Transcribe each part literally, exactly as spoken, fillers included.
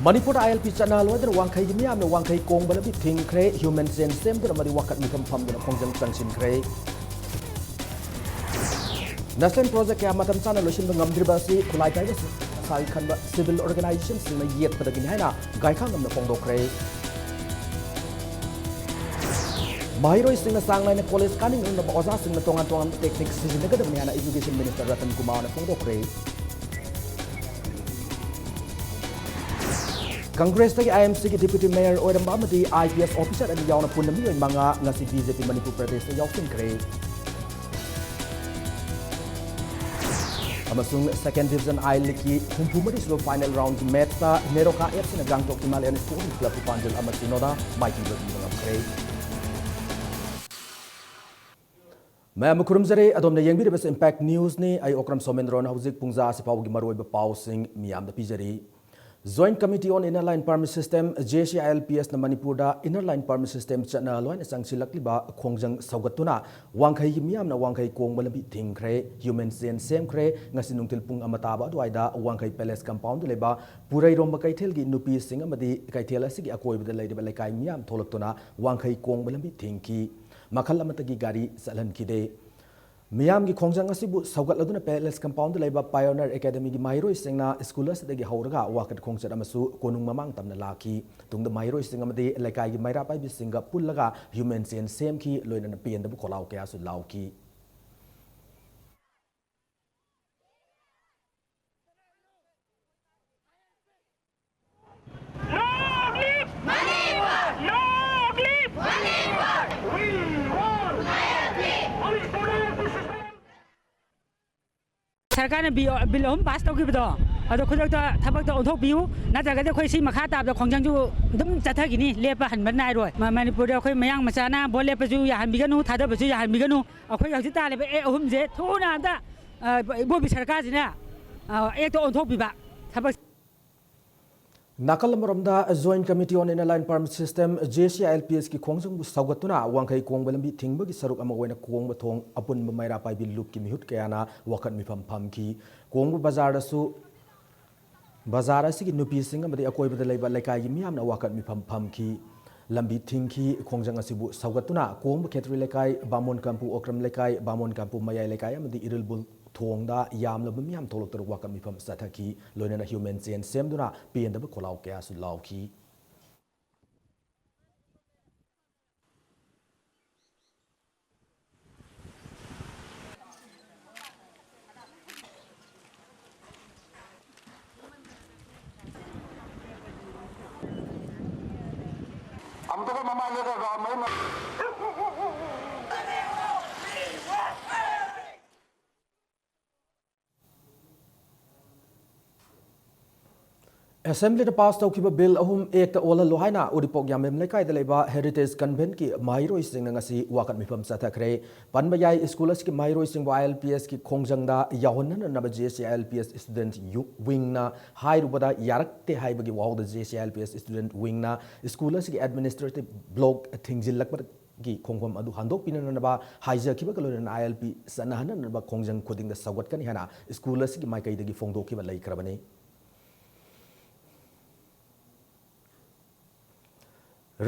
ꯃꯅꯤꯄꯨꯔꯗ ꯑꯥꯏ L P ꯆꯠꯅꯍꯜꯂꯣꯏꯗꯅ ꯋꯥꯡꯈꯩꯒꯤ ꯃꯤꯌꯥꯝꯅ ꯋꯥꯡꯈꯩ ꯀꯣꯡꯕ ꯂꯝꯕꯤ ꯊꯤꯡꯈ꯭ꯔꯦ꯫ ꯍ꯭ꯌꯨꯃꯦꯟ ꯆꯦꯟ ꯁꯦꯝꯗꯨꯅ ꯑꯃꯗꯤ ꯋꯥꯀꯠ ꯃꯤꯐꯝ ꯐꯝꯗꯨꯅ ꯈꯣꯡꯖꯪ ꯆꯪꯁꯤꯟꯈ꯭ꯔꯦ꯫ ꯅꯦꯁꯅꯦꯜ ꯄ꯭ꯔꯣꯖꯦꯛ ꯀꯌꯥ ꯃꯇꯝ ꯆꯥꯅ ꯂꯣꯏꯁꯤꯟꯕ ꯉꯝꯗ꯭ꯔꯤꯕ ꯑꯁꯤ ꯈꯨꯠꯂꯥꯏ ꯄꯥꯏꯕ ꯁꯥꯏ ꯈꯟꯕ ꯁꯤꯚꯤꯜ ꯑꯣꯔꯒꯅꯥꯏꯖꯦꯁꯟꯁꯤꯡꯅ ꯌꯦꯠꯄꯗꯒꯤꯅꯤ ꯍꯥꯏꯅ ꯒꯥꯏꯈꯥꯡꯉꯝꯅ ꯐꯣꯡꯗꯣꯛꯈ꯭ꯔꯦ꯫ ꯃꯍꯩꯔꯣꯏꯁꯤꯡꯅ ꯆꯥꯡ ꯅꯥꯏꯅ ꯀꯣꯂꯦꯖ ꯀꯥꯅꯤꯡꯂꯛꯅꯕ ꯑꯣꯖꯥꯁꯤꯡꯅ ꯇꯣꯉꯥꯟ ꯇꯣꯉꯥꯟꯕ ꯇꯦꯛꯅꯤꯛ ꯁꯤꯖꯤꯟꯅꯒꯗꯕꯅꯤ ꯍꯥꯏꯅ ꯏꯖꯨꯀꯦꯁꯟ ꯃꯤꯅꯤꯁꯇꯔ ꯔꯇꯟ ꯀꯨꯃꯥꯔꯅ ꯐꯣꯡꯗꯣꯛꯈ꯭ꯔꯦ꯫ ꯀꯪꯒ꯭ꯔꯦꯁꯇꯒꯤ ꯑꯥꯏ ꯑꯦꯝ ꯁꯤꯒꯤ ꯗꯤꯄ꯭ꯌꯨꯇꯤ ꯃꯦꯌꯔ ꯑꯣꯏꯔꯝꯕ ꯑꯃꯗꯤ ꯑꯥꯏ ꯄꯤ ꯑꯦꯁ ꯑꯣꯐꯤꯁꯥꯔ ꯑꯅꯤ ꯌꯥꯎꯅ ꯄꯨꯟꯅ ꯃꯤꯑꯣꯏ ꯃꯉꯥ ꯉꯁꯤ ꯕꯤ ꯖꯦ ꯄꯤ ꯃꯅꯤꯄꯨꯔ ꯄ꯭ꯔꯗꯦꯁꯇ ꯌꯥꯎꯁꯤꯟꯈ꯭ꯔꯦ꯫ ꯑꯃꯁꯨꯡ ꯁꯦꯀꯦꯟ ꯗꯤꯕꯤꯖꯟ ꯑꯥꯏ ꯂꯤꯒꯀꯤ ꯍꯨꯝꯐꯨ ꯃꯔꯤ ꯁꯨꯕ ꯐꯥꯏꯅꯦꯜ ꯔꯥꯎꯟꯒꯤ ꯃꯦꯆꯇ ꯅꯦꯔꯣꯀꯥ ꯑꯦꯐ ꯁꯤꯅ ꯒꯥꯡꯇꯣꯛ ꯍꯤꯃꯥꯂꯌꯟ ꯁ꯭ꯄꯣꯔꯇꯤꯡ ꯀ꯭ꯂꯕꯄꯨ ꯄꯥꯟꯖꯜ ꯑꯃ ꯁꯤꯅꯣꯗ ꯃꯥꯏꯊꯤꯕ ꯄꯤꯕ ꯉꯝꯈ꯭ꯔꯦ꯫ ꯃꯌꯥꯝꯕꯨ ꯈꯨꯔꯨꯝꯖꯔꯤ꯫ ꯑꯗꯣꯝꯅ ꯌꯦꯡꯕꯤꯔꯤꯕꯁꯤ ꯏꯝꯄꯦꯛ ꯅ꯭ꯌꯨꯁꯅꯤ꯫ ꯑꯩ ꯑꯣꯀ꯭ꯔꯝ ꯁꯣꯃꯦꯟꯗ꯭ꯔꯣꯅ ꯍꯧꯖꯤꯛ ꯄꯨꯡꯖꯥ ꯑꯁꯤ ꯐꯥꯎꯕꯒꯤ ꯃꯔꯨꯑꯣꯏꯕ ꯄꯥꯎꯁꯤꯡ ꯃꯤꯌꯥꯝꯗ ꯄꯤꯖꯔꯤ꯫ Joint Committee on Inner Line Permit System, J C I L P S ꯅ ꯃꯅꯤꯄꯨꯔꯗ Inner Line Permit System ꯆꯠꯅꯍꯜꯂꯣ ꯍꯥꯏꯅ ꯆꯪꯁꯤꯜꯂꯛꯂꯤꯕ ꯈꯣꯡꯖꯪ ꯁꯧꯒꯠꯇꯨꯅ ꯋꯥꯡꯈꯩꯒꯤ ꯃꯤꯌꯥꯝꯅ ꯋꯥꯡꯈꯩ ꯀꯣꯡꯕ ꯂꯝꯕꯤ ꯊꯤꯡꯈ꯭ꯔꯦ, ꯍ꯭ꯌꯨꯃꯦꯟ ꯆꯦꯟ ꯁꯦꯝꯈ꯭ꯔꯦ꯫ ꯉꯁꯤ ꯅꯨꯡꯊꯤꯜ ꯄꯨꯡ ꯑꯃ ꯇꯥꯕ ꯑꯗꯨꯋꯥꯏꯗ ꯋꯥꯡꯈꯩ ꯄꯦꯂꯦꯁ ꯀꯝꯄꯥꯎꯟꯗ ꯂꯩꯕ ꯄꯨꯔꯩꯔꯣꯝꯕ ꯀꯩꯊꯦꯜꯒꯤ ꯅꯨꯄꯤꯁꯤꯡ ꯑꯃꯗꯤ ꯀꯩꯊꯦꯜ ꯑꯁꯤꯒꯤ ꯑꯀꯣꯏꯕꯗ ꯂꯩꯔꯤꯕ ꯂꯩꯀꯥꯏ ꯃꯤꯌꯥꯝ ꯊꯣꯛꯂꯛꯇꯨꯅ ꯋꯥꯡꯈꯩ ꯀꯣꯡꯕ ꯂꯝꯕꯤ ꯊꯤꯡꯈꯤ꯫ ꯃꯈꯜ ꯑꯃꯠꯇꯒꯤ ꯒꯥꯔꯤ ꯆꯠꯍꯟꯈꯤꯗꯦ꯫ ꯃꯤꯌꯥꯝꯒꯤ ꯈꯣꯡꯖꯪ ꯑꯁꯤꯕꯨ ꯁꯧꯒꯠꯂꯗꯨꯅ ꯄꯦꯂꯦꯁ ꯀꯝꯄꯥꯎꯟꯗ ꯂꯩꯕ ꯄꯥꯏꯑꯣꯅꯤꯌꯔ ꯑꯦꯀꯥꯗꯃꯤꯒꯤ ꯃꯍꯩꯔꯣꯏꯁꯤꯡꯅ ꯁ꯭ꯀꯨꯜ ꯑꯁꯤꯗꯒꯤ ꯍꯧꯔꯒ ꯋꯥꯀꯠ ꯈꯣꯡꯆꯠ ꯑꯃꯁꯨ ꯀꯣꯅꯨꯡ ꯃꯃꯥꯡ ꯇꯝꯅ ꯂꯥꯛꯈꯤ꯫ ꯇꯨꯡꯗ ꯃꯍꯩꯔꯣꯏꯁꯤꯡ ꯑꯃꯗꯤ ꯂꯩꯀꯥꯏꯒꯤ ꯃꯩꯔꯥ ꯄꯥꯏꯕꯤꯁꯤꯡꯒ ꯄꯨꯜꯂꯒ ꯍ꯭ꯌꯨꯃꯦꯟ ꯆꯦꯟ ꯁꯦꯝꯈꯤ, ꯂꯣꯏꯅꯅ ꯄꯦꯟꯗꯕ ꯈꯣꯜꯂꯥꯎ ꯀꯌꯥꯁꯨ ꯂꯥꯎꯈꯤ꯫ Long live Manipur! Long live Manipur! We want Manipur! ꯁꯔꯀꯥꯔꯅ ꯕꯤ-, ꯕꯤꯜ ꯑꯍꯨꯝ ꯄꯥꯁ ꯇꯧꯈꯤꯕꯗꯣ, ꯑꯗꯣ ꯈꯨꯗꯛꯇ ꯊꯕꯛꯇ ꯑꯣꯟꯊꯣꯛꯄꯤꯌꯨ, ꯅꯠꯇ꯭ꯔꯒꯗꯤ ꯑꯩꯈꯣꯏ ꯁꯤ ꯃꯈꯥ ꯇꯥꯕꯗ ꯈꯣꯡꯖꯪꯁꯨ ꯑꯗꯨꯝ ꯆꯠꯊꯈꯤꯅꯤ, ꯂꯦꯞꯄ ꯍꯟꯕ ꯅꯥꯏꯔꯣꯏ꯫ ꯃ-, ꯃꯅꯤꯄꯨꯔꯗ ꯑꯩꯈꯣꯏ ꯃꯌꯥꯡ ꯃꯆꯥꯅ ꯚꯣꯠ ꯂꯦꯞꯄꯁꯨ ꯌꯥꯍꯟꯕꯤꯒꯅꯨ, ꯊꯥꯗꯕꯁꯨ ꯌꯥꯍꯟꯕꯤꯒꯅꯨ꯫ ꯑꯩꯈꯣꯏ ꯍꯧꯖꯤꯛ ꯇꯥꯜꯂꯤꯕ ꯑꯦ ꯑꯍꯨꯝꯁꯦ ꯊꯨꯅ ꯑꯝꯇ, ꯑ, ꯏꯕꯣꯕꯤ ꯁꯔꯀꯥꯔꯁꯤꯅ, ꯑ, ꯑꯦꯛꯇ ꯑꯣꯟꯊꯣꯛꯄꯤꯕ ꯊꯕꯛ꯫ ꯅꯥꯀꯜ ꯑꯃꯔꯣꯝꯗ, Joint Committee on Inner Line Permit System, J C I L P S ꯀꯤ ꯈꯣꯡꯖꯪꯕꯨ ꯁꯧꯒꯠꯇꯨꯅ ꯋꯥꯡꯈꯩ ꯀꯣꯡꯕ ꯂꯝꯕꯤ ꯊꯤꯡꯕꯒꯤ ꯁꯔꯨꯛ ꯑꯃ ꯑꯣꯏꯅ ꯀꯣꯡꯕ ꯊꯣꯡ ꯑꯄꯨꯟꯕ ꯃꯩꯔꯥ ꯄꯥꯏꯕꯤ ꯂꯨꯞꯀꯤ ꯃꯤꯍꯨꯠ ꯀꯌꯥꯅ ꯋꯥꯀꯠ ꯃꯤꯐꯝ ꯐꯝꯈꯤ꯫ ꯀꯣꯡꯕ ꯕꯖꯥꯔꯗꯁꯨ ꯕꯖꯥꯔ ꯑꯁꯤꯒꯤ ꯅꯨꯄꯤꯁꯤꯡ ꯑꯃꯗꯤ ꯑꯀꯣꯏꯕꯗ ꯂꯩꯕ ꯂꯩꯀꯥꯏꯒꯤ ꯃꯤꯌꯥꯝꯅ ꯋꯥꯀꯠ ꯃꯤꯐꯝ ꯐꯝꯈꯤ꯫ ꯂꯝꯕꯤ ꯊꯤꯡꯈꯤ꯫ ꯈꯣꯡꯖꯪ ꯑꯁꯤꯕꯨ ꯁꯧꯒꯠꯇꯨꯅ ꯀꯣꯡꯕ ꯈꯦꯇ꯭ꯔꯤ ꯂꯩꯀꯥꯏ, ꯕꯥꯃꯣꯟ ꯀꯥꯝꯄꯨ ꯑꯣꯀ꯭ꯔꯝ ꯂꯩꯀꯥꯏ, ꯕꯥꯃꯣꯟ ꯀꯥꯝꯄꯨ ꯃꯌꯥꯏ ꯂꯩꯀꯥꯏ ꯑꯃꯗꯤ ꯏꯔꯤꯜꯕꯨꯜ ꯊꯣꯡꯗ ꯌꯥꯝꯂꯕ ꯃꯤꯌꯥꯝ ꯊꯣꯛꯂꯛꯇꯨꯅ ꯋꯥꯀꯠ ꯃꯤꯐꯝ ꯆꯠꯊꯈꯤ꯫ ꯂꯣꯏꯅꯅ human chain ꯁꯦꯝꯗꯨꯅ ꯄꯦꯟꯗꯕ ꯈꯣꯜꯂꯥꯎ ꯀꯌꯥꯁꯨ ꯂꯥꯎꯈꯤ꯫ ꯑꯦꯁꯦꯝꯕ꯭ꯂꯤꯗ ꯄꯥꯁ ꯇꯧꯈꯤꯕ ꯕꯤꯜ ꯑꯍꯨꯝ ꯑꯦꯛꯇ ꯑꯣꯜꯍꯜꯂꯨ ꯍꯥꯏꯅ ꯎꯔꯤꯄꯣꯛ ꯌꯥꯝꯕꯦꯝ ꯂꯩꯀꯥꯏꯗ ꯂꯩꯕ ꯍꯦꯔꯤꯇꯦꯖ ꯀꯟꯚꯦꯟꯠꯀꯤ ꯃꯍꯩꯔꯣꯏꯁꯤꯡꯅ ꯉꯁꯤ ꯋꯥꯀꯠ ꯃꯤꯐꯝ ꯆꯠꯊꯈ꯭ꯔꯦ꯫ ꯄꯟꯕ ꯌꯥꯏ, ꯁ꯭ꯀꯨꯜ ꯑꯁꯤꯒꯤ ꯃꯍꯩꯔꯣꯏꯁꯤꯡꯕꯨ ILPSꯀꯤ ꯈꯣꯡꯖꯪꯗ ꯌꯥꯎꯍꯟꯅꯅꯕ JCI ILPS student ꯌꯨ-, wingꯅ ꯍꯥꯏꯔꯨꯕꯗ ꯌꯥꯔꯛꯇꯦ ꯍꯥꯏꯕꯒꯤ ꯋꯥꯍꯧꯗ JCI ILPS student wingꯅ ꯁ꯭ꯀꯨꯜ ꯑꯁꯤꯒꯤ administrative block ꯊꯤꯡꯖꯤꯜꯂꯛꯄ ꯒꯤ ꯈꯣꯡꯐꯝ ꯑꯗꯨ ꯍꯟꯗꯣꯛꯄꯤꯅꯅꯕ ꯍꯥꯏꯖꯈꯤꯕꯒ ꯂꯣꯏꯅꯅ ILP ꯆꯠꯅꯍꯟꯅꯅꯕ ꯈꯣꯡꯖꯪ ꯈꯨꯗꯤꯡꯗ ꯁꯧꯒꯠꯀꯅꯤ ꯍꯥꯏꯅ ꯁ꯭ꯀꯨꯜ ꯑꯁꯤꯒꯤ ꯃꯥꯏꯀꯩꯗꯒꯤ ꯐꯣꯡꯗꯣꯛꯈꯤꯕ ꯂꯩꯈ꯭ꯔꯕꯅꯤ꯫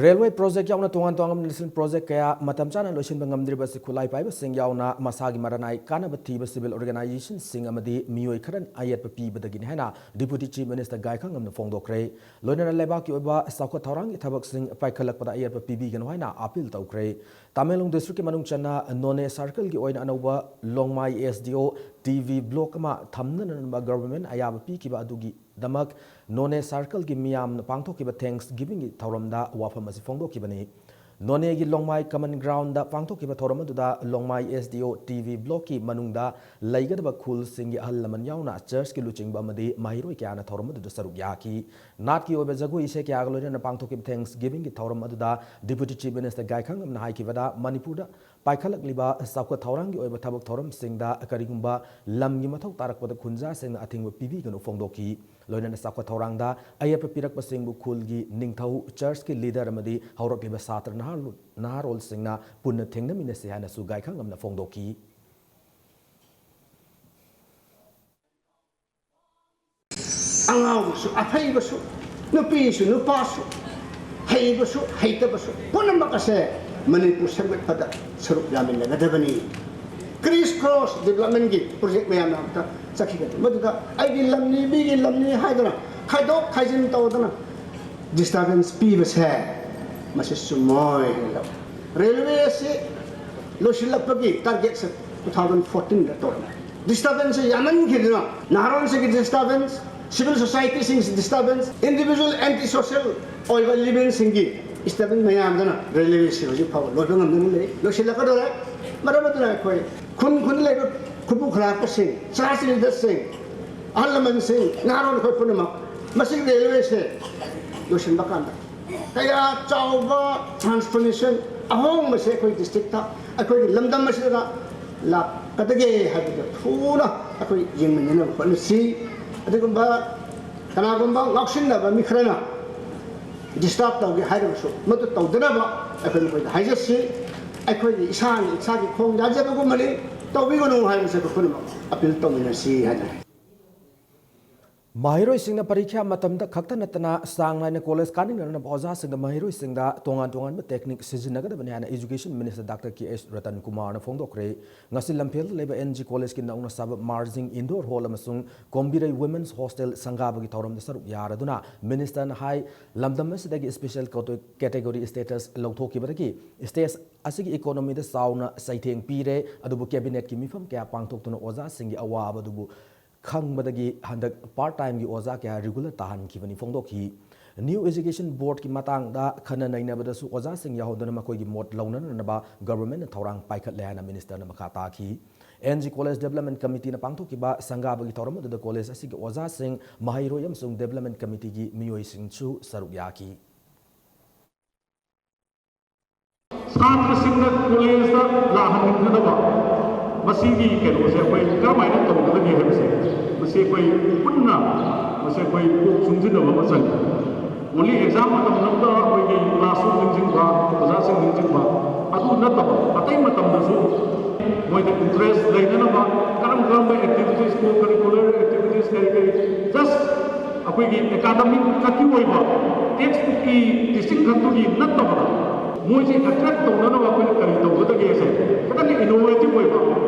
ꯔꯦꯜꯋꯦ ꯄ꯭ꯔꯣꯖꯦꯛ ꯌꯥꯎꯅ ꯇꯣꯉꯥꯟ ꯇꯣꯉꯥꯟꯕ ꯅꯦꯁꯅꯦꯜ ꯄ꯭ꯔꯣꯖꯦꯛ ꯀꯌꯥ ꯃꯇꯝ ꯆꯥꯅ ꯂꯣꯏꯁꯤꯟꯕ ꯉꯝꯗ꯭ꯔꯤꯕ ꯑꯁꯤ ꯈꯨꯠꯂꯥꯏ ꯄꯥꯏꯕꯁꯤꯡ ꯌꯥꯎꯅ ꯃꯁꯥꯒꯤ ꯃꯔꯟ ꯅꯥꯏ ꯀꯥꯟꯅꯕ ꯊꯤꯕ ꯁꯤꯚꯤꯜ ꯑꯣꯔꯒꯅꯥꯏꯖꯦꯁꯟꯁꯤꯡ ꯑꯃꯗꯤ ꯃꯤꯑꯣꯏ ꯈꯔꯅ ꯑꯌꯦꯠꯄ ꯄꯤꯕꯗꯒꯤꯅꯤ ꯍꯥꯏꯅ Deputy Chief Minister ꯒꯥꯏꯈꯥꯉꯝꯅ ꯐꯣꯡꯗꯣꯛꯈ꯭ꯔꯦ꯫ ꯂꯣꯏꯅꯅ ꯂꯩꯕꯥꯛꯀꯤ ꯑꯣꯏꯕ ꯆꯥꯎꯈꯠ ꯊꯧꯔꯥꯡꯒꯤ ꯊꯕꯛꯁꯤꯡ ꯄꯥꯏꯈꯠꯂꯛꯄꯗ ꯑꯌꯦꯠꯄ ꯄꯤꯕꯤꯒꯅꯨ ꯍꯥꯏꯅ ꯑꯥꯄꯤꯜ ꯇꯧꯈ꯭ꯔꯦ꯫ ꯇꯃꯦꯡꯂꯣꯡ ꯗꯤꯁꯇ꯭ꯔꯤꯛꯀꯤ ꯃꯅꯨꯡ ꯆꯟꯅ ꯅꯣꯅꯦ ꯁꯥꯔꯀꯜꯒꯤ ꯑꯣꯏꯅ ꯑꯅꯧꯕ ꯂꯣꯡꯃꯥꯏ SDO TV block ꯑꯃ ꯊꯝꯅꯅꯕ ꯒꯚꯔꯟꯃꯦꯟꯠ ꯑꯌꯥꯕ ꯄꯤꯈꯤꯕ ꯑꯗꯨꯒꯤꯗꯃꯛ ꯅꯣꯅꯦ ꯁꯥꯔꯀꯜꯒꯤ ꯃꯤꯌꯥꯝꯅ ꯄꯥꯡꯊꯣꯛꯈꯤꯕ ꯊꯦꯡꯛꯁ ꯒꯤꯚꯤꯡꯒꯤ ꯊꯧꯔꯝꯗ ꯋꯥꯐꯝ ꯑꯁꯤ ꯐꯣꯡꯗꯣꯛꯈꯤꯕꯅꯤ꯫ ꯅꯣꯅꯦꯒꯤ ꯂꯣꯡꯃꯥꯏ ꯀꯃꯟ ꯒ꯭ꯔꯥꯎꯟꯗ ꯄꯥꯡꯊꯣꯛꯈꯤꯕ ꯊꯧꯔꯝ ꯑꯗꯨꯗ ꯂꯣꯡꯃꯥꯏ SDO TV blockꯀꯤ ꯃꯅꯨꯡꯗ ꯂꯩꯒꯗꯕ ꯈꯨꯜꯁꯤꯡꯒꯤ ꯑꯍꯜ ꯂꯃꯟ ꯌꯥꯎꯅ ꯆꯔꯆꯀꯤ ꯂꯨꯆꯤꯡꯕ ꯑꯃꯗꯤ ꯃꯍꯩꯔꯣꯏ ꯀꯌꯥꯅ ꯊꯧꯔꯝ ꯑꯗꯨꯗ ꯁꯔꯨꯛ ꯌꯥꯈꯤ꯫ ꯅꯥꯠꯀꯤ ꯑꯣꯏꯕ ꯖꯒꯣꯏ ꯏꯁꯩ ꯀꯌꯥꯒ ꯂꯣꯏꯅꯅ ꯄꯥꯡꯊꯣꯛꯈꯤꯕ ꯊꯦꯡꯛꯁ ꯒꯤꯚꯤꯡꯒꯤ ꯊꯧꯔꯝ ꯑꯗꯨꯗ Deputy Chief Minister ꯒꯥꯏꯈꯥꯉꯝꯅ ꯍꯥꯏꯈꯤꯕꯗ, ꯃꯅꯤꯄꯨꯔꯗ ꯄꯥꯏꯈꯠꯂꯛꯂꯤꯕ ꯆꯥꯎꯈꯠ ꯊꯧꯔꯥꯡꯒꯤ ꯑꯣꯏꯕ ꯊꯕꯛ ꯊꯧꯔꯝꯁꯤꯡꯗ ꯀꯔꯤꯒꯨꯝꯕ ꯂꯝꯒꯤ ꯃꯊꯧ ꯇꯥꯔꯛꯄꯗ ꯈꯨꯟꯖꯥꯁꯤꯡꯅ ꯑꯊꯤꯡꯕ ꯄꯤꯕꯤꯒꯅꯨ ꯐꯣꯡꯗꯣꯛꯈꯤ꯫ ꯂꯣꯏꯅꯅ ꯆꯥꯎꯈꯠ ꯊꯧꯔꯥꯡꯗ ꯑꯌꯦꯠꯄ ꯄꯤꯔꯛꯄꯁꯤꯡꯕꯨ ꯈꯨꯜꯒꯤ ꯅꯤꯡꯊꯧ, ꯆꯔꯆꯀꯤ ꯂꯤꯗꯔ ꯑꯃꯗꯤ ꯍꯧꯔꯛꯂꯤꯕ ꯁꯥꯇ꯭ꯔ ꯅꯍꯥꯔꯣꯜ-, ꯅꯍꯥꯔꯣꯜꯁꯤꯡꯅ ꯄꯨꯟꯅ ꯊꯦꯡꯅꯃꯤꯟꯅꯁꯤ ꯍꯥꯏꯅꯁꯨ ꯒꯥꯏꯈꯥꯉꯝꯅ ꯐꯣꯡꯗꯣꯛꯈꯤ꯫ ꯑꯉꯥꯡ ꯑꯍꯩꯕꯁꯨ, ꯅꯨꯄꯤꯁꯨ ꯅꯨꯄꯥꯁꯨ, ꯍꯩꯕꯁꯨ ꯍꯩꯇꯕꯁꯨ, ꯄꯨꯝꯅꯃꯛ ꯑꯁꯦ ꯃꯅꯤꯄꯨꯔ ꯁꯦꯝꯒꯠꯄꯗ ꯁꯔꯨꯛ ꯌꯥꯃꯤꯟꯅꯒꯗꯕꯅꯤ꯫ Criss cross developmentꯀꯤ project ꯃꯌꯥꯝ ꯑꯃꯇ ꯆꯠꯈꯤꯒꯅꯤ꯫ ꯃꯗꯨꯗ ꯑꯩꯒꯤ ꯂꯝꯅꯤ, ꯃꯤꯒꯤ ꯂꯝꯅꯤ ꯍꯥꯏꯗꯅ ꯈꯥꯏꯗꯣꯛ ꯈꯥꯏꯖꯤꯟ ꯇꯧꯗꯅ disturbance ꯄꯤꯕꯁꯦ ꯃꯁꯤ ꯆꯨꯝꯃꯣꯏ ꯍꯥꯏꯅ ꯂꯧꯏ꯫ Railway ꯑꯁꯤ ꯂꯣꯏꯁꯤꯜꯂꯛꯄꯒꯤ targetꯁꯦ two thousand fourteenꯗ ꯇꯧꯔꯝꯃꯦ꯫ Disturbanceꯁꯦ ꯌꯥꯝꯃꯟꯈꯤꯗꯅ ꯅꯍꯥꯔꯣꯟꯁꯤꯡꯒꯤ disturbance, civil societyꯁꯤꯡꯒꯤ disturbance, individual anti social ꯑꯣꯏꯕ elementꯁꯤꯡꯒꯤ disturbance ꯃꯌꯥꯝꯗꯨꯅ railwayꯁꯤ ꯍꯧꯖꯤꯛ ꯐꯥꯎꯕ ꯂꯣꯏꯕ ꯉꯝꯗꯅ ꯂꯩ꯫ ꯂꯣꯏꯁꯤꯜꯂꯛꯀꯗꯧꯔꯦ꯫ ꯃꯔꯝ ꯑꯗꯨꯅ ꯑꯩꯈꯣꯏ ꯈꯨꯟ ꯈꯨꯟꯗ ꯂꯩꯕ ꯈꯨꯕꯨ ꯈꯔꯥꯛꯄꯁꯤꯡ, church leaderꯁꯤꯡ, ꯑꯍꯜ ꯂꯃꯟꯁꯤꯡ, ꯅꯍꯥꯔꯣꯟ ꯑꯩꯈꯣꯏ ꯄꯨꯝꯅꯃꯛ ꯃꯁꯤꯒꯤ railwayꯁꯦ ꯂꯣꯏꯁꯤꯟꯕ ꯀꯥꯟꯗ ꯀꯌꯥ ꯆꯥꯎꯕ transformation, ꯑꯍꯣꯡꯕꯁꯦ ꯑꯩꯈꯣꯏ districtꯇ, ꯑꯩꯈꯣꯏꯒꯤ ꯂꯝꯗꯝ ꯑꯁꯤꯗ ꯂꯥꯛꯀꯗꯒꯦ ꯍꯥꯏꯕꯗꯨ ꯊꯨꯅ ꯑꯩꯈꯣꯏ ꯌꯦꯡꯃꯤꯟꯅꯅꯕ ꯍꯣꯠꯅꯁꯤ꯫ ꯑꯗꯨꯒꯨꯝꯕ ꯀꯅꯥꯒꯨꯝꯕ ꯉꯥꯎꯁꯤꯟꯅꯕ ꯃꯤ ꯈꯔꯅ disturb ꯇꯧꯒꯦ ꯍꯥꯏꯔꯕꯁꯨ ꯃꯗꯨ ꯇꯧꯗꯅꯕ ꯑꯩꯈꯣꯏ ꯃꯈꯣꯏꯗ ꯍꯥꯏꯖꯁꯤ꯫ ꯑꯩꯈꯣꯏꯒꯤ ꯏꯁꯥꯅ ꯏꯁꯥꯒꯤ ꯈꯣꯡ ꯌꯥꯖꯕꯒꯨꯝꯕꯅꯤ, ꯇꯧꯕꯤꯒꯅꯨ ꯍꯥꯏꯕꯁꯦ ꯑꯩꯈꯣꯏ ꯄꯨꯝꯅꯃꯛ appeal ꯇꯧꯃꯤꯟꯅꯁꯤ ꯍꯥꯏꯖꯔꯤ꯫ ꯃꯍꯩꯔꯣꯏꯁꯤꯡꯅ ꯄꯔꯤꯈ꯭ꯌꯥ ꯃꯇꯝꯗ ꯈꯛꯇ ꯅꯠꯇꯅ ꯆꯥꯡ ꯅꯥꯏꯅ ꯀꯣꯂꯦꯖ ꯀꯥꯅꯤꯡꯅꯅꯕ ꯑꯣꯖꯥꯁꯤꯡꯗ ꯃꯍꯩꯔꯣꯏꯁꯤꯡꯗ ꯇꯣꯉꯥꯟ ꯇꯣꯉꯥꯟꯕ technique ꯁꯤꯖꯤꯟꯅꯒꯗꯕꯅꯤ ꯍꯥꯏꯅ Education Minister Doctor K H Ratan Kumarꯅ ꯐꯣꯡꯗꯣꯛꯈ꯭ꯔꯦ꯫ ꯉꯁꯤ ꯂꯝꯐꯦꯜꯗ ꯂꯩꯕ N G Collegeꯀꯤ ꯅꯧꯅ ꯁꯥꯕ Marjing Indoor Hall ꯑꯃꯁꯨꯡ ꯀꯣꯝꯕꯤꯔꯩ Women's Hostel ꯁꯪꯒꯥꯕꯒꯤ ꯊꯧꯔꯝꯗ ꯁꯔꯨꯛ ꯌꯥꯔꯗꯨꯅ Ministerꯅ ꯍꯥꯏ, ꯂꯝꯗꯝ ꯑꯁꯤꯗꯒꯤ special category status ꯂꯧꯊꯣꯛꯈꯤꯕꯗꯒꯤ state ꯑꯁꯤꯒꯤ economyꯗ ꯆꯥꯎꯅ ꯆꯩꯊꯦꯡ ꯄꯤꯔꯦ, ꯑꯗꯨꯕꯨ cabinetꯀꯤ ꯃꯤꯐꯝ ꯀꯌꯥ ꯄꯥꯡꯊꯣꯛꯇꯨꯅ ꯑꯣꯖꯥꯁꯤꯡꯒꯤ ꯑꯋꯥꯕꯗꯨꯕꯨ ꯈꯪꯕꯗꯒꯤ ꯍꯟꯗꯛ part timeꯒꯤ ꯑꯣꯖꯥ ꯀꯌꯥ regular ꯇꯥꯍꯟꯈꯤꯕꯅꯤ ꯐꯣꯡꯗꯣꯛꯈꯤ꯫ New Education Boardꯀꯤ ꯃꯇꯥꯡꯗ ꯈꯟꯅ ꯅꯩꯅꯕꯗꯁꯨ ꯑꯣꯖꯥꯁꯤꯡ ꯌꯥꯎꯍꯟꯗꯨꯅ ꯃꯈꯣꯏꯒꯤ ꯃꯣꯠ ꯂꯧꯅꯅꯕ governmentꯅ ꯊꯧꯔꯥꯡ ꯄꯥꯏꯈꯠꯂꯦ ꯍꯥꯏꯅ Ministerꯅ ꯃꯈꯥ ꯇꯥꯈꯤ꯫ N G College Development Committeeꯅ ꯄꯥꯡꯊꯣꯛꯈꯤꯕ ꯁꯪꯒꯥꯕꯒꯤ ꯊꯧꯔꯝ ꯑꯗꯨꯗ college ꯑꯁꯤꯒꯤ ꯑꯣꯖꯥꯁꯤꯡ, ꯃꯍꯩꯔꯣꯏ ꯑꯃꯁꯨꯡ Development Committeeꯒꯤ ꯃꯤꯑꯣꯏꯁꯤꯡꯁꯨ ꯁꯔꯨꯛ ꯌꯥꯈꯤ꯫ ꯁꯥꯇ꯭ꯔꯁꯤꯡꯅ ꯀꯣꯂꯦꯖꯇ ꯂꯥꯛꯍꯟꯅꯤꯡꯗꯅꯕ ꯃꯁꯤꯒꯤ ꯀꯩꯅꯣꯁꯦ ꯑꯩꯈꯣꯏ ꯀꯔꯝꯍꯥꯏꯅ ꯇꯧꯒꯗꯒꯦ ꯍꯥꯏꯕꯁꯦ, ꯃꯁꯤ ꯑꯩꯈꯣꯏ ꯄꯨꯟꯅ, ꯃꯁꯤ ꯑꯩꯈꯣꯏ ꯀꯣꯛ ꯆꯨꯡꯁꯤꯟꯅꯕ ꯑꯃ ꯆꯪꯉꯤ꯫ Only exam ꯃꯇꯝꯗ ꯑꯩꯈꯣꯏꯒꯤ classroom ꯅꯤꯡꯁꯤꯡꯕ, ꯑꯣꯖꯥꯁꯤꯡ ꯅꯤꯡꯁꯤꯡꯕ, ꯑꯗꯨ ꯅꯠꯇꯕ ꯑꯇꯩ ꯃꯇꯝꯗꯁꯨ ꯃꯣꯏꯗ interest ꯂꯩꯅꯅꯕ ꯀꯔꯝ ꯀꯔꯝꯕ activities, co-curricular activities ꯀꯔꯤ ꯀꯔꯤ, just ꯑꯩꯈꯣꯏꯒꯤ ꯑꯦꯀꯥꯗꯃꯤꯛ ꯈꯛꯀꯤ ꯑꯣꯏꯕ ꯇꯦꯛꯁ ꯕꯨꯛꯀꯤ ꯇꯤꯆꯤꯡ ꯈꯛꯇꯨꯒꯤ ꯅꯠꯇꯕꯗ ꯃꯣꯏꯁꯦ ꯑꯦꯇ꯭ꯔꯦꯛ ꯇꯧꯅꯅꯕ ꯑꯩꯈꯣꯏꯅ ꯀꯔꯤ ꯇꯧꯒꯗꯒꯦꯁꯦ ꯈꯤꯇꯪ ꯏꯅꯣꯚꯦꯇꯤꯚ ꯑꯣꯏꯕ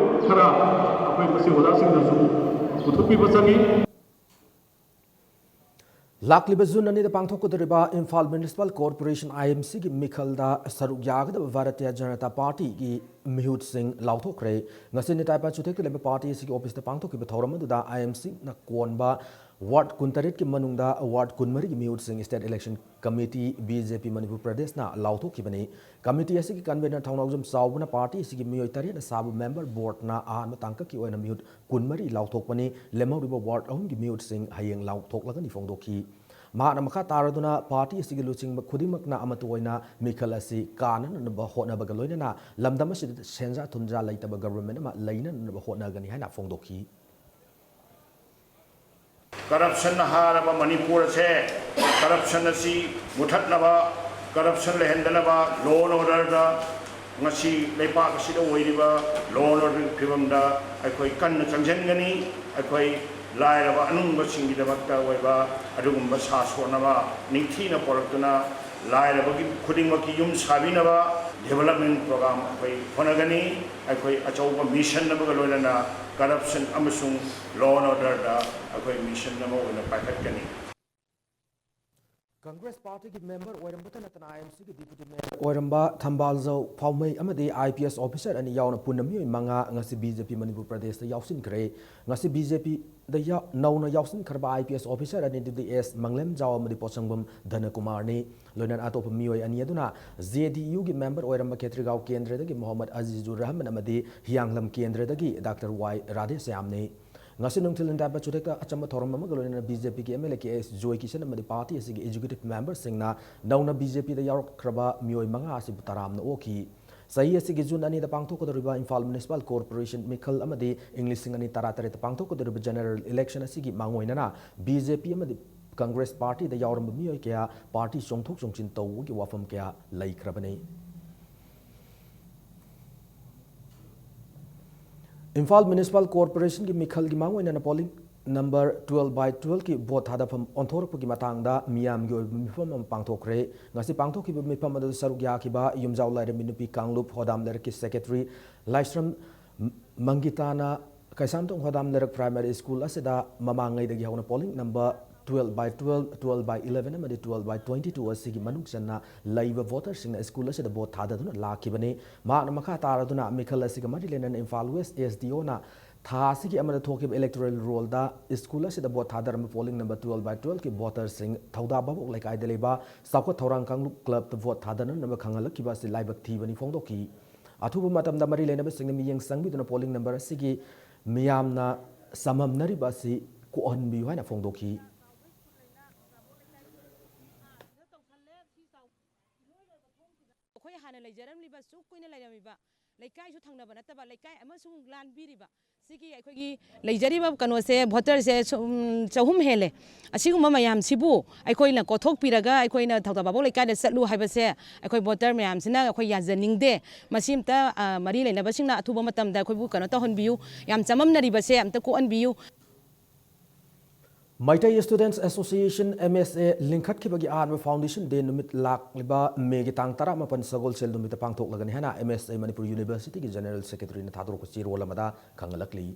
ꯈꯔ ꯑꯩꯈꯣꯏ ꯃꯁꯤ ꯑꯣꯖꯥꯁꯤꯡꯅꯁꯨ ꯄꯨꯊꯣꯛꯄꯤꯕ ꯆꯪꯉꯤ꯫ ꯂꯥꯛꯂꯤꯕ ꯖꯨꯟ ꯑꯅꯤꯗ ꯄꯥꯡꯊꯣꯛꯀꯗꯧꯔꯤꯕ ꯏꯝꯐꯥꯜ ꯃ꯭ꯌꯨꯅꯤꯁꯤꯄꯥꯜ ꯀꯣꯔꯄꯣꯔꯦꯁꯟ, IMCꯒꯤ ꯃꯤꯈꯜꯗ ꯁꯔꯨꯛ ꯌꯥꯒꯗꯕ ꯚꯥꯔꯇꯤꯌ ꯖꯅꯇꯥ ꯄꯥꯔꯇꯤꯒꯤ ꯃꯤꯍꯨꯠꯁꯤꯡ ꯂꯥꯎꯊꯣꯛꯈ꯭ꯔꯦ꯫ ꯉꯁꯤ ꯅꯤꯇꯥꯏ ꯄꯥꯆꯨꯊꯦꯛꯇ ꯂꯩꯕ ꯄꯥꯔꯇꯤ ꯑꯁꯤꯒꯤ ꯑꯣꯐꯤꯁꯇ ꯄꯥꯡꯊꯣꯛꯈꯤꯕ ꯊꯧꯔꯝ ꯑꯗꯨꯗ IMCꯅ ꯀꯣꯟꯕ ꯋꯥꯔꯗ ꯀꯨꯟꯇꯔꯦꯠꯀꯤ ꯃꯅꯨꯡꯗ ꯋꯥꯔꯗ ꯀꯨꯟꯃꯔꯤꯒꯤ ꯃꯤꯍꯨꯠꯁꯤꯡ state election committee, BJP Manipur ꯄ꯭ꯔꯗꯦꯁꯅ ꯂꯥꯎꯊꯣꯛꯈꯤꯕꯅꯤ꯫ ꯀꯃꯤꯇꯤ ꯑꯁꯤꯒꯤ ꯀꯟꯚꯦꯅꯔ ꯊꯧꯅꯥꯎꯖꯝ ꯆꯥꯎꯕꯅ ꯄꯥꯔꯇꯤ ꯑꯁꯤꯒꯤ ꯃꯤꯑꯣꯏ ꯇꯔꯦꯠꯅ ꯁꯥꯕ ꯃꯦꯝꯕꯔ ꯕꯣꯔꯗꯅ ꯑꯍꯥꯟꯕ ꯇꯥꯡꯀꯛꯀꯤ ꯑꯣꯏꯅ ꯃꯤꯍꯨꯠ ꯀꯨꯟꯃꯔꯤ ꯂꯥꯎꯊꯣꯛꯄꯅꯤ꯫ ꯂꯦꯝꯍꯧꯔꯤꯕ ꯋꯥꯔꯗ ꯑꯍꯨꯝꯒꯤ ꯃꯤꯍꯨꯠꯁꯤꯡ ꯍꯌꯦꯡ ꯂꯥꯎꯊꯣꯛꯂꯒꯅꯤ ꯐꯣꯡꯗꯣꯛꯈꯤ꯫ ꯃꯍꯥꯛꯅ ꯃꯈꯥ ꯇꯥꯔꯗꯨꯅ ꯄꯥꯔꯇꯤ ꯑꯁꯤꯒꯤ ꯂꯨꯆꯤꯡꯕ ꯈꯨꯗꯤꯡꯃꯛꯅ ꯑꯃꯠꯇ ꯑꯣꯏꯅ ꯃꯤꯈꯜ ꯑꯁꯤ ꯀꯥꯅꯅꯕ ꯍꯣꯠꯅꯕꯒ ꯂꯣꯏꯅꯅ ꯂꯝꯗꯝ ꯑꯁꯤꯗ ꯁꯦꯟꯖꯥ ꯊꯨꯝꯖꯥ ꯂꯩꯇꯕ ꯒꯚꯔꯟꯃꯦꯟ ꯑꯃ ꯂꯩꯅꯅꯕ ꯍꯣꯠꯅꯒꯅꯤ ꯍꯥꯏꯅ ꯐꯣꯡꯗꯣꯛꯈꯤ꯫ ꯀꯔꯞꯁꯟꯅ ꯍꯥꯔꯕ ꯃꯅꯤꯄꯨꯔ ꯑꯁꯦ ꯀꯔꯞꯁꯟ ꯑꯁꯤ ꯃꯨꯊꯠꯅꯕ, ꯀꯔꯞꯁꯟ ꯂꯩꯍꯟꯗꯅꯕ, ꯂꯣ ꯑꯦꯟ ꯑꯣꯔꯗꯔꯗ ꯉꯁꯤ ꯂꯩꯄꯥꯛ ꯑꯁꯤꯗ ꯑꯣꯏꯔꯤꯕ ꯂꯣ ꯑꯦꯟ ꯑꯣꯔꯗꯔꯒꯤ ꯐꯤꯕꯝꯗ ꯑꯩꯈꯣꯏ ꯀꯟꯅ ꯆꯪꯁꯤꯟꯒꯅꯤ꯫ ꯑꯩꯈꯣꯏ ꯂꯥꯏꯔꯕ ꯑꯅꯨꯡꯕꯁꯤꯡꯒꯤꯗꯃꯛꯇ ꯑꯣꯏꯕ ꯑꯗꯨꯒꯨꯝꯕ ꯁꯥꯁꯣꯟ ꯑꯃ ꯅꯤꯡꯊꯤꯅ ꯄꯣꯔꯛꯇꯨꯅ ꯂꯥꯏꯔꯕꯒꯤ ꯈꯨꯗꯤꯡꯃꯛꯀꯤ ꯌꯨꯝ ꯁꯥꯕꯤꯅꯕ ꯗꯤꯕꯦꯂꯞꯃꯦꯟ ꯄ꯭ꯔꯣꯒ꯭ꯔꯥꯝ ꯑꯩꯈꯣꯏ ꯍꯣꯠꯅꯒꯅꯤ꯫ ꯑꯩꯈꯣꯏ ꯑꯆꯧꯕ ꯃꯤꯁꯟ ꯑꯃꯒ ꯂꯣꯏꯅꯅ ꯀꯔꯞꯁꯟ ꯑꯃꯁꯨꯡ ꯂꯣ ꯑꯦꯟ ꯑꯣꯔꯗꯔꯗ ꯑꯩꯈꯣꯏ ꯃꯤꯁꯟ ꯑꯃ ꯑꯣꯏꯅ ꯄꯥꯏꯈꯠꯀꯅꯤ꯫ ꯀꯪꯒ꯭ꯔꯦꯁ ꯄꯥꯔꯇꯤꯒꯤ ꯃꯦꯝꯕꯔ ꯑꯣꯏꯔꯝꯕꯇ ꯅꯠꯇꯅ IMCꯒꯤ ꯗꯤꯄ꯭ꯌꯨꯇꯤ ꯃꯦꯌꯔ ꯑꯣꯏꯔꯝꯕ ꯊꯝꯕꯥꯜꯖꯧ ꯐꯥꯎꯃꯩ ꯑꯃꯗꯤ IPS ꯑꯣꯐꯤꯁꯔ ꯑꯅꯤ ꯌꯥꯎꯅ ꯄꯨꯟꯅ ꯃꯤꯑꯣꯏ ꯃꯉꯥ ꯉꯁꯤ BJP ꯃꯅꯤꯄꯨꯔ ꯄ꯭ꯔꯗꯦꯁꯇ ꯌꯥꯎꯁꯤꯟꯈ꯭ꯔꯦ꯫ ꯉꯁꯤ BJPꯗ ꯌꯥ-, ꯅꯧꯅ ꯌꯥꯎꯁꯤꯟꯈ꯭ꯔꯕ IPS ꯑꯣꯐꯤꯁꯔ ꯑꯅꯤꯗꯨꯗꯤ ꯑꯦꯁ ꯃꯪꯂꯦꯝꯖꯥꯎ ꯑꯃꯗꯤ ꯄꯣꯠꯁꯪꯕꯝ ꯙꯅꯀꯨꯃꯥꯔꯅꯤ꯫ ꯂꯣꯏꯅꯅ ꯑꯇꯣꯞꯄ ꯃꯤꯑꯣꯏ ꯑꯅꯤ ꯑꯗꯨꯅ JDUꯒꯤ ꯃꯦꯝꯕꯔ ꯑꯣꯏꯔꯝꯕ ꯈꯦꯇ꯭ꯔꯤꯒꯥꯎ ꯀꯦꯟꯗ꯭ꯔꯗꯒꯤ ꯃꯣꯍꯝꯃꯗ ꯑꯖꯤꯖꯨꯔ ꯔꯍꯃꯟ ꯑꯃꯗꯤ ꯍꯤꯌꯥꯡꯂꯝ ꯀꯦꯟꯗ꯭ꯔꯗꯒꯤ ꯗꯥꯛꯇꯔ ꯋꯥꯏ ꯔꯥꯙꯦꯁ꯭ꯌꯥꯝꯅꯤ꯫ ꯉꯁꯤ ꯅꯨꯡꯊꯤꯜ ꯅꯤꯡꯊꯥꯏ ꯄꯥꯆꯨꯊꯦꯛꯇ ꯑꯆꯝꯕ ꯊꯧꯔꯝ ꯑꯃꯒ ꯂꯣꯏꯅꯅ BJPꯒꯤ MLA ꯀꯦ ꯑꯦꯁ ꯖꯣꯏ ꯀꯤꯁꯟ ꯑꯃꯗꯤ ꯄꯥꯔꯇꯤ ꯑꯁꯤꯒꯤ ꯑꯦꯛꯖꯤꯀ꯭ꯌꯨꯇꯤꯚ ꯃꯦꯝꯕꯔꯁꯤꯡꯅ ꯅꯧꯅ BJPꯗ ꯌꯥꯎꯔꯛꯈ꯭ꯔꯕ ꯃꯤꯑꯣꯏ ꯃꯉꯥ ꯑꯁꯤꯕꯨ ꯇꯔꯥꯝꯅ ꯑꯣꯛꯈꯤ꯫ ꯆꯍꯤ ꯑꯁꯤꯒꯤ ꯖꯨꯟ ꯑꯅꯤꯗ ꯄꯥꯡꯊꯣꯛꯀꯗꯧꯔꯤꯕ ꯏꯝꯐꯥꯜ ꯃ꯭ꯌꯨꯅꯤꯁꯤꯄꯥꯜ ꯀꯣꯔꯄꯣꯔꯦꯁꯟ ꯃꯤꯈꯜ ꯑꯃꯗꯤ ꯏꯪ ꯂꯤꯁꯤꯡ ꯑꯅꯤ ꯇꯔꯥꯇꯔꯦꯠꯇ ꯄꯥꯡꯊꯣꯛꯀꯗꯧꯔꯤꯕ ꯖꯦꯅꯔꯦꯜ ꯏꯂꯦꯛꯁꯟ ꯑꯁꯤꯒꯤ ꯃꯥꯡꯑꯣꯏꯅꯅ BJP ꯑꯃꯗꯤ ꯀꯪꯒ꯭ꯔꯦꯁ ꯄꯥꯔꯇꯤꯗ ꯌꯥꯎꯔꯝꯕ ꯃꯤꯑꯣꯏ ꯀꯌꯥ ꯄꯥꯔꯇꯤ ꯆꯣꯡꯊꯣꯛ ꯆꯣꯡꯁꯤꯟ ꯇꯧꯕꯒꯤ ꯋꯥꯐꯝ ꯀꯌꯥ ꯂꯩꯈ꯭ꯔꯕꯅꯤ꯫ ꯏꯝꯐꯥꯜ ꯃ꯭ꯌꯨꯅꯤꯁꯤꯄꯥꯜ ꯀꯣꯔꯄꯣꯔꯦꯁꯟꯒꯤ ꯃꯤꯈꯜꯒꯤ ꯃꯥꯡꯑꯣꯏꯅꯅ ꯄꯣꯂꯤꯡ ꯅꯝꯕꯔ ꯇꯨꯋꯦꯜꯐ ꯕꯥꯏ ꯇꯨꯋꯦꯜꯐꯀꯤ ꯚꯣꯠ ꯊꯥꯗꯐꯝ ꯑꯣꯟꯊꯣꯔꯛꯄꯒꯤ ꯃꯇꯥꯡꯗ ꯃꯤꯌꯥꯝꯒꯤ ꯑꯣꯏꯕ ꯃꯤꯐꯝ ꯑꯃ ꯄꯥꯡꯊꯣꯛꯈ꯭ꯔꯦ꯫ ꯉꯁꯤ ꯄꯥꯡꯊꯣꯛꯈꯤꯕ ꯃꯤꯐꯝ ꯑꯗꯨꯗ ꯁꯔꯨꯛ ꯌꯥꯈꯤꯕ ꯌꯨꯝꯖꯥꯎ ꯂꯥꯏꯔꯦꯝꯕꯤ ꯅꯨꯄꯤ ꯀꯥꯡꯂꯨꯞ ꯍꯣꯗꯥꯝ ꯂꯩꯔꯛꯀꯤ ꯁꯦꯀ꯭ꯔꯦꯇꯔꯤ ꯂꯥꯏꯁ꯭ꯔꯝ ꯃꯪꯒꯤꯇꯥꯅ ꯀꯩꯁꯥꯝꯊꯣꯡ ꯍꯣꯗꯥꯝ ꯂꯩꯔꯛ ꯄ꯭ꯔꯥꯏꯃꯥꯔꯤ ꯁ꯭ꯀꯨꯜ ꯑꯁꯤꯗ ꯃꯃꯥꯡꯉꯩꯗꯒꯤ ꯍꯧꯅ ꯄꯣꯂꯤꯡ ꯅꯝꯕꯔ ꯇꯨꯋꯦꯜꯐ ꯕꯥꯏ ꯇꯨꯋꯦꯜꯐ, ꯇꯨꯋꯦꯜꯐ ꯕꯥꯏ ꯏꯂꯦꯚꯦꯟ ꯑꯃꯗꯤ ꯇꯨꯋꯦꯜꯐ ꯕꯥꯏ ꯇ꯭ꯋꯦꯟꯇꯤ ꯇꯨ ꯑꯁꯤꯒꯤ ꯃꯅꯨꯡ ꯆꯟꯅ ꯂꯩꯕ ꯚꯣꯇꯔꯁꯤꯡꯅ ꯁ꯭ꯀꯨꯜ ꯑꯁꯤꯗ ꯚꯣꯠ ꯊꯥꯗꯗꯨꯅ ꯂꯥꯛꯈꯤꯕꯅꯤ꯫ ꯃꯍꯥꯛꯅ ꯃꯈꯥ ꯇꯥꯔꯗꯨꯅ ꯃꯤꯈꯜ ꯑꯁꯤꯒ ꯃꯔꯤ ꯂꯩꯅꯅ ꯏꯝꯐꯥꯜ ꯋꯦꯁ ꯑꯦꯁ ꯗꯤ ꯑꯣꯅ ꯊꯥ ꯑꯁꯤꯒꯤ ꯑꯃꯗ ꯊꯣꯛꯈꯤꯕ ꯏꯂꯦꯛꯇꯣꯔꯦꯜ ꯔꯣꯜꯗ ꯁ꯭ꯀꯨꯜ ꯑꯁꯤꯗ ꯚꯣꯠ ꯊꯥꯗꯔꯝꯕ ꯄꯣꯂꯤꯡ ꯅꯝꯕꯔ ꯇꯨꯋꯦꯜꯐ ꯕꯥꯏ ꯇꯨꯋꯦꯜꯐꯀꯤ ꯚꯣꯇꯔꯁꯤꯡ ꯊꯧꯗꯥ ꯚꯥꯕꯣꯛ ꯂꯩꯀꯥꯏꯗ ꯂꯩꯕ ꯆꯥꯎꯈꯠ ꯊꯧꯔꯥꯡ ꯀꯥꯡꯂꯨꯞ ꯀ꯭ꯂꯕꯇ ꯚꯣꯠ ꯊꯥꯗꯅꯅꯕ ꯈꯪꯍꯜꯂꯛꯈꯤꯕ ꯑꯁꯤ ꯂꯥꯏꯕꯛ ꯊꯤꯕꯅꯤ ꯐꯣꯡꯗꯣꯛꯈꯤ꯫ ꯑꯊꯨꯕ ꯃꯇꯝꯗ ꯃꯔꯤ ꯂꯩꯅꯕꯁꯤꯡꯅ ꯃꯤꯠꯌꯦꯡ ꯆꯪꯕꯤꯗꯨꯅ ꯄꯣꯂꯤꯡ ꯅꯝꯕꯔ ꯑꯁꯤꯒꯤ ꯃꯤꯌꯥꯝꯅ ꯆꯃꯝꯅꯔꯤꯕ ꯑꯁꯤ ꯀꯣꯛꯍꯟꯕꯤꯌꯨ ꯍꯥꯏꯅ ꯐꯣꯡꯗꯣꯛꯈꯤ꯫ ꯑꯩꯈꯣꯏ ꯍꯥꯟꯅ ꯂꯩꯖꯔꯝꯂꯤꯕ ꯁꯨꯛ ꯀꯨꯏꯅ ꯂꯩꯔꯝꯃꯤꯕ ꯂꯩꯀꯥꯏꯁꯨ ꯊꯪꯅꯕ ꯅꯠꯇꯕ ꯂꯩꯀꯥꯏ ꯑꯃꯁꯨꯡ ꯂꯥꯟꯕꯤꯔꯤꯕ ꯁꯤꯒꯤ ꯑꯩꯈꯣꯏꯒꯤ ꯂꯩꯖꯔꯤꯕ ꯀꯩꯅꯣꯁꯦ ꯚꯣꯇꯔꯁꯦ ꯁꯨꯝ ꯆꯍꯨꯝ ꯍꯦꯜꯂꯦ꯫ ꯑꯁꯤꯒꯨꯝꯕ ꯃꯌꯥꯝꯁꯤꯕꯨ ꯑꯩꯈꯣꯏꯅ ꯀꯣꯊꯣꯛꯄꯤꯔꯒ ꯑꯩꯈꯣꯏꯅ ꯊꯧꯗꯥ ꯚꯥꯕꯣꯛ ꯂꯩꯀꯥꯏꯗ ꯆꯠꯂꯨ ꯍꯥꯏꯕꯁꯦ ꯑꯩꯈꯣꯏ ꯚꯣꯇꯔ ꯃꯌꯥꯝꯁꯤꯅ ꯑꯩꯈꯣꯏ ꯌꯥꯖꯅꯤꯡꯗꯦ꯫ ꯃꯁꯤ ꯑꯝꯇ ꯃꯔꯤ ꯂꯩꯅꯕꯁꯤꯡꯅ ꯑꯊꯨꯕ ꯃꯇꯝꯗ ꯑꯩꯈꯣꯏꯕꯨ ꯀꯩꯅꯣ ꯇꯧꯍꯟꯕꯤꯌꯨ꯫ ꯌꯥꯝ ꯆꯃꯝꯅꯔꯤꯕꯁꯦ ꯑꯝꯇ ꯀꯣꯛꯍꯟꯕꯤꯌꯨ꯫ ꯃꯩꯇꯩ ꯁ꯭ꯇꯨꯗꯦꯟꯠꯁ ꯑꯦꯁꯣꯁꯤꯌꯦꯁꯟ, ꯑꯦꯝ ꯑꯦꯁ ꯑꯦ, ꯂꯤꯡꯈꯠꯈꯤꯕꯒꯤ ꯑꯍꯥꯟꯕ ꯐꯥꯎꯟꯗꯦꯁꯟ ꯗꯦ ꯅꯨꯃꯤꯠ ꯂꯥꯛꯂꯤꯕ ꯃꯦꯒꯤ ꯇꯥꯡ ꯇꯔꯥꯃꯥꯄꯟ ꯁꯒꯣꯜꯁꯦꯜ ꯅꯨꯃꯤꯠꯇ ꯄꯥꯡꯊꯣꯛꯂꯒꯅꯤ ꯍꯥꯏꯅ ꯑꯦꯝ ꯑꯦꯁ ꯑꯦ ꯃꯅꯤꯄꯨꯔ ꯌꯨꯅꯤꯚꯔꯁꯤꯇꯤꯒꯤ ꯖꯦꯅꯔꯦꯜ ꯁꯦꯀ꯭ꯔꯦꯇꯔꯤꯅ ꯊꯥꯗꯣꯔꯛꯄ ꯆꯦꯔꯣꯜ ꯑꯃꯗ ꯈꯪꯍꯜꯂꯛꯂꯤ꯫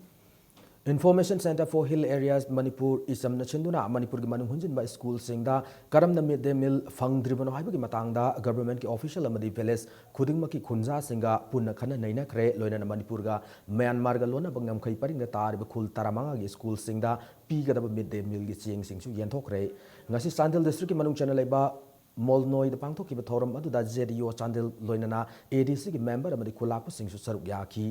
Information Centre for Hill Areas Manipur ꯏꯁꯝꯅ ꯁꯤꯟꯗꯨꯅ ꯃꯅꯤꯄꯨꯔꯒꯤ ꯃꯅꯨꯡ ꯍꯨꯟꯖꯤꯟꯕ ꯁ꯭ꯀꯨꯜꯁꯤꯡꯗ ꯀꯔꯝꯅ ꯃꯤꯗ ꯗꯦ ꯃꯤꯜ ꯐꯪꯗ꯭ꯔꯤꯕꯅꯣ ꯍꯥꯏꯕꯒꯤ ꯃꯇꯥꯡꯗ ꯒꯚꯔꯟꯃꯦꯟꯠꯀꯤ ꯑꯣꯐꯤꯁꯤꯌꯦꯜ ꯑꯃꯗꯤ ꯚꯤꯂꯦꯖ ꯈꯨꯗꯤꯡꯃꯛꯀꯤ ꯈꯨꯟꯖꯥꯁꯤꯡꯒ ꯄꯨꯟꯅ ꯈꯟꯅ ꯅꯩꯅꯈ꯭ꯔꯦ꯫ ꯂꯣꯏꯅꯅ ꯃꯅꯤꯄꯨꯔꯒ ꯃ꯭ꯌꯥꯟꯃꯥꯔꯒ ꯂꯣꯟꯅꯕ ꯉꯝꯈꯩ ꯄꯔꯤꯡꯗ ꯇꯥꯔꯤꯕ ꯈꯨꯜ ꯇꯔꯥꯃꯉꯥꯒꯤ ꯁ꯭ꯀꯨꯜꯁꯤꯡꯗ ꯄꯤꯒꯗꯕ ꯃꯤꯗ ꯗꯦ ꯃꯤꯜꯒꯤ ꯆꯦꯡꯁꯤꯡꯁꯨ ꯌꯦꯟꯊꯣꯛꯈ꯭ꯔꯦ꯫ ꯉꯁꯤ ꯆꯥꯟꯗꯦꯜ ꯗꯤꯁꯇ꯭ꯔꯤꯛꯀꯤ ꯃꯅꯨꯡ ꯆꯟꯅ ꯂꯩꯕ ꯃꯣꯜꯅꯣꯏꯗ ꯄꯥꯡꯊꯣꯛꯈꯤꯕ ꯊꯧꯔꯝ ꯑꯗꯨꯗ ꯖꯦ ꯗꯤ ꯑꯣ ꯆꯥꯟꯗꯦꯜ ꯂꯣꯏꯅꯅ ꯑꯦ ꯗꯤ ꯁꯤꯒꯤ ꯃꯦꯝꯕꯔ ꯑꯃꯗꯤ ꯈꯨꯂꯥꯛꯄꯁꯤꯡꯁꯨ ꯁꯔꯨꯛ ꯌꯥꯈꯤ꯫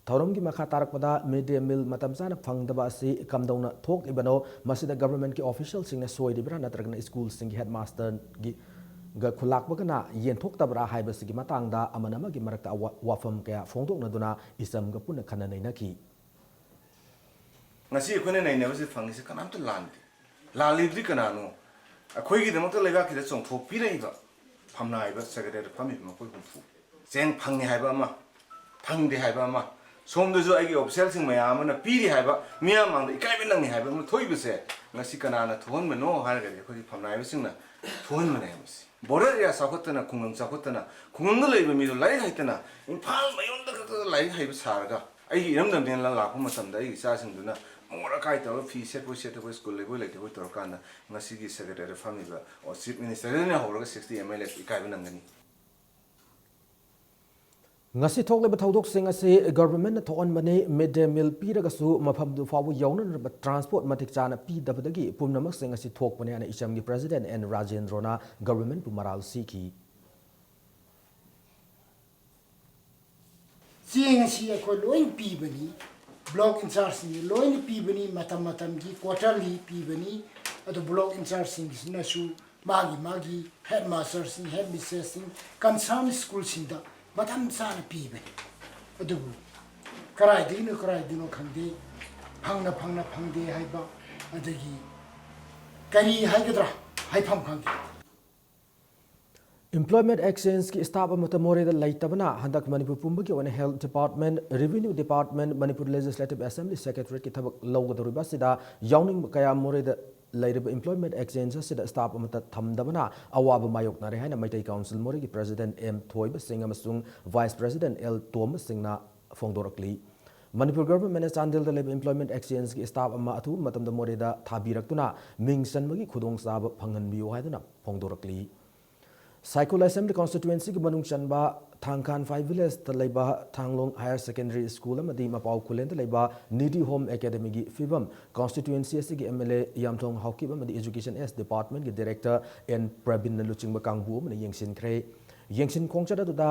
ꯊꯧꯔꯝꯒꯤ ꯃꯈꯥ ꯇꯥꯔꯛꯄꯗ ꯃꯤꯗ ꯗꯦ ꯃꯤꯜ ꯃꯇꯝ ꯆꯥꯅ ꯐꯪꯗꯕ ꯑꯁꯤ ꯀꯝꯗꯧꯅ ꯊꯣꯛꯂꯤꯕꯅꯣ, ꯃꯁꯤꯗ ꯒꯚꯔꯟꯃꯦꯟꯠꯀꯤ ꯑꯣꯐꯤꯁꯤꯌꯦꯜꯁꯤꯡꯅ ꯁꯣꯏꯔꯤꯕ꯭ꯔꯥ ꯅꯠꯇ꯭ꯔꯒꯅ ꯁ꯭ꯀꯨꯜꯁꯤꯡꯒꯤ ꯍꯦꯗꯃꯥꯁꯇꯔꯒꯤ ꯒ ꯈꯨꯂꯥꯛꯄꯒꯅ ꯌꯦꯟꯊꯣꯛꯇꯕ꯭ꯔꯥ ꯍꯥꯏꯕꯁꯤꯒꯤ ꯃꯇꯥꯡꯗ ꯑꯃꯅ ꯑꯃꯒꯤ ꯃꯔꯛꯇ ꯑꯋꯥ-, ꯋꯥꯐꯝ ꯀꯌꯥ ꯐꯣꯡꯗꯣꯛꯅꯗꯨꯅ ꯏꯆꯝꯒ ꯄꯨꯟꯅ ꯈꯟꯅ ꯅꯩꯅꯈꯤ꯫ ꯉꯁꯤ ꯑꯩꯈꯣꯏꯅ ꯅꯩꯅꯕꯁꯤ ꯐꯪꯉꯤꯁꯤ ꯀꯅꯥꯝꯇ ꯂꯥꯟꯗꯦ꯫ ꯂꯥꯜꯂꯤꯕꯗꯤ ꯀꯅꯥꯅꯣ? ꯑꯩꯈꯣꯏꯒꯤꯗꯃꯛꯇ ꯂꯩꯕꯥꯛꯁꯤꯗ ꯆꯣꯡꯊꯣꯛꯄꯤꯔꯛꯏꯕ ꯐꯝꯅꯥꯏꯕ ꯁꯦꯀ꯭ꯔꯦꯇꯔꯤꯌꯦꯠꯇ ꯐꯝꯃꯤꯕ ꯃꯈꯣꯏ ꯍꯨꯝꯐꯨ꯫ ꯆꯦꯡ ꯐꯪꯉꯦ ꯍꯥꯏꯕ ꯑꯃ, ꯐꯪꯗꯦ ꯍꯥꯏꯕ ꯑꯃ, ꯁꯣꯝꯗꯁꯨ ꯑꯩꯒꯤ ꯑꯣꯐꯤꯁꯤꯌꯦꯜꯁꯤꯡ ꯃꯌꯥꯝ ꯑꯃꯅ ꯄꯤꯔꯤ ꯍꯥꯏꯕ, ꯃꯤꯌꯥꯝ ꯃꯥꯡꯗ ꯏꯀꯥꯏꯕ ꯅꯪꯉꯤ ꯍꯥꯏꯕ ꯑꯃ ꯊꯣꯛꯏꯕꯁꯦ, ꯉꯁꯤ ꯀꯅꯥꯅ ꯊꯣꯛꯍꯟꯕꯅꯣ ꯍꯥꯏꯔꯒꯗꯤ ꯑꯩꯈꯣꯏꯒꯤ ꯐꯝꯅꯥꯏꯕꯁꯤꯡꯅ ꯊꯣꯛꯍꯟꯕꯅꯦ ꯍꯥꯏꯕꯁꯤ꯫ ꯕꯣꯔꯗꯔ ꯑꯦꯔꯤꯌꯥ ꯆꯥꯎꯈꯠꯇꯅ, ꯈꯨꯡꯒꯪ ꯆꯥꯎꯈꯠꯇꯅ, ꯈꯨꯡꯒꯪꯗ ꯂꯩꯕ ꯃꯤꯗꯣ ꯂꯥꯏꯔꯤꯛ ꯍꯩꯇꯅ ꯏꯝꯐꯥꯜ ꯃꯌꯣꯟꯗ ꯈꯛꯇ ꯂꯥꯏꯔꯤꯛ ꯍꯩꯕ ꯁꯥꯔꯒ ꯑꯩꯒꯤ ꯏꯔꯝꯗꯝꯅꯦꯅ ꯂꯥꯛꯄ ꯃꯇꯝꯗ ꯑꯩꯒꯤ ꯏꯆꯥꯁꯤꯡꯗꯨꯅ ꯑꯃꯣꯠ ꯑꯀꯥꯏ ꯇꯧꯔꯒ ꯐꯤ ꯁꯦꯠꯄꯣꯏ ꯁꯦꯠꯇꯕꯣꯏ, ꯁ꯭ꯀꯨꯜ ꯂꯩꯕꯣꯏ ꯂꯩꯇꯕꯣꯏ ꯇꯧꯔꯀꯥꯟꯗ ꯉꯁꯤꯒꯤ ꯁꯦꯀ꯭ꯔꯦꯇꯔꯤꯗ ꯐꯝꯃꯤꯕ, ꯑꯣ, ꯆꯤꯐ ꯃꯤꯅꯤꯁꯇꯔꯗꯒꯤꯅ ꯍꯧꯔꯒ ꯁꯤꯛꯁꯇꯤ ꯑꯦꯝ ꯑꯦꯜ ꯑꯦ ꯏꯀꯥꯏꯕ ꯅꯪꯒꯅꯤ꯫ ꯉꯁꯤ ꯊꯣꯛꯂꯤꯕ ꯊꯧꯗꯣꯛꯁꯤꯡ ꯑꯁꯤ ꯒꯚꯔꯟꯃꯦꯟꯠꯅ ꯊꯣꯛꯍꯟꯕꯅꯤ꯫ ꯃꯤꯗ ꯗꯦ ꯃꯤꯜ ꯄꯤꯔꯒꯁꯨ ꯃꯐꯝꯗꯨ ꯐꯥꯎꯕ ꯌꯧꯅꯅꯕ ꯇ꯭ꯔꯥꯟꯁꯄꯣꯔꯠ ꯃꯇꯤꯛ ꯆꯥꯅ ꯄꯤꯗꯕꯗꯒꯤ ꯄꯨꯝꯅꯃꯛꯁꯤꯡ ꯑꯁꯤ ꯊꯣꯛꯄꯅꯤ ꯍꯥꯏꯅ ꯏꯆꯝꯒꯤ ꯄ꯭ꯔꯦꯁꯤꯗꯦꯟꯠ ꯑꯦꯟ ꯔꯥꯖꯦꯟꯗ꯭ꯔꯣꯅ ꯒꯚꯔꯟꯃꯦꯟꯠꯄꯨ ꯃꯔꯥꯜ ꯁꯤꯈꯤ꯫ ꯆꯦꯡ ꯑꯁꯤ ꯑꯩꯈꯣꯏ ꯂꯣꯏꯅ ꯄꯤꯕꯅꯤ, ꯕ꯭ꯂꯣꯛ ꯏꯟꯆꯥꯔꯖꯁꯤꯡꯅ ꯂꯣꯏꯅ ꯄꯤꯕꯅꯤ, ꯃꯇꯝ ꯃꯇꯝꯒꯤ ꯀ꯭ꯋꯥꯇꯔꯂꯤ ꯄꯤꯕꯅꯤ꯫ ꯑꯗꯨ ꯕ꯭ꯂꯣꯛ ꯏꯟꯆꯥꯔꯖꯁꯤꯡꯁꯤꯅꯁꯨ ꯃꯥꯒꯤ ꯃꯥꯒꯤ ꯍꯦꯗ ꯃꯥꯁꯇꯔꯁꯤꯡ, ꯍꯦꯗ ꯃꯤꯁꯇ꯭ꯔꯦꯁꯁꯤꯡ, ꯀꯟꯁꯔꯟ ꯁ꯭ꯀꯨꯜꯁꯤꯡꯗ ꯃꯇꯝ ꯆꯥꯅ ꯄꯤꯕꯅꯤ꯫ ꯑꯗꯨꯕꯨ ꯀꯗꯥꯏꯗꯒꯤꯅꯣ ꯀꯗꯥꯏꯗꯒꯤꯅꯣ ꯈꯪꯗꯦ, ꯐꯪꯅ ꯐꯪꯅ ꯐꯪꯗꯦ ꯍꯥꯏꯕ, ꯑꯗꯒꯤ ꯀꯔꯤ ꯍꯥꯏꯒꯗ꯭ꯔꯥ, ꯍꯥꯏꯐꯝ ꯈꯪꯗꯦ꯫ Employment Exchangeꯀꯤ staff ꯑꯃꯠꯇ ꯃꯣꯔꯦꯗ ꯂꯩꯇꯕꯅ ꯍꯟꯗꯛ ꯃꯅꯤꯄꯨꯔ ꯄꯨꯝꯕꯒꯤ ꯑꯣꯏꯅ Health Department, Revenue Department, Manipur Legislative Assembly Secretariatꯀꯤ ꯊꯕꯛ ꯂꯧꯒꯗꯧꯔꯤꯕ ꯑꯁꯤꯗ ꯌꯥꯎꯅꯤꯡꯕ ꯀꯌꯥ ꯃꯣꯔꯦꯗ ꯂꯩꯔꯤꯕ Employment Exchange ꯑꯁꯤꯗ staff ꯑꯃꯠꯇ ꯊꯝꯗꯕꯅ ꯑꯋꯥꯕ ꯃꯥꯌꯣꯛꯅꯔꯦ ꯍꯥꯏꯅ ꯃꯩꯇꯩ Council ꯃꯣꯔꯦꯒꯤ President ꯑꯦꯝ ꯊꯣꯏꯕ ꯁꯤꯡ ꯑꯃꯁꯨꯡ Vice President ꯑꯦꯜ ꯇꯣꯝꯕ ꯁꯤꯡꯅ ꯐꯣꯡꯗꯣꯔꯛꯂꯤ꯫ ꯃꯅꯤꯄꯨꯔ Governmentꯅ ꯆꯥꯟꯗꯦꯜꯗ ꯂꯩꯕ Employment Exchangeꯀꯤ staff ꯑꯃ ꯑꯊꯨꯕ ꯃꯇꯝꯗ ꯃꯣꯔꯦꯗ ꯊꯥꯕꯤꯔꯛꯇꯨꯅ ꯃꯤꯡ ꯆꯟꯕꯒꯤ ꯈꯨꯗꯣꯡꯆꯥꯕ ꯐꯪꯍꯟꯕꯤꯌꯨ ꯍꯥꯏꯗꯨꯅ ꯐꯣꯡꯗꯣꯔꯛꯂꯤ꯫ ꯁꯥꯏꯈꯣꯜ Assembly Constituencyꯒꯤ ꯃꯅꯨꯡ ꯆꯟꯕ ꯊꯥꯡꯈꯥꯟꯐꯥꯏ Villageꯇ ꯂꯩꯕ ꯊꯥꯡꯂꯣꯡ Higher Secondary School ꯑꯃꯗꯤ ꯃꯄꯥꯎ ꯈꯨꯂꯦꯟꯗ ꯂꯩꯕ Nidhi Home Academyꯒꯤ ꯐꯤꯕꯝ constituency ꯑꯁꯤꯒꯤ MLA ꯌꯥꯝꯊꯣꯡ ꯍꯥꯎꯀꯤꯞ ꯑꯃꯗꯤ Education S Departmentꯀꯤ Director ꯑꯦꯟ ꯄ꯭ꯔꯕꯤꯟꯅ ꯂꯨꯆꯤꯡꯕ ꯀꯥꯡꯕꯨ ꯑꯃꯅ ꯌꯦꯡꯁꯤꯟꯈ꯭ꯔꯦ꯫ ꯌꯦꯡꯁꯤꯟ ꯈꯣꯡꯆꯠ ꯑꯗꯨꯗ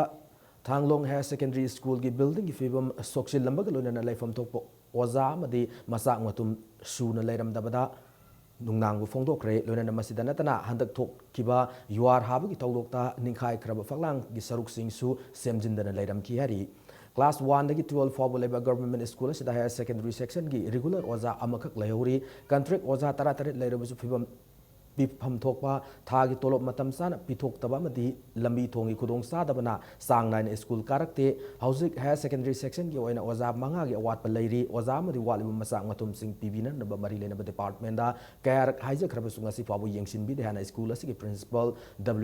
ꯊꯥꯡꯂꯣꯡ Higher Secondary Schoolꯒꯤ buildingꯒꯤ ꯐꯤꯕꯝ ꯁꯣꯛꯆꯤꯜꯂꯝꯕꯒ ꯂꯣꯏꯅꯅ ꯂꯩꯐꯝ ꯊꯣꯛꯄ ꯑꯣꯖꯥ ꯑꯃꯗꯤ ꯃꯆꯥꯛ ꯃꯊꯨꯝ ꯁꯨꯅ ꯂꯩꯔꯝꯗꯕꯗ ꯅꯨꯡꯅꯥꯡꯕ ꯐꯣꯡꯗꯣꯛꯈ꯭ꯔꯦ꯫ ꯂꯣꯏꯅꯅ ꯃꯁꯤꯗ ꯅꯠꯇꯅ ꯍꯟꯗꯛ ꯊꯣꯛꯈꯤꯕ ꯌꯨꯍꯥꯔ ꯍꯥꯕꯒꯤ ꯊꯧꯗꯣꯛꯇ ꯅꯤꯡꯈꯥꯏꯈ꯭ꯔꯕ ꯐꯛꯂꯥꯡꯒꯤ ꯁꯔꯨꯛꯁꯤꯡꯁꯨ ꯁꯦꯝꯖꯤꯟꯗꯅ ꯂꯩꯔꯝꯈꯤ ꯍꯥꯏꯔꯤ꯫ Class oneꯗꯒꯤ twelve ꯐꯥꯎꯕ ꯂꯩꯕ Government School ꯑꯁꯤꯗ Higher Secondary Sectionꯒꯤ regular ꯑꯣꯖꯥ ꯑꯃꯈꯛ ꯂꯩꯍꯧꯔꯤ꯫ Contract ꯑꯣꯖꯥ ꯇꯔꯥꯇꯔꯦꯠ ꯂꯩꯔꯕꯁꯨ ꯐꯤꯕꯝ ꯄꯤꯐꯝ ꯊꯣꯛꯄ ꯊꯥꯒꯤ ꯇꯣꯂꯣꯞ ꯃꯇꯝ ꯆꯥꯅ ꯄꯤꯊꯣꯛꯇꯕ ꯑꯃꯗꯤ ꯂꯝꯕꯤ ꯊꯣꯡꯒꯤ ꯈꯨꯗꯣꯡꯆꯥꯗꯕꯅ ꯆꯥꯡ ꯅꯥꯏꯅ ꯁ꯭ꯀꯨꯜ ꯀꯥꯔꯛꯇꯦ꯫ ꯍꯧꯖꯤꯛ higher secondary sectionꯒꯤ ꯑꯣꯏꯅ ꯑꯣꯖꯥ ꯃꯉꯥꯒꯤ ꯑꯋꯥꯠꯄ ꯂꯩꯔꯤ꯫ ꯑꯣꯖꯥ ꯑꯃꯗꯤ ꯋꯥꯠꯂꯤꯕ ꯃꯆꯥꯛ ꯃꯊꯨꯝꯁꯤꯡ ꯄꯤꯕꯤꯅꯅꯕ ꯃꯔꯤ ꯂꯩꯅꯕ departmentꯗ ꯀꯌꯥꯔꯛ ꯍꯥꯏꯖꯈ꯭ꯔꯕꯁꯨ ꯉꯁꯤ ꯐꯥꯎꯕ ꯌꯦꯡꯁꯤꯟꯕꯤꯗꯦ ꯍꯥꯏꯅ ꯁ꯭ꯀꯨꯜ ꯑꯁꯤꯒꯤ principal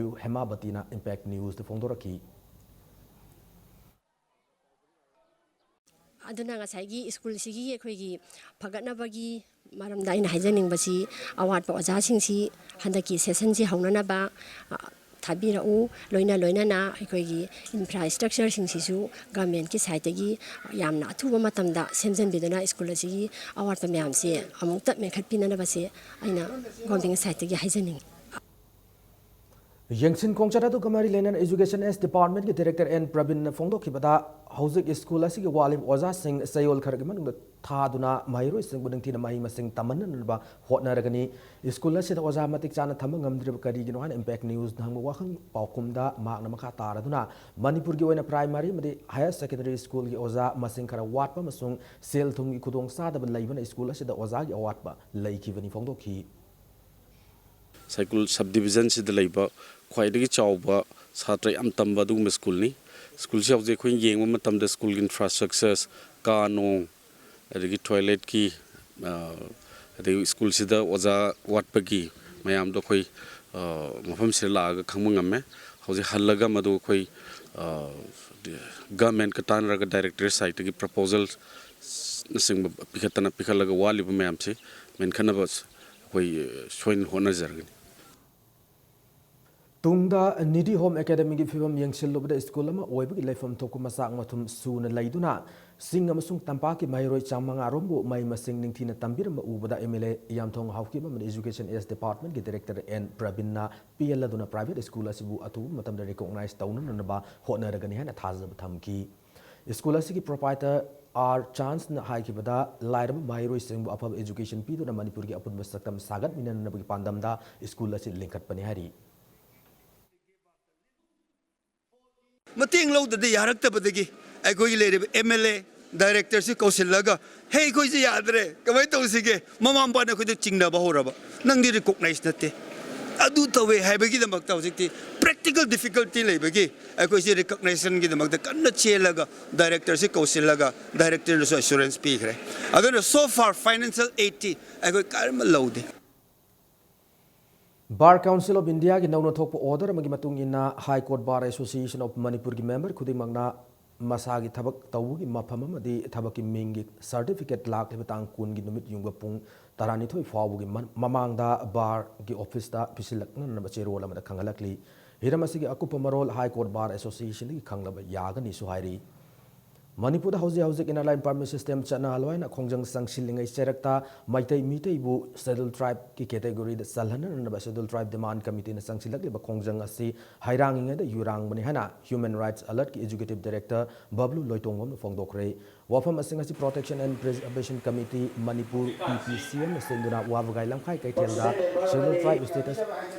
W ꯍꯦꯃꯥꯕꯇꯤꯅ Impact Newsꯗ ꯐꯣꯡꯗꯣꯔꯛꯈꯤ꯫ ꯑꯗꯨꯅ ꯉꯁꯥꯏꯒꯤ ꯁ꯭ꯀꯨꯜꯁꯤꯒꯤ ꯑꯩꯈꯣꯏꯒꯤ ꯐꯒꯠꯅꯕꯒꯤ ꯃꯔꯝꯗ ꯑꯩꯅ ꯍꯥꯏꯖꯅꯤꯡꯕꯁꯤ, ꯑꯋꯥꯠꯄ ꯑꯣꯖꯥꯁꯤꯡꯁꯤ ꯍꯟꯗꯛꯀꯤ sessionꯁꯤ ꯍꯧꯅꯅꯕ, ꯑ, ꯊꯥꯕꯤꯔꯛꯎ꯫ ꯂꯣꯏꯅ ꯂꯣꯏꯅꯅ ꯑꯩꯈꯣꯏꯒꯤ infrastructureꯁꯤꯡꯁꯤꯁꯨ governmentꯀꯤ sideꯇꯒꯤ ꯌꯥꯝꯅ ꯑꯊꯨꯕ ꯃꯇꯝꯗ ꯁꯦꯝꯖꯤꯟꯕꯤꯗꯨꯅ ꯁ꯭ꯀꯨꯜ ꯑꯁꯤꯒꯤ ꯑꯋꯥꯠꯄ ꯃꯌꯥꯝꯁꯦ ꯑꯃꯨꯛꯇ ꯃꯦꯟꯈꯠꯄꯤꯅꯅꯕꯁꯦ ꯑꯩꯅ government sideꯇꯒꯤ ꯍꯥꯏꯖꯅꯤꯡꯉꯤ꯫ ꯌꯦꯡꯁꯤꯟ ꯈꯣꯡꯆꯠ ꯑꯗꯨꯒ ꯃꯔꯤ ꯂꯩꯅꯅ Education S departmentꯀꯤ director N ꯄ꯭ꯔꯕꯤꯟꯅ ꯐꯣꯡꯗꯣꯛꯈꯤꯕꯗ, ꯍꯧꯖꯤꯛ ꯁ꯭ꯀꯨꯜ ꯑꯁꯤꯒꯤ ꯋꯥꯠꯂꯤꯕ ꯑꯣꯖꯥꯁꯤꯡ ꯆꯌꯣꯜ ꯈꯔꯒꯤ ꯃꯅꯨꯡꯗ ꯊꯥꯗꯨꯅ ꯃꯍꯩꯔꯣꯏꯁꯤꯡꯕꯨ ꯅꯤꯡꯊꯤꯅ ꯃꯍꯩ ꯃꯁꯤꯡ ꯇꯝꯍꯟꯅꯅꯕ ꯍꯣꯠꯅꯔꯒꯅꯤ꯫ ꯁ꯭ꯀꯨꯜ ꯑꯁꯤꯗ ꯑꯣꯖꯥ ꯃꯇꯤꯛ ꯆꯥꯅ ꯊꯝꯕ ꯉꯝꯗ꯭ꯔꯤꯕ ꯀꯔꯤꯒꯤꯅꯣ ꯍꯥꯏꯅ Impact Newsꯅ ꯍꯪꯕ ꯋꯥꯍꯪ ꯄꯥꯎꯈꯨꯝꯗ ꯃꯍꯥꯛꯅ ꯃꯈꯥ ꯇꯥꯔꯗꯨꯅ, ꯃꯅꯤꯄꯨꯔꯒꯤ ꯑꯣꯏꯅ primary ꯑꯃꯗꯤ higher secondary ꯁ꯭ꯀꯨꯜꯒꯤ ꯑꯣꯖꯥ ꯃꯁꯤꯡ ꯈꯔ ꯋꯥꯠꯄ ꯑꯃꯁꯨꯡ ꯁꯦꯜ ꯊꯨꯝꯒꯤ ꯈꯨꯗꯣꯡꯆꯥꯗꯕ ꯂꯩꯕꯅ ꯁ꯭ꯀꯨꯜ ꯑꯁꯤꯗ ꯑꯣꯖꯥꯒꯤ ꯑꯋꯥꯠꯄ ꯂꯩꯈꯤꯕꯅꯤ ꯐꯣꯡꯗꯣꯛꯈꯤ꯫ ꯁꯥꯏꯀꯨꯜ subdivisionꯁꯤꯗ ꯂꯩꯕ ꯈ꯭ꯋꯥꯏꯗꯒꯤ ꯆꯥꯎꯕ ꯁꯥꯇ꯭ꯔ ꯌꯥꯝ ꯇꯝꯕ ꯑꯗꯨꯒꯨꯝꯕ ꯁ꯭ꯀꯨꯜꯅꯤ꯫ ꯁ꯭ꯀꯨꯜꯁꯤ ꯍꯧꯖꯤꯛ ꯑꯩꯈꯣꯏꯅ ꯌꯦꯡꯕ ꯃꯇꯝꯗ ꯁ꯭ꯀꯨꯜꯒꯤ infrastructure, ꯀꯥ ꯅꯣꯡ, ꯑꯗꯒꯤ toiletꯀꯤ, ꯑ, ꯑꯗꯒꯤ ꯁ꯭ꯀꯨꯜꯁꯤꯗ ꯑꯣꯖꯥ ꯋꯥꯠꯄꯒꯤ ꯃꯌꯥꯝꯗꯣ ꯑꯩꯈꯣꯏ, ꯑ, ꯃꯐꯝꯁꯤꯗ ꯂꯥꯛꯑꯒ ꯈꯪꯕ ꯉꯝꯃꯦ꯫ ꯍꯧꯖꯤꯛ ꯍꯜꯂꯒ ꯃꯗꯨ ꯑꯩꯈꯣꯏ, ꯑ, governmentꯀ ꯇꯥꯟꯅꯔꯒ directorate sideꯇꯒꯤ proposalꯅꯆꯤꯡꯕ ꯄꯤꯈꯠꯇꯅ, ꯄꯤꯈꯠꯂꯒ ꯋꯥꯠꯂꯤꯕ ꯃꯌꯥꯝꯁꯤ ꯃꯦꯟꯈꯠꯅꯕ ꯑꯩꯈꯣꯏ ꯁꯣꯏꯗꯅ ꯍꯣꯠꯅꯖꯔꯒꯅꯤ꯫ ꯇꯨꯡꯗ ꯅꯤꯗꯤ ꯍꯣꯝ ꯑꯦꯀꯥꯗꯃꯤꯒꯤ ꯐꯤꯕꯝ ꯌꯦꯡꯁꯤꯜꯂꯨꯕꯗ ꯁ꯭ꯀꯨꯜ ꯑꯃ ꯑꯣꯏꯕꯒꯤ ꯂꯩꯐꯝ ꯊꯣꯛꯄ ꯃꯆꯥꯛ ꯃꯊꯨꯝ ꯁꯨꯅ ꯂꯩꯗꯨꯅ ꯆꯤꯡ ꯑꯃꯁꯨꯡ ꯇꯝꯄꯥꯛꯀꯤ ꯃꯍꯩꯔꯣꯏ ꯆꯥꯃꯉꯥ ꯔꯣꯝꯕꯨ ꯃꯍꯩ ꯃꯁꯤꯡ ꯅꯤꯡꯊꯤꯅ ꯇꯝꯕꯤꯔꯝꯕ ꯎꯕꯗ M L A ꯌꯥꯝꯊꯣꯡ ꯍꯥꯎꯀꯤꯞ ꯑꯃꯗꯤ Education S departmentꯀꯤ director N ꯄ꯭ꯔꯕꯤꯟꯅ ꯄꯦꯜꯂꯗꯨꯅ private school ꯑꯁꯤꯕꯨ ꯑꯊꯨꯕ ꯃꯇꯝꯗ recognize ꯇꯧꯅꯅꯕ ꯍꯣꯠꯅꯔꯒꯅꯤ ꯍꯥꯏꯅ ꯊꯥꯖꯕ ꯊꯝꯈꯤ꯫ ꯁ꯭ꯀꯨꯜ ꯑꯁꯤꯒꯤ proprietor R ꯆꯥꯟꯁꯅ ꯍꯥꯏꯈꯤꯕꯗ, ꯂꯥꯏꯔꯕ ꯃꯍꯩꯔꯣꯏꯁꯤꯡꯕꯨ ꯑꯐꯕ education ꯄꯤꯗꯨꯅ ꯃꯅꯤꯄꯨꯔꯒꯤ ꯑꯄꯨꯟꯕ ꯁꯛꯇꯝ ꯁꯥꯒꯠꯃꯤꯟꯅꯅꯕꯒꯤ ꯄꯥꯟꯗꯝꯗ ꯁ꯭ꯀꯨꯜ ꯑꯁꯤ ꯂꯤꯡꯈꯠꯄꯅꯤ ꯍꯥꯏꯔꯤ꯫ ꯃꯇꯦꯡ ꯂꯧꯗꯗꯤ ꯌꯥꯔꯛꯇꯕꯗꯒꯤ ꯑꯩꯈꯣꯏꯒꯤ ꯂꯩꯔꯤꯕ M L A directorꯁꯤ ꯀꯧꯁꯤꯜꯂꯒ, "ꯍꯦ, ꯑꯩꯈꯣꯏꯁꯦ ꯌꯥꯗ꯭ꯔꯦ, ꯀꯃꯥꯏꯅ ꯇꯧꯁꯤꯒꯦ?" ꯃꯃꯥ ꯃꯄꯥꯅ ꯑꯩꯈꯣꯏꯗ ꯆꯤꯡꯅꯕ ꯍꯧꯔꯕ, "ꯅꯪꯗꯤ recognize ꯅꯠꯇꯦ, ꯑꯗꯨ ꯇꯧꯋꯦ ꯍꯥꯏꯕꯒꯤꯗꯃꯛꯇ ꯍꯧꯖꯤꯛꯇꯤ practical difficulty ꯂꯩꯕꯒꯤ ꯑꯩꯈꯣꯏꯁꯤ recognitionꯒꯤꯗꯃꯛꯇ ꯀꯟꯅ ꯆꯦꯜꯂꯒ directorꯁꯤ ꯀꯧꯁꯤꯜꯂꯒ directorꯅꯁꯨ assurance ꯄꯤꯈ꯭ꯔꯦ꯫ ꯑꯗꯨꯅ so far financial aidꯇꯤ ꯑꯩꯈꯣꯏ ꯀꯔꯤꯝꯃ ꯂꯧꯗꯦ꯫ Bar Council of Indiaꯒꯤ ꯅꯧꯅ ꯊꯣꯛꯄ order ꯑꯃꯒꯤ ꯃꯇꯨꯡ ꯏꯟꯅ, High Court Bar Association of ꯃꯅꯤꯄꯨꯔꯒꯤ member ꯈꯨꯗꯤꯡꯃꯛꯅ ꯃꯁꯥꯒꯤ ꯊꯕꯛ ꯇꯧꯕꯒꯤ ꯃꯐꯝ ꯑꯃꯗꯤ ꯊꯕꯛꯀꯤ ꯃꯤꯡꯒꯤ certificate ꯂꯥꯛꯂꯤꯕ ꯇꯥꯡ ꯀꯨꯟꯒꯤ ꯅꯨꯃꯤꯠ ꯌꯨꯡꯕ ꯄꯨꯡ ꯇꯔꯥꯅꯤꯊꯣꯏ ꯐꯥꯎꯕꯒꯤ ꯃ-, ꯃꯃꯥꯡꯗ barꯒꯤ officeꯇ ꯄꯤꯁꯤꯜꯂꯛꯅꯅꯕ ꯆꯦꯔꯣꯜ ꯑꯃꯗ ꯈꯪꯍꯜꯂꯛꯂꯤ꯫ ꯍꯤꯔꯝ ꯑꯁꯤꯒꯤ ꯑꯀꯨꯞꯄ ꯃꯔꯣꯜ High Court Bar Associationꯗꯒꯤ ꯈꯪꯂꯕ ꯌꯥꯒꯅꯤꯁꯨ ꯍꯥꯏꯔꯤ꯫ ꯃꯅꯤꯄꯨꯔꯗ ꯍꯧꯖꯤꯛ ꯍꯧꯖꯤꯛ Inner Line Permit System ꯆꯠꯅꯍꯜꯂꯣ ꯍꯥꯏꯅ ꯈꯣꯡꯖꯪ ꯆꯪꯁꯤꯜꯂꯤꯉꯩ ꯆꯩꯔꯛꯇ Meitei ꯃꯤꯇꯩꯕꯨ Scheduled Tribeꯀꯤ categoryꯗ ꯆꯜꯍꯟꯅꯅꯕ Scheduled Tribe Demand Committeeꯅ ꯆꯪꯁꯤꯜꯂꯛꯂꯤꯕ ꯈꯣꯡꯖꯪ ꯑꯁꯤ ꯍꯩꯔꯥꯡꯉꯤꯉꯩꯗ ꯌꯨꯔꯥꯡꯕꯅꯤ ꯍꯥꯏꯅ Human Rights Alertꯀꯤ Executive Director ꯕꯕ꯭ꯂꯨ ꯂꯣꯏꯇꯣꯡꯕꯝꯅ ꯐꯣꯡꯗꯣꯛꯈ꯭ꯔꯦ꯫ ꯋꯥꯐꯝ ꯑꯁꯤꯡ ꯑꯁꯤ Protection and Preservation Committee Manipur, PPCMꯅ ꯁꯤꯟꯗꯨꯅ ꯋꯥꯕꯒꯥꯏ ꯂꯝꯈꯥꯏ ꯀꯩꯊꯦꯜꯗ Scheduled Tribe Status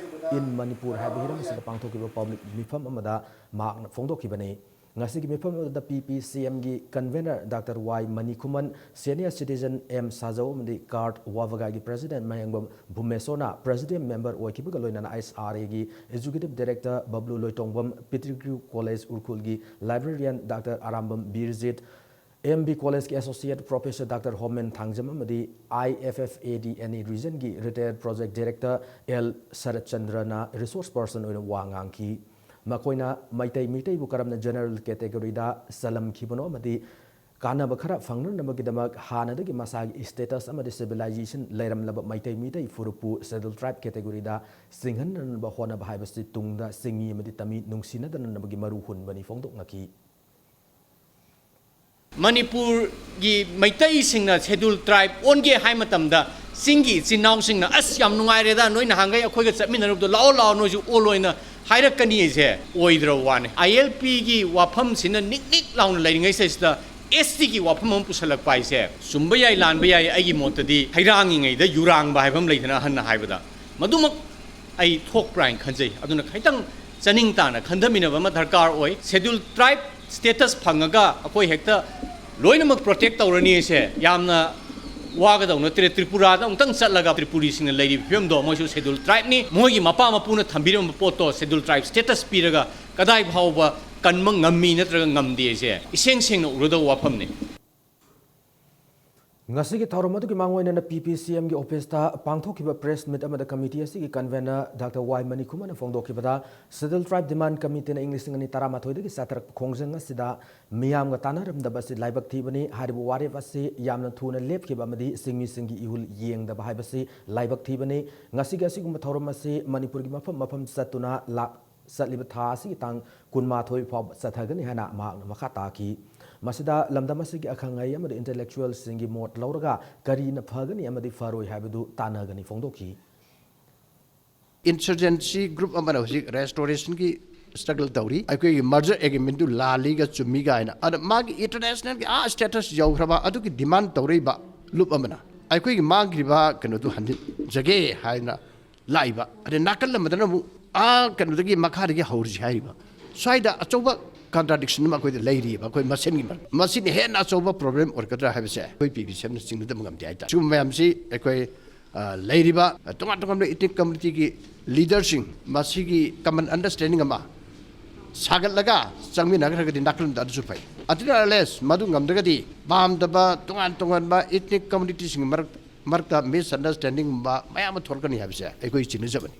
in Manipur ꯍꯥꯏꯕ ꯍꯤꯔꯝ ꯑꯁꯤꯗ ꯄꯥꯡꯊꯣꯛꯈꯤꯕ public ꯃꯤꯐꯝ ꯑꯃꯗ ꯃꯍꯥꯛꯅ ꯐꯣꯡꯗꯣꯛꯈꯤꯕꯅꯤ꯫ ꯉꯁꯤꯒꯤ ꯃꯤꯐꯝ ꯑꯗꯨꯗ PPCMꯒꯤ convener Doctor ꯋꯥꯏ ꯃꯅꯤꯈꯨꯃꯟ, Senior Citizen ꯑꯦꯝ ꯁꯥꯖꯧ ꯑꯃꯗꯤ CART ꯋꯥꯕꯒꯥꯏꯒꯤ President ꯃꯍꯦꯡꯕꯝ ꯚꯨꯃꯦꯁꯣꯔꯅ President Member ꯑꯣꯏꯈꯤꯕꯒ ꯂꯣꯏꯅꯅ ISRAꯒꯤ Executive Director ꯕꯕ꯭ꯂꯨ ꯂꯣꯏꯇꯣꯡꯕꯝ, ꯄꯤꯇ꯭ꯔꯤꯒ꯭ꯔꯨ College ꯎꯔꯈꯨꯜꯒꯤ Librarian Doctor Arambam ꯕꯤꯔꯖꯤꯠ, MB Collegeꯀꯤ Associate Professor Doctor ꯍꯣꯃꯦꯟ Thangjam ꯑꯃꯗꯤ IFFAD NE Regionꯒꯤ Retired Project Director ꯑꯦꯜ ꯁꯔꯠꯆꯟꯗ꯭ꯔꯅ Resource Person ꯑꯣꯏꯅ ꯋꯥ ꯉꯥꯡꯈꯤ꯫ ꯃꯈꯣꯏꯅ ꯃꯩꯇꯩ ꯃꯤꯇꯩꯕꯨ ꯀꯔꯝꯅ General Categoryꯗ ꯆꯜꯂꯝꯈꯤꯕꯅꯣ ꯑꯃꯗꯤ ꯀꯥꯟꯅꯕ ꯈꯔ ꯐꯪꯅꯅꯕꯒꯤꯗꯃꯛ ꯍꯥꯟꯅꯗꯒꯤ ꯃꯁꯥꯒꯤ status ꯑꯃꯗꯤ civilization ꯂꯩꯔꯝꯂꯕ ꯃꯩꯇꯩ ꯃꯤꯇꯩ ꯐꯨꯔꯨꯞꯄꯨ Scheduled Tribe categoryꯗ ꯆꯤꯡꯍꯟꯅꯅꯕ ꯍꯣꯠꯅꯕ ꯍꯥꯏꯕꯁꯤ ꯇꯨꯡꯗ ꯆꯤꯡꯃꯤ ꯑꯃꯗꯤ ꯇꯝꯃꯤ ꯅꯨꯡꯁꯤꯅꯗꯅꯕꯒꯤ ꯃꯔꯨ ꯍꯨꯟꯕꯅꯤ ꯐꯣꯡꯗꯣꯛꯅꯈꯤ꯫ ꯃꯅꯤꯄꯨꯔꯒꯤ ꯃꯩꯇꯩꯁꯤꯡꯅ Scheduled Tribe ꯑꯣꯟꯒꯦ ꯍꯥꯏ ꯃꯇꯝꯗ ꯆꯤꯡꯒꯤ ꯏꯆꯤꯟ ꯏꯅꯥꯎꯁꯤꯡꯅ "ꯑꯁ, ꯌꯥꯝ ꯅꯨꯡꯉꯥꯏꯔꯦꯗ, ꯅꯣꯏ ꯅꯍꯥꯟꯈꯩ ꯑꯩꯈꯣꯏꯒ ꯆꯠꯃꯤꯟꯅꯔꯨꯕꯗꯣ, ꯂꯥꯛꯑꯣ ꯂꯥꯛꯑꯣ, ꯅꯣꯏꯁꯨ ꯑꯣꯜꯂꯣꯅ" ꯍꯥꯏꯔꯛꯀꯅꯤ ꯍꯥꯏꯁꯦ ꯑꯣꯏꯗ꯭ꯔꯕ ꯋꯥꯅꯤ꯫ ILPꯒꯤ ꯋꯥꯐꯝꯁꯤꯅ ꯅꯤꯛ ꯅꯤꯛ ꯂꯥꯎꯅ ꯂꯩꯔꯤꯉꯩꯁꯤꯗ STꯒꯤ ꯋꯥꯐꯝ ꯑꯃ ꯄꯨꯁꯜꯂꯛꯄ ꯍꯥꯏꯁꯦ, ꯆꯨꯝꯕ ꯌꯥꯏ, ꯂꯥꯟꯕ ꯌꯥꯏ, ꯑꯩꯒꯤ ꯃꯣꯠꯇꯗꯤ ꯍꯩꯔꯥꯡꯉꯤꯉꯩꯗ ꯌꯨꯔꯥꯡꯕ ꯍꯥꯏꯕ ꯑꯃ ꯂꯩꯗꯅ, ꯑꯍꯟꯅ ꯍꯥꯏꯕꯗ, ꯃꯗꯨꯃꯛ ꯑꯩ ꯊꯣꯛꯄ꯭ꯔꯥ ꯍꯥꯏꯅ ꯈꯟꯖꯩ꯫ ꯑꯗꯨꯅ ꯈꯤꯇꯪ ꯆꯅꯤꯡ ꯇꯥꯅ ꯈꯟꯊꯃꯤꯟꯅꯕ ꯑꯃ ꯗꯔꯀꯥꯔ ꯑꯣꯏ꯫ Scheduled Tribe status ꯐꯪꯉꯒ ꯑꯩꯈꯣꯏ ꯍꯦꯛꯇ ꯂꯣꯏꯅꯃꯛ protect ꯇꯧꯔꯅꯤ ꯍꯥꯏꯁꯦ ꯌꯥꯝꯅ ꯋꯥꯒꯗꯧ ꯅꯠꯇ꯭ꯔꯦ꯫ ꯇ꯭ꯔꯤꯄꯨꯔꯥꯗ ꯑꯃꯨꯛꯇꯪ ꯆꯠꯂꯒ ꯇ꯭ꯔꯤꯄꯨꯔꯤꯁꯤꯡꯅ ꯂꯩꯔꯤꯕ ꯐꯤꯕꯝꯗꯣ, ꯃꯣꯏꯁꯨ Scheduled Tribeꯅꯤ, ꯃꯣꯏꯒꯤ ꯃꯄꯥ ꯃꯄꯨꯅ ꯊꯝꯕꯤꯔꯝꯕ ꯄꯣꯠꯇꯣ Scheduled Tribe status ꯄꯤꯔꯒ ꯀꯗꯥꯏ ꯐꯥꯎꯕ ꯀꯟꯕ ꯉꯝꯃꯤ ꯅꯠꯇ꯭ꯔꯒ ꯉꯝꯗꯦꯁꯦ ꯏꯁꯦꯡ ꯁꯦꯡꯅ ꯎꯔꯗꯧꯕ ꯋꯥꯐꯝꯅꯤ꯫ ꯉꯁꯤꯒꯤ ꯊꯧꯔꯝ ꯑꯗꯨꯒꯤ ꯃꯥꯡꯑꯣꯏꯅꯅ P P C Mꯒꯤ officeꯇ ꯄꯥꯡꯊꯣꯛꯈꯤꯕ press meet ꯑꯃꯗ committee ꯑꯁꯤꯒꯤ convener Doctor Y ꯃꯅꯤꯀꯨꯃꯥꯔꯅ ꯐꯣꯡꯗꯣꯛꯈꯤꯕꯗ, Scheduled Tribe Demand Committeeꯅ ꯏꯪ ꯂꯤꯁꯤꯡ ꯑꯅꯤ ꯇꯔꯥꯃꯥꯊꯣꯏꯗꯒꯤ ꯆꯠꯊꯔꯛꯄ ꯈꯣꯡꯖꯪ ꯑꯁꯤꯗ ꯃꯤꯌꯥꯝꯒ ꯇꯥꯟꯅꯔꯝꯗꯕ ꯑꯁꯤ ꯂꯥꯏꯕꯛ ꯊꯤꯕꯅꯤ꯫ ꯍꯥꯏꯔꯤꯕ ꯋꯥꯔꯦꯞ ꯑꯁꯤ ꯌꯥꯝꯅ ꯊꯨꯅ ꯂꯦꯞꯈꯤꯕ ꯑꯃꯗꯤ ꯁꯤꯟꯃꯤꯁꯤꯡꯒꯤ ꯏꯍꯨꯜ ꯌꯦꯡꯗꯕ ꯍꯥꯏꯕꯁꯤ ꯂꯥꯏꯕꯛ ꯊꯤꯕꯅꯤ꯫ ꯉꯁꯤꯒꯤ ꯑꯁꯤꯒꯨꯝꯕ ꯊꯧꯔꯝ ꯑꯁꯤ ꯃꯅꯤꯄꯨꯔꯒꯤ ꯃꯐꯝ ꯃꯐꯝ ꯆꯠꯇꯨꯅ ꯂꯥꯛ-, ꯆꯠꯂꯤꯕ ꯊꯥ ꯑꯁꯤꯒꯤ ꯇꯥꯡ ꯀꯨꯟꯃꯥꯊꯣꯏ ꯐꯥꯎꯕ ꯆꯠꯊꯒꯅꯤ ꯍꯥꯏꯅ ꯃꯍꯥꯛꯅ ꯃꯈꯥ ꯇꯥꯈꯤ꯫ ꯃꯁꯤꯗ ꯂꯝꯗꯝ ꯑꯁꯤꯒꯤ ꯑꯈꯪ ꯑꯍꯩ ꯑꯃꯗꯤ intellectualꯁꯤꯡꯒꯤ ꯃꯣꯠ ꯂꯧꯔꯒ ꯀꯔꯤꯅ ꯐꯒꯅꯤ ꯑꯃꯗꯤ ꯐꯔꯣꯏ ꯍꯥꯏꯕꯗꯨ ꯇꯥꯟꯅꯒꯅꯤ ꯐꯣꯡꯗꯣꯛꯈꯤ꯫ Insurgency group ꯑꯃꯅ ꯍꯧꯖꯤꯛ restorationꯒꯤ struggle ꯇꯧꯔꯤ꯫ ꯑꯩꯈꯣꯏꯒꯤ merger agreementꯗꯨ ꯂꯥꯜꯂꯤꯒ ꯆꯨꯝꯃꯤꯒ ꯍꯥꯏꯅ꯫ ꯑꯗ ꯃꯥꯒꯤ internationalꯒꯤ ꯑꯥ status ꯌꯧꯈ꯭ꯔꯕ ꯑꯗꯨꯒꯤ demand ꯇꯧꯔꯛꯏꯕ ꯂꯨꯞ ꯑꯃꯅ ꯑꯩꯈꯣꯏꯒꯤ ꯃꯥꯡꯈ꯭ꯔꯤꯕ ꯀꯩꯅꯣꯗꯨ ꯍꯟꯖꯤꯟꯖꯒꯦ ꯍꯥꯏꯅ ꯂꯥꯛꯏꯕ꯫ ꯑꯗꯩ ꯅꯥꯀꯜ ꯑꯃꯗꯅ ꯑꯃꯨꯛ ꯑꯥ ꯀꯩꯅꯣꯗꯒꯤ ꯃꯈꯥꯗꯒꯤ ꯍꯧꯔꯁꯤ ꯍꯥꯏꯔꯤꯕ꯫ ꯁ꯭ꯋꯥꯏꯗ ꯑꯆꯧꯕ contradiction ꯑꯃ ꯑꯩꯈꯣꯏꯗ ꯂꯩꯔꯤꯑꯕ, ꯑꯩꯈꯣꯏ ꯃꯁꯦꯟꯒꯤ ꯃꯔꯛ꯫ ꯃꯁꯤꯅ ꯍꯦꯟꯅ ꯑꯆꯧꯕ problem ꯑꯣꯏꯔꯛꯀꯗ꯭ꯔꯥ ꯍꯥꯏꯕꯁꯦ ꯑꯩꯈꯣꯏ P P C Mꯅ ꯆꯤꯡꯅꯗꯕ ꯉꯝꯗꯦ ꯍꯥꯏꯇꯥꯔꯦ꯫ ꯁꯤꯒꯨꯝꯕ ꯃꯌꯥꯝꯁꯤ ꯑꯩꯈꯣꯏ, ꯑ, ꯂꯩꯔꯤꯕ, ꯑ, ꯇꯣꯉꯥꯟ ꯇꯣꯉꯥꯟꯕ ethnic communityꯒꯤ leaderꯁꯤꯡ ꯃꯁꯤꯒꯤ common understanding ꯑꯃ ꯁꯥꯒꯠꯂꯒ ꯆꯪꯃꯤꯟꯅꯈ꯭ꯔꯒꯗꯤ ꯅꯥꯀꯜ ꯑꯃꯗ ꯑꯗꯨꯁꯨ ꯐꯩ꯫ Until unless ꯃꯗꯨ ꯉꯝꯗ꯭ꯔꯒꯗꯤ ꯄꯥꯝꯗꯕ ꯇꯣꯉꯥꯟ ꯇꯣꯉꯥꯟꯕ ethnic communityꯁꯤꯡꯒꯤ ꯃꯔꯛ, ꯃꯔꯛꯇ misunderstandingꯒꯨꯝꯕ ꯃꯌꯥꯝ ꯑꯃ ꯊꯣꯛꯂꯛꯀꯅꯤ ꯍꯥꯏꯕꯁꯦ ꯑꯩꯈꯣꯏ ꯆꯤꯡꯅꯖꯕꯅꯤ꯫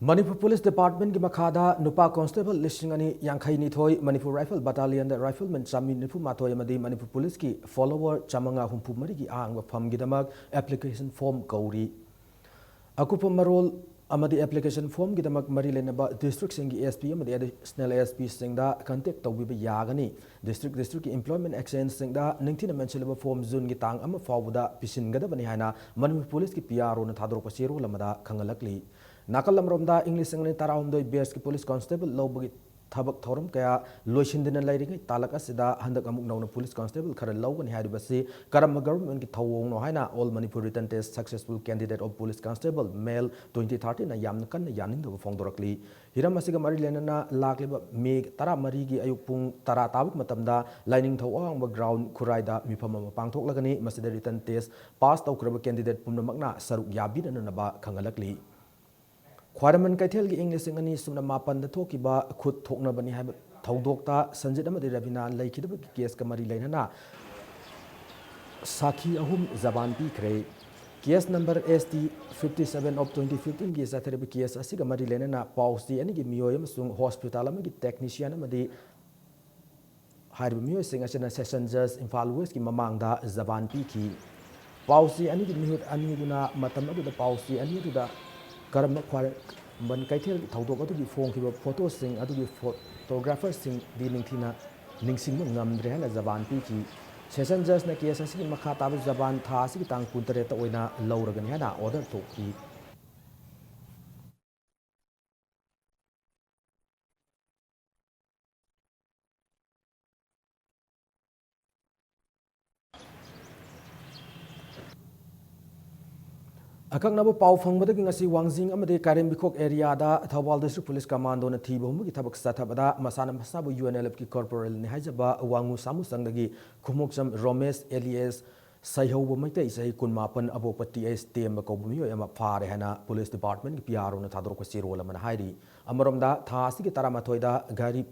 ꯃꯅꯤꯄꯨꯔ ꯄꯨꯂꯤꯁ ꯗꯤꯄꯥꯔꯠꯃꯦꯟꯒꯤ ꯃꯈꯥꯗ ꯅꯨꯄꯥ ꯀꯣꯟꯁꯇꯦꯕꯜ ꯂꯤꯁꯤꯡ ꯑꯅꯤ ꯌꯥꯡꯈꯩ ꯅꯤꯊꯣꯏ, ꯃꯅꯤꯄꯨꯔ ꯔꯥꯏꯐꯜ ꯕꯇꯥꯂꯤꯌꯟꯗ ꯔꯥꯏꯐꯜꯃꯦꯟ ꯆꯥꯃꯔꯤ ꯅꯤꯐꯨ ꯃꯥꯊꯣꯏ ꯑꯃꯗꯤ ꯃꯅꯤꯄꯨꯔ ꯄꯨꯂꯤꯁꯀꯤ follower ꯆꯥꯃꯉꯥ ꯍꯨꯝꯐꯨ ꯃꯔꯤꯒꯤ ꯑꯍꯥꯡꯕ ꯐꯝꯒꯤꯗꯃꯛ application form ꯀꯧꯔꯤ꯫ ꯑꯀꯨꯞꯄ ꯃꯔꯣꯜ ꯑꯃꯗꯤ application formꯒꯤꯗꯃꯛ ꯃꯔꯤ ꯂꯩꯅꯕ districtꯁꯤꯡꯒꯤ S P ꯑꯃꯗꯤ additional S Pꯁꯤꯡꯗ contact ꯇꯧꯕꯤꯕ ꯌꯥꯒꯅꯤ꯫ District, districtꯀꯤ employment exchangeꯁꯤꯡꯗ ꯅꯤꯡꯊꯤꯅ ꯃꯦꯟꯁꯤꯜꯂꯕ form Juneꯒꯤ ꯇꯥꯡ ꯑꯃ ꯐꯥꯎꯕꯗ ꯄꯤꯁꯤꯟꯒꯗꯕꯅꯤ ꯍꯥꯏꯅ ꯃꯅꯤꯄꯨꯔ ꯄꯨꯂꯤꯁꯀꯤ P R Oꯅ ꯊꯥꯗꯣꯔꯛꯄ ꯆꯦꯔꯣꯜ ꯑꯃꯗ ꯈꯪꯍꯜꯂꯛꯂꯤ꯫ ꯅꯥꯀꯜ ꯑꯃꯔꯣꯝꯗ, ꯏꯪ ꯂꯤꯁꯤꯡ ꯑꯅꯤ ꯇꯔꯥꯍꯨꯝꯗꯣꯏ batchꯀꯤ ꯄꯨꯂꯤꯁ ꯀꯣꯟꯁꯇꯦꯕꯜ ꯂꯧꯕꯒꯤ ꯊꯕꯛ ꯊꯧꯔꯝ ꯀꯌꯥ ꯂꯣꯏꯁꯤꯟꯗꯅ ꯂꯩꯔꯤꯉꯩ ꯇꯥꯂꯛ ꯑꯁꯤꯗ ꯍꯟꯗꯛ ꯑꯃꯨꯛ ꯅꯧꯅ police constable ꯈꯔ ꯂꯧꯒꯅꯤ ꯍꯥꯏꯔꯤꯕꯁꯤ ꯀꯔꯝꯕ governmentꯀꯤ ꯊꯧꯑꯣꯡꯅꯣ ꯍꯥꯏꯅ All Manipur Written Test Successful Candidate of Police Constable Male twenty thirteenꯅ ꯌꯥꯝꯅ ꯀꯟꯅ ꯌꯥꯅꯤꯡꯗꯕ ꯐꯣꯡꯗꯣꯔꯛꯂꯤ꯫ ꯍꯤꯔꯝ ꯑꯁꯤꯒ ꯃꯔꯤ ꯂꯩꯅꯅ ꯂꯥꯛꯂꯤꯕ ꯃꯦ ꯇꯔꯥꯃꯔꯤꯒꯤ ꯑꯌꯨꯛ ꯄꯨꯡ ꯇꯔꯥ ꯇꯥꯕ ꯃꯇꯝꯗ ꯂꯥꯏꯅꯤꯡꯊꯧ ꯑꯋꯥꯡꯕ ground ꯈꯨꯔꯥꯏꯗ ꯃꯤꯐꯝ ꯑꯃ ꯄꯥꯡꯊꯣꯛꯂꯒꯅꯤ꯫ ꯃꯁꯤꯗ written test pass ꯇꯧꯈ꯭ꯔꯕ candidate ꯄꯨꯝꯅꯃꯛꯅ ꯁꯔꯨꯛ ꯌꯥꯕꯤꯅꯅꯕ ꯈꯪꯍꯜꯂꯛꯂꯤ꯫ ꯈ꯭ꯋꯥꯏꯔꯝꯕꯟ ꯀꯩꯊꯦꯜꯒꯤ ꯏꯪ ꯂꯤꯁꯤꯡ ꯑꯅꯤ ꯁꯨꯞꯅ ꯃꯥꯄꯟꯗ ꯊꯣꯛꯈꯤꯕ ꯈꯨꯠ ꯊꯣꯛꯅꯕꯅꯤ ꯍꯥꯏꯕ ꯊꯧꯗꯣꯛꯇ ꯁꯟꯖꯤꯠ ꯑꯃꯗꯤ ꯔꯕꯤꯅꯥ ꯂꯩꯈꯤꯗꯕꯒꯤ caseꯀ ꯃꯔꯤ ꯂꯩꯅꯅ ꯁꯥꯈꯤ ꯑꯍꯨꯝ ꯖꯕꯥꯟ ꯄꯤꯈ꯭ꯔꯦ꯫ Case number S T fifty seven of twenty fifteenꯒꯤ ꯆꯠꯊꯔꯤꯕ case ꯑꯁꯤꯒ ꯃꯔꯤ ꯂꯩꯅꯅ ꯄꯥꯎꯆꯦ ꯑꯅꯤꯒꯤ ꯃꯤꯑꯣꯏ ꯑꯃꯁꯨꯡ hospital ꯑꯃꯒꯤ technician ꯑꯃꯗꯤ ꯍꯥꯏꯔꯤꯕ ꯃꯤꯑꯣꯏꯁꯤꯡ ꯑꯁꯤꯅ Session Judge ꯏꯝꯐꯥꯜ Westꯀꯤ ꯃꯃꯥꯡꯗ ꯖꯕꯥꯟ ꯄꯤꯈꯤ꯫ ꯄꯥꯎꯆꯦ ꯑꯅꯤꯒꯤ ꯃꯤꯍꯨꯠ ꯑꯅꯤꯗꯨꯅ ꯃꯇꯝ ꯑꯗꯨꯗ ꯄꯥꯎꯆꯦ ꯑꯅꯤꯗꯨꯗ ꯀꯔꯝꯕ ꯈ꯭ꯋꯥꯏꯔꯝꯕꯟ ꯀꯩꯊꯦꯜꯒꯤ ꯊꯧꯗꯣꯛ ꯑꯗꯨꯒꯤ ꯐꯣꯡꯈꯤꯕ photoꯁꯤꯡ ꯑꯗꯨꯒꯤ photographerꯁꯤꯡꯗꯤ ꯅꯤꯡꯊꯤꯅ ꯅꯤꯡꯁꯤꯡꯕ ꯉꯝꯗ꯭ꯔꯦ ꯍꯥꯏꯅ ꯖꯕꯥꯟ ꯄꯤꯈꯤ꯫ Session Judgeꯅ case ꯑꯁꯤꯒꯤ ꯃꯈꯥ ꯇꯥꯕ ꯖꯕꯥꯟ ꯊꯥ ꯑꯁꯤꯒꯤ ꯇꯥꯡ ꯀꯨꯟꯇꯔꯦꯠꯇ ꯑꯣꯏꯅ ꯂꯧꯔꯒꯅꯤ ꯍꯥꯏꯅ order ꯊꯣꯛꯈꯤ꯫ ꯑꯀꯛꯅꯕ ꯄꯥꯎ ꯐꯪꯕꯗꯒꯤ ꯉꯁꯤ ꯋꯥꯡꯖꯤꯡ ꯑꯃꯗꯤ ꯀꯥꯏꯔꯦꯝꯕꯤꯈꯣꯛ areaꯗ ꯊꯧꯕꯥꯜ District Police Commandoꯅ ꯊꯤꯕ ꯍꯨꯝꯕꯒꯤ ꯊꯕꯛ ꯆꯠꯊꯕꯗ ꯃꯁꯥꯅ ꯃꯁꯥꯕꯨ UNLFꯀꯤ corporalꯅꯤ ꯍꯥꯏꯖꯕ ꯋꯥꯉꯨ ꯁꯥꯃꯨꯁꯪꯗꯒꯤ ꯈꯨꯃꯣꯛꯆꯝ ꯔꯣꯃꯦꯁ alias ꯁꯩꯍꯧꯕ ꯃꯩꯇꯩ, ꯆꯍꯤ ꯀꯨꯟꯃꯥꯄꯟ, ꯑꯄꯣꯛꯄ T H ꯇꯦꯝꯕ ꯀꯧꯕ ꯃꯤꯑꯣꯏ ꯑꯃ ꯐꯥꯔꯦ ꯍꯥꯏꯅ Police Departmentꯀꯤ PROꯅ ꯊꯥꯗꯣꯔꯛꯄ ꯆꯦꯔꯣꯜ ꯑꯃꯅ ꯍꯥꯏꯔꯤ꯫ ꯑꯃꯔꯣꯝꯗ, ꯊꯥ ꯑꯁꯤꯒꯤ ꯇꯔꯥꯃꯥꯊꯣꯏꯗ ꯘꯔꯤ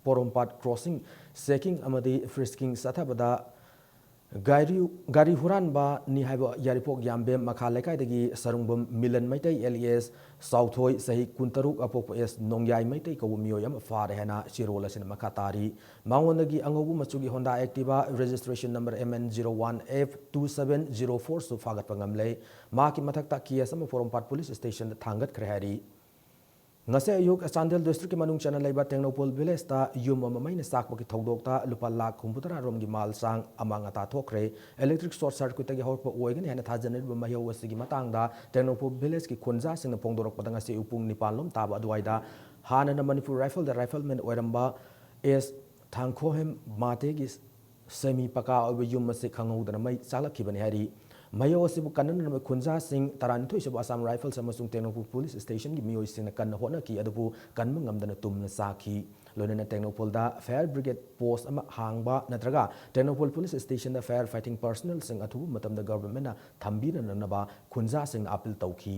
ꯄꯣꯔꯣꯝꯄꯥꯠ crossing checking ꯑꯃꯗꯤ frisking ꯆꯠꯊꯕꯗ ꯒꯥꯔꯤ, ꯒꯥꯔꯤ ꯍꯨꯔꯥꯟꯕꯅꯤ ꯍꯥꯏꯕ ꯌꯥꯏꯔꯤꯄꯣꯛ ꯌꯥꯝꯕꯦꯝ ꯃꯈꯥ ꯂꯩꯀꯥꯏꯗꯒꯤ ꯁꯔꯨꯡꯕꯝ ꯃꯤꯂꯟ ꯃꯩꯇꯩ alias ꯆꯥꯎꯊꯣꯏ, ꯆꯍꯤ ꯀꯨꯟꯇꯔꯨꯛ, ꯑꯄꯣꯛꯄ S ꯅꯣꯡꯌꯥꯏ ꯃꯩꯇꯩ ꯀꯧꯕ ꯃꯤꯑꯣꯏ ꯑꯃ ꯐꯥꯔꯦ ꯍꯥꯏꯅ ꯆꯦꯔꯣꯜ ꯑꯁꯤꯅ ꯃꯈꯥ ꯇꯥꯔꯤ꯫ ꯃꯉꯣꯟꯗꯒꯤ ꯑꯉꯧꯕ ꯃꯆꯨꯒꯤ Honda Activa registration number M N zero one F two seven zero four ꯁꯨ ꯐꯥꯒꯠꯄ ꯉꯝꯂꯦ꯫ ꯃꯍꯥꯛꯀꯤ ꯃꯊꯛꯇ case ꯑꯃ ꯄꯣꯔꯣꯝꯄꯥꯠ police stationꯗ ꯊꯥꯡꯒꯠꯈ꯭ꯔꯦ ꯍꯥꯏꯔꯤ꯫ ꯉꯁꯤ ꯑꯌꯨꯛ ꯆꯥꯟꯗꯦꯜ districtꯀꯤ ꯃꯅꯨꯡ ꯆꯟꯅ ꯂꯩꯕ ꯇꯦꯡꯅꯧꯄꯜ villageꯇ ꯌꯨꯝ ꯑꯃ ꯃꯩꯅ ꯆꯥꯛꯄꯒꯤ ꯊꯧꯗꯣꯛꯇ ꯂꯨꯄꯥ ꯂꯥꯈ ꯍꯨꯝꯐꯨꯇꯔꯥ ꯔꯣꯝꯒꯤ ꯃꯥꯜ ꯆꯥꯡ ꯑꯃꯥꯡ ꯑꯇꯥ ꯊꯣꯛꯈ꯭ꯔꯦ꯫ Electric short circuitꯇꯒꯤ ꯍꯧꯔꯛꯄ ꯑꯣꯏꯒꯅꯤ ꯍꯥꯏꯅ ꯊꯥꯖꯅꯔꯤꯕ ꯃꯩꯍꯧ ꯑꯁꯤꯒꯤ ꯃꯇꯥꯡꯗ ꯇꯦꯡꯅꯧꯄꯜ villageꯀꯤ ꯈꯨꯟꯖꯥꯁꯤꯡꯅ ꯐꯣꯡꯗꯣꯔꯛꯄꯗ ꯉꯁꯤ ꯑꯌꯨꯛ ꯄꯨꯡ ꯅꯤꯄꯥꯟ ꯂꯣꯝ ꯇꯥꯕ ꯑꯗꯨꯋꯥꯏꯗ ꯍꯥꯟꯅꯅ ꯃꯅꯤꯄꯨꯔ ꯔꯥꯏꯐꯜꯗ ꯔꯥꯏꯐꯜꯃꯦꯟ ꯑꯣꯏꯔꯝꯕ ꯑꯦꯁ ꯊꯥꯡꯈꯣꯍꯦꯝ ꯃꯥꯇꯦꯒꯤ ꯁꯦꯃꯤ ꯄꯀꯥ ꯑꯣꯏꯕ ꯌꯨꯝ ꯑꯁꯤ ꯈꯪꯍꯧꯗꯅ ꯃꯩ ꯆꯥꯛꯂꯛꯈꯤꯕꯅꯤ ꯍꯥꯏꯔꯤ꯫ ꯃꯌꯧ ꯑꯁꯤꯕꯨ ꯀꯟꯅꯅꯕ ꯈꯨꯟꯖꯥꯁꯤꯡ, ꯇꯔꯥꯅꯤꯊꯣꯏ ꯁꯨꯕ ꯑꯁꯥꯝ ꯔꯥꯏꯐꯜꯁ ꯑꯃꯁꯨꯡ ꯇꯦꯡꯅꯧꯄꯜ ꯄꯨꯂꯤꯁ ꯁ꯭ꯇꯦꯁꯟꯒꯤ ꯃꯤꯑꯣꯏꯁꯤꯡꯅ ꯀꯟꯅ ꯍꯣꯠꯅꯈꯤ, ꯑꯗꯨꯕꯨ ꯀꯟꯕ ꯉꯝꯗꯅ ꯇꯨꯝꯅ ꯆꯥꯈꯤ꯫ ꯂꯣꯏꯅꯅ ꯇꯦꯡꯅꯧꯄꯜꯗ ꯐꯥꯌꯔ ꯕ꯭ꯔꯤꯒꯦꯗ ꯄꯣꯁ꯭ꯠ ꯑꯃ ꯍꯥꯡꯕ ꯅꯠꯇ꯭ꯔꯒ ꯇꯦꯡꯅꯧꯄꯜ ꯄꯨꯂꯤꯁ ꯁ꯭ꯇꯦꯁꯟꯗ ꯐꯥꯌꯔ ꯐꯥꯏꯇꯤꯡ ꯄꯔꯁꯅꯦꯜꯁꯤꯡ ꯑꯊꯨꯕ ꯃꯇꯝꯗ ꯒꯚꯔꯟꯃꯦꯟꯠꯅ ꯊꯝꯕꯤꯅꯅꯕ ꯈꯨꯟꯖꯥꯁꯤꯡꯅ ꯑꯄꯤꯜ ꯇꯧꯈꯤ꯫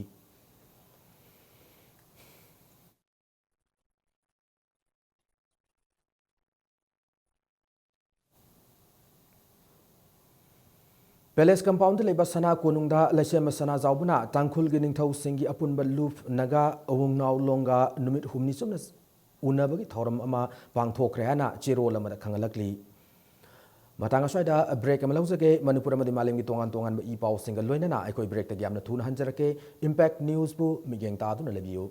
ꯄꯦꯂꯦꯁ ꯀꯝꯄꯥꯎꯟꯗ ꯂꯩꯕ ꯁꯅꯥ ꯀꯣꯅꯨꯡꯗ ꯂꯩꯁꯦꯝꯕ ꯁꯅꯥꯖꯥꯎꯕꯅ ꯇꯥꯡꯈꯨꯜꯒꯤ ꯅꯤꯡꯊꯧꯁꯤꯡꯒꯤ ꯑꯄꯨꯟꯕ ꯂꯨꯞ ꯅꯥꯒꯥ ꯑꯋꯨꯡꯅꯥꯎ ꯂꯣꯡꯒ ꯅꯨꯃꯤꯠ ꯍꯨꯝꯅꯤ ꯆꯨꯞꯅ ꯎꯅꯕꯒꯤ ꯊꯧꯔꯝ ꯑꯃ ꯄꯥꯡꯊꯣꯛꯈ꯭ꯔꯦ ꯍꯥꯏꯅ ꯆꯦꯔꯣꯜ ꯑꯃꯗ ꯈꯪꯍꯜꯂꯛꯂꯤ꯫ ꯃꯇꯥꯡ ꯑꯁ꯭ꯋꯥꯏꯗ ꯕ꯭ꯔꯦꯛ ꯑꯃ ꯂꯧꯖꯒꯦ꯫ ꯃꯅꯤꯄꯨꯔ ꯑꯃꯗꯤ ꯃꯥꯂꯦꯝꯒꯤ ꯇꯣꯉꯥꯟ ꯇꯣꯉꯥꯟꯕ ꯏ ꯄꯥꯎꯁꯤꯡꯒ ꯂꯣꯏꯅꯅ ꯑꯩꯈꯣꯏ ꯕ꯭ꯔꯦꯛꯇꯒꯤ ꯌꯥꯝꯅ ꯊꯨꯅ ꯍꯟꯖꯔꯛꯀꯦ꯫ ꯏꯝꯄꯦꯛ ꯅ꯭ꯌꯨꯁꯄꯨ ꯃꯤꯠꯌꯦꯡ ꯇꯥꯗꯨꯅ ꯂꯩꯕꯤꯌꯨ꯫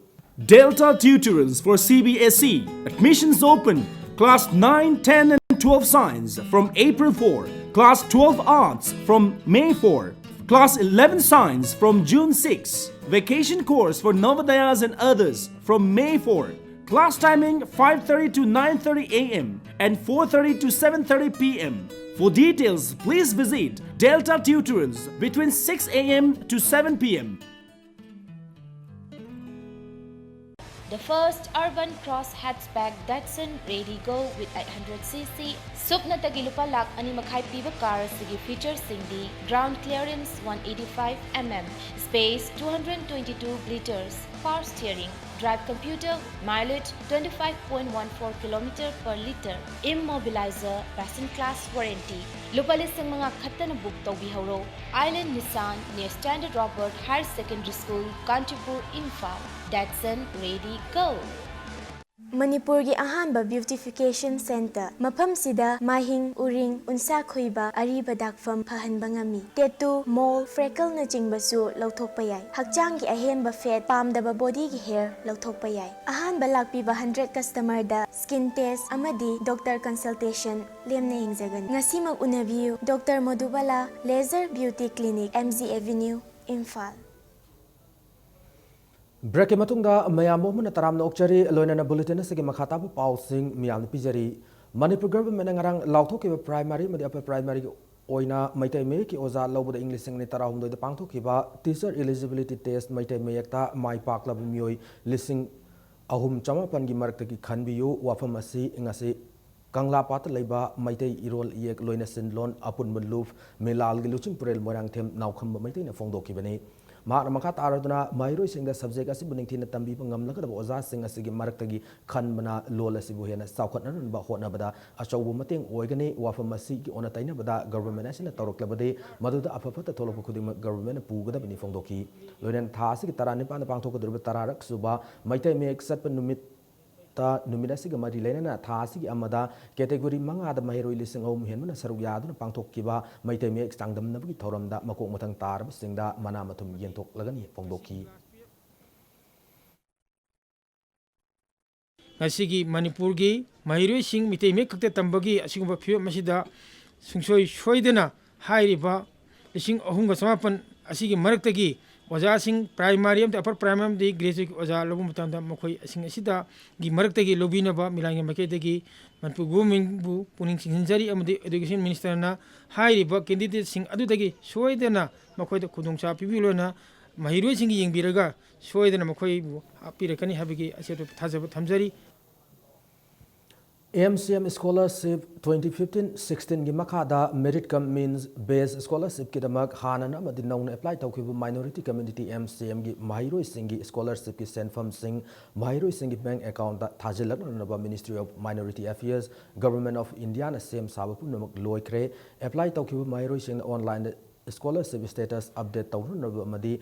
Delta Tutorials for C B S E. Admissions open. Class nine, ten and twelve Science from April four. Class twelve Arts from May four. Class eleven Science from June six. Vacation course for Navodayas and others from May four. Class timing five thirty to nine thirty a m and four thirty to seven thirty p m. For details, please visit Delta Tutorials between six a m to seven p m. The first urban cross hatchback Datsun Redi Go with eight hundred C C, ꯁꯨꯞꯅꯇꯒꯤ ꯂꯨꯄꯥ ꯂꯥꯈ ꯑꯅꯤ ꯃꯈꯥꯏ ꯄꯤꯕ car ꯑꯁꯤꯒꯤ featureꯁꯤꯡꯗꯤ: ground clearance one eighty-five mm, space two hundred twenty-two liters, power steering, drive computer, mileage twenty-five point one four kilometer per liter, immobilizer, passenger class warranty꯫ ꯂꯨꯄꯥ ꯂꯤꯁꯤꯡ ꯃꯉꯥ ꯈꯛꯇꯅ book ꯇꯧꯕꯤꯍꯧꯔꯣ꯫ Island Nissan near Standard Robert Higher Secondary School, Kanchipur, Imphal. Datsun Redi Go. ꯃꯅꯤꯄꯨꯔꯒꯤ ꯑꯍꯥꯟꯕ beautification centre꯫ ꯃꯐꯝꯁꯤꯗ ꯃꯥꯏꯍꯤꯡ, ꯎꯔꯤꯡ, ꯎꯟꯁꯥ ꯈꯨꯏꯕ, ꯑꯔꯤꯕ ꯗꯥꯛꯐꯝ ꯐꯍꯟꯕ ꯉꯝꯃꯤ꯫ Tattoo, mole, freckleꯅꯆꯤꯡꯕꯁꯨ ꯂꯧꯊꯣꯛꯄ ꯌꯥꯏ꯫ ꯍꯛꯆꯥꯡꯒꯤ ꯑꯍꯦꯟꯕ fat, ꯄꯥꯝꯗꯕ bodyꯒꯤ hair ꯂꯧꯊꯣꯛꯄ ꯌꯥꯏ꯫ ꯑꯍꯥꯟꯕ ꯂꯥꯛꯄꯤꯕ hundred customerꯗ skin test ꯑꯃꯗꯤ doctor consultation ꯂꯦꯝꯅ ꯌꯦꯡꯖꯒꯅꯤ꯫ ꯉꯁꯤꯃꯛ ꯎꯅꯕꯤꯌꯨ꯫ Doctor ꯃꯣꯗꯨꯕꯥꯂꯥ Laser Beauty Clinic, M G Avenue, Imphal. Break ꯀꯤ ꯃꯇꯨꯡꯗ ꯃꯌꯥꯝꯕꯨ ꯑꯃꯨꯛ ꯍꯟꯅ ꯇꯔꯥꯝꯅ ꯑꯣꯛꯆꯔꯤ꯫ ꯂꯣꯏꯅꯅ bulletin ꯑꯁꯤꯒꯤ ꯃꯈꯥ ꯇꯥꯕ ꯄꯥꯎꯁꯤꯡ ꯃꯌꯥꯝꯅ ꯄꯤꯖꯔꯤ꯫ ꯃꯅꯤꯄꯨꯔ government ꯅ ꯉꯔꯥꯡ ꯂꯥꯎꯊꯣꯛꯈꯤꯕ primary ꯑꯃꯗꯤ upper primary ꯒꯤ ꯑꯣꯏꯅ ꯃꯩꯇꯩ ꯃꯌꯦꯛꯀꯤ ꯑꯣꯖꯥ ꯂꯧꯕꯗ ꯏꯪ ꯂꯤꯁꯤꯡ ꯑꯅꯤ ꯇꯔꯥꯍꯨꯝꯗꯣꯏꯗ ꯄꯥꯡꯊꯣꯛꯈꯤꯕ teacher eligibility test ꯃꯩꯇꯩ ꯃꯌꯦꯛꯇ ꯃꯥꯏ ꯄꯥꯛꯂꯕ ꯃꯤꯑꯣꯏ ꯂꯤꯁꯤꯡ ꯑꯍꯨꯝ ꯆꯃꯥꯄꯟꯒꯤ ꯃꯔꯛꯇꯒꯤ ꯈꯟꯕꯤꯌꯨ꯫ ꯋꯥꯐꯝ ꯑꯁꯤ ꯉꯁꯤ ꯀꯪꯂꯥꯄꯥꯠꯇ ꯂꯩꯕ ꯃꯩꯇꯩ ꯏꯔꯣꯜ ꯏꯌꯦꯛ ꯂꯣꯏꯅ ꯁꯤꯟꯂꯣꯟ ꯑꯄꯨꯟꯕ ꯂꯨꯞ ꯃꯤꯂꯥꯜꯒꯤ ꯂꯨꯆꯤꯡꯄꯨꯔꯦꯜ ꯃꯣꯏꯔꯥꯡꯊꯦꯝ ꯅꯥꯎꯈꯝꯕ ꯃꯩꯇꯩꯅ ꯐꯣꯡꯗꯣꯛꯈꯤꯕꯅꯤ꯫ ꯃꯍꯥꯛꯅ ꯃꯈꯥ ꯇꯥꯔꯗꯨꯅ ꯃꯍꯩꯔꯣꯏꯁꯤꯡꯗ subject ꯑꯁꯤꯕꯨ ꯅꯤꯡꯊꯤꯅ ꯇꯝꯕꯤꯕ ꯉꯝꯂꯒꯗꯕ ꯑꯣꯖꯥꯁꯤꯡ ꯑꯁꯤꯒꯤ ꯃꯔꯛꯇꯒꯤ ꯈꯟꯕꯅ ꯂꯣꯜ ꯑꯁꯤꯕꯨ ꯍꯦꯟꯅ ꯆꯥꯎꯈꯠꯅꯅꯕ ꯍꯣꯠꯅꯕꯗ ꯑꯆꯧꯕ ꯃꯇꯦꯡ ꯑꯣꯏꯒꯅꯤ꯫ ꯋꯥꯐꯝ ꯑꯁꯤꯒꯤ ꯑꯣꯟꯅ ꯇꯩꯅꯕꯗ government ꯑꯁꯤꯅ ꯇꯧꯔꯛꯂꯕꯗꯤ ꯃꯗꯨꯗ ꯑꯐ ꯐꯠꯇ ꯊꯣꯛꯂꯛꯄ ꯈꯨꯗꯤꯡꯃꯛ government ꯅ ꯄꯨꯒꯗꯕꯅꯤ ꯐꯣꯡꯗꯣꯛꯈꯤ꯫ ꯂꯣꯏꯅꯅ ꯊꯥ ꯑꯁꯤꯒꯤ ꯇꯔꯥꯅꯤꯄꯥꯟꯗ ꯄꯥꯡꯊꯣꯛꯀꯗꯧꯔꯤꯕ ꯇꯔꯥꯔꯛ ꯁꯨꯕ ꯃꯩꯇꯩ ꯃꯌꯦꯛ ꯆꯠꯄ ꯅꯨꯃꯤꯠ ꯇ ꯅꯨꯃꯤꯠ ꯑꯁꯤꯒ ꯃꯔꯤ ꯂꯩꯅꯅ ꯊꯥ ꯑꯁꯤꯒꯤ ꯑꯃꯗ category ꯃꯉꯥꯗ ꯃꯍꯩꯔꯣꯏ ꯂꯤꯁꯤꯡ ꯑꯍꯨꯝ ꯍꯦꯟꯕꯅ ꯁꯔꯨꯛ ꯌꯥꯗꯨꯅ ꯄꯥꯡꯊꯣꯛꯈꯤꯕ ꯃꯩꯇꯩ ꯃꯌꯦꯛ ꯆꯥꯡꯗꯝꯅꯕꯒꯤ ꯊꯧꯔꯝꯗ ꯃꯀꯣꯛ ꯃꯊꯪ ꯇꯥꯔꯕꯁꯤꯡꯗ ꯃꯅꯥ ꯃꯊꯨꯝ ꯌꯦꯟꯊꯣꯛꯂꯒꯅꯤ ꯐꯣꯡꯗꯣꯛꯈꯤ꯫ ꯉꯁꯤꯒꯤ ꯃꯅꯤꯄꯨꯔꯒꯤ ꯃꯍꯩꯔꯣꯏꯁꯤꯡ ꯃꯩꯇꯩ ꯃꯌꯦꯛ ꯈꯛꯇ ꯇꯝꯕꯒꯤ ꯑꯁꯤꯒꯨꯝꯕ ꯐꯤꯕꯝ ꯑꯁꯤꯗ ꯁꯨꯡꯁꯣꯏ ꯁꯣꯏꯗꯅ ꯍꯥꯏꯔꯤꯕ ꯂꯤꯁꯤꯡ ꯑꯍꯨꯝꯒ ꯆꯃꯥꯄꯟ ꯑꯁꯤꯒꯤ ꯃꯔꯛꯇꯒꯤ ꯑꯣꯖꯥꯁꯤꯡ primary ꯑꯃꯗꯤ upper primary ꯑꯃꯗꯤ graduate ꯑꯣꯖꯥ ꯂꯧꯕ ꯃꯇꯝꯗ ꯃꯈꯣꯏꯁꯤꯡ ꯑꯁꯤꯗꯒꯤ ꯃꯔꯛꯇꯒꯤ ꯂꯧꯕꯤꯅꯕ ꯃꯤꯂꯥꯟꯒꯤ ꯃꯥꯏꯀꯩꯗꯒꯤ ꯃꯅꯤꯄꯨꯔ government ꯕꯨ ꯄꯨꯛꯅꯤꯡ ꯆꯤꯡꯁꯤꯟꯖꯔꯤ ꯑꯃꯗꯤ education minister ꯅ ꯍꯥꯏꯔꯤꯕ candidate ꯁꯤꯡ ꯑꯗꯨꯗꯒꯤ ꯁꯣꯏꯗꯅ ꯃꯈꯣꯏꯗ ꯈꯨꯗꯣꯡꯆꯥꯕ ꯄꯤꯕꯤꯌꯨ ꯍꯥꯏꯅ ꯃꯍꯩꯔꯣꯏꯁꯤꯡꯒꯤ ꯌꯦꯡꯕꯤꯔꯒ ꯁꯣꯏꯗꯅ ꯃꯈꯣꯏꯕꯨ ꯍꯥꯞꯄꯤꯔꯛꯀꯅꯤ ꯍꯥꯏꯕꯒꯤ ꯑꯆꯦꯠꯄ ꯊꯥꯖꯕ ꯊꯝꯖꯔꯤ꯫ M C M scholarship twenty fifteen sixteen ꯒꯤ ꯃꯈꯥꯗ merit cum means based scholarship ꯀꯤꯗꯃꯛ ꯍꯥꯟꯅꯅ ꯑꯃꯗꯤ ꯅꯧꯅ apply ꯇꯧꯈꯤꯕ minority community M C M ꯒꯤ ꯃꯍꯩꯔꯣꯏꯁꯤꯡꯒꯤ scholarship ꯀꯤ ꯁꯦꯟꯐꯝꯁꯤꯡ ꯃꯍꯩꯔꯣꯏꯁꯤꯡꯒꯤ bank account ꯇ ꯊꯥꯖꯤꯜꯂꯛꯅꯅꯕ Ministry of Minority Affairs, Government of India ꯅ ꯁꯦꯝ ꯁꯥꯕ ꯄꯨꯝꯅꯃꯛ ꯂꯣꯏꯈ꯭ꯔꯦ꯫ Apply ꯇꯧꯈꯤꯕ ꯃꯍꯩꯔꯣꯏꯁꯤꯡꯅ online ꯗ scholarship status update ꯇꯧꯅꯅꯕ ꯑꯃꯗꯤ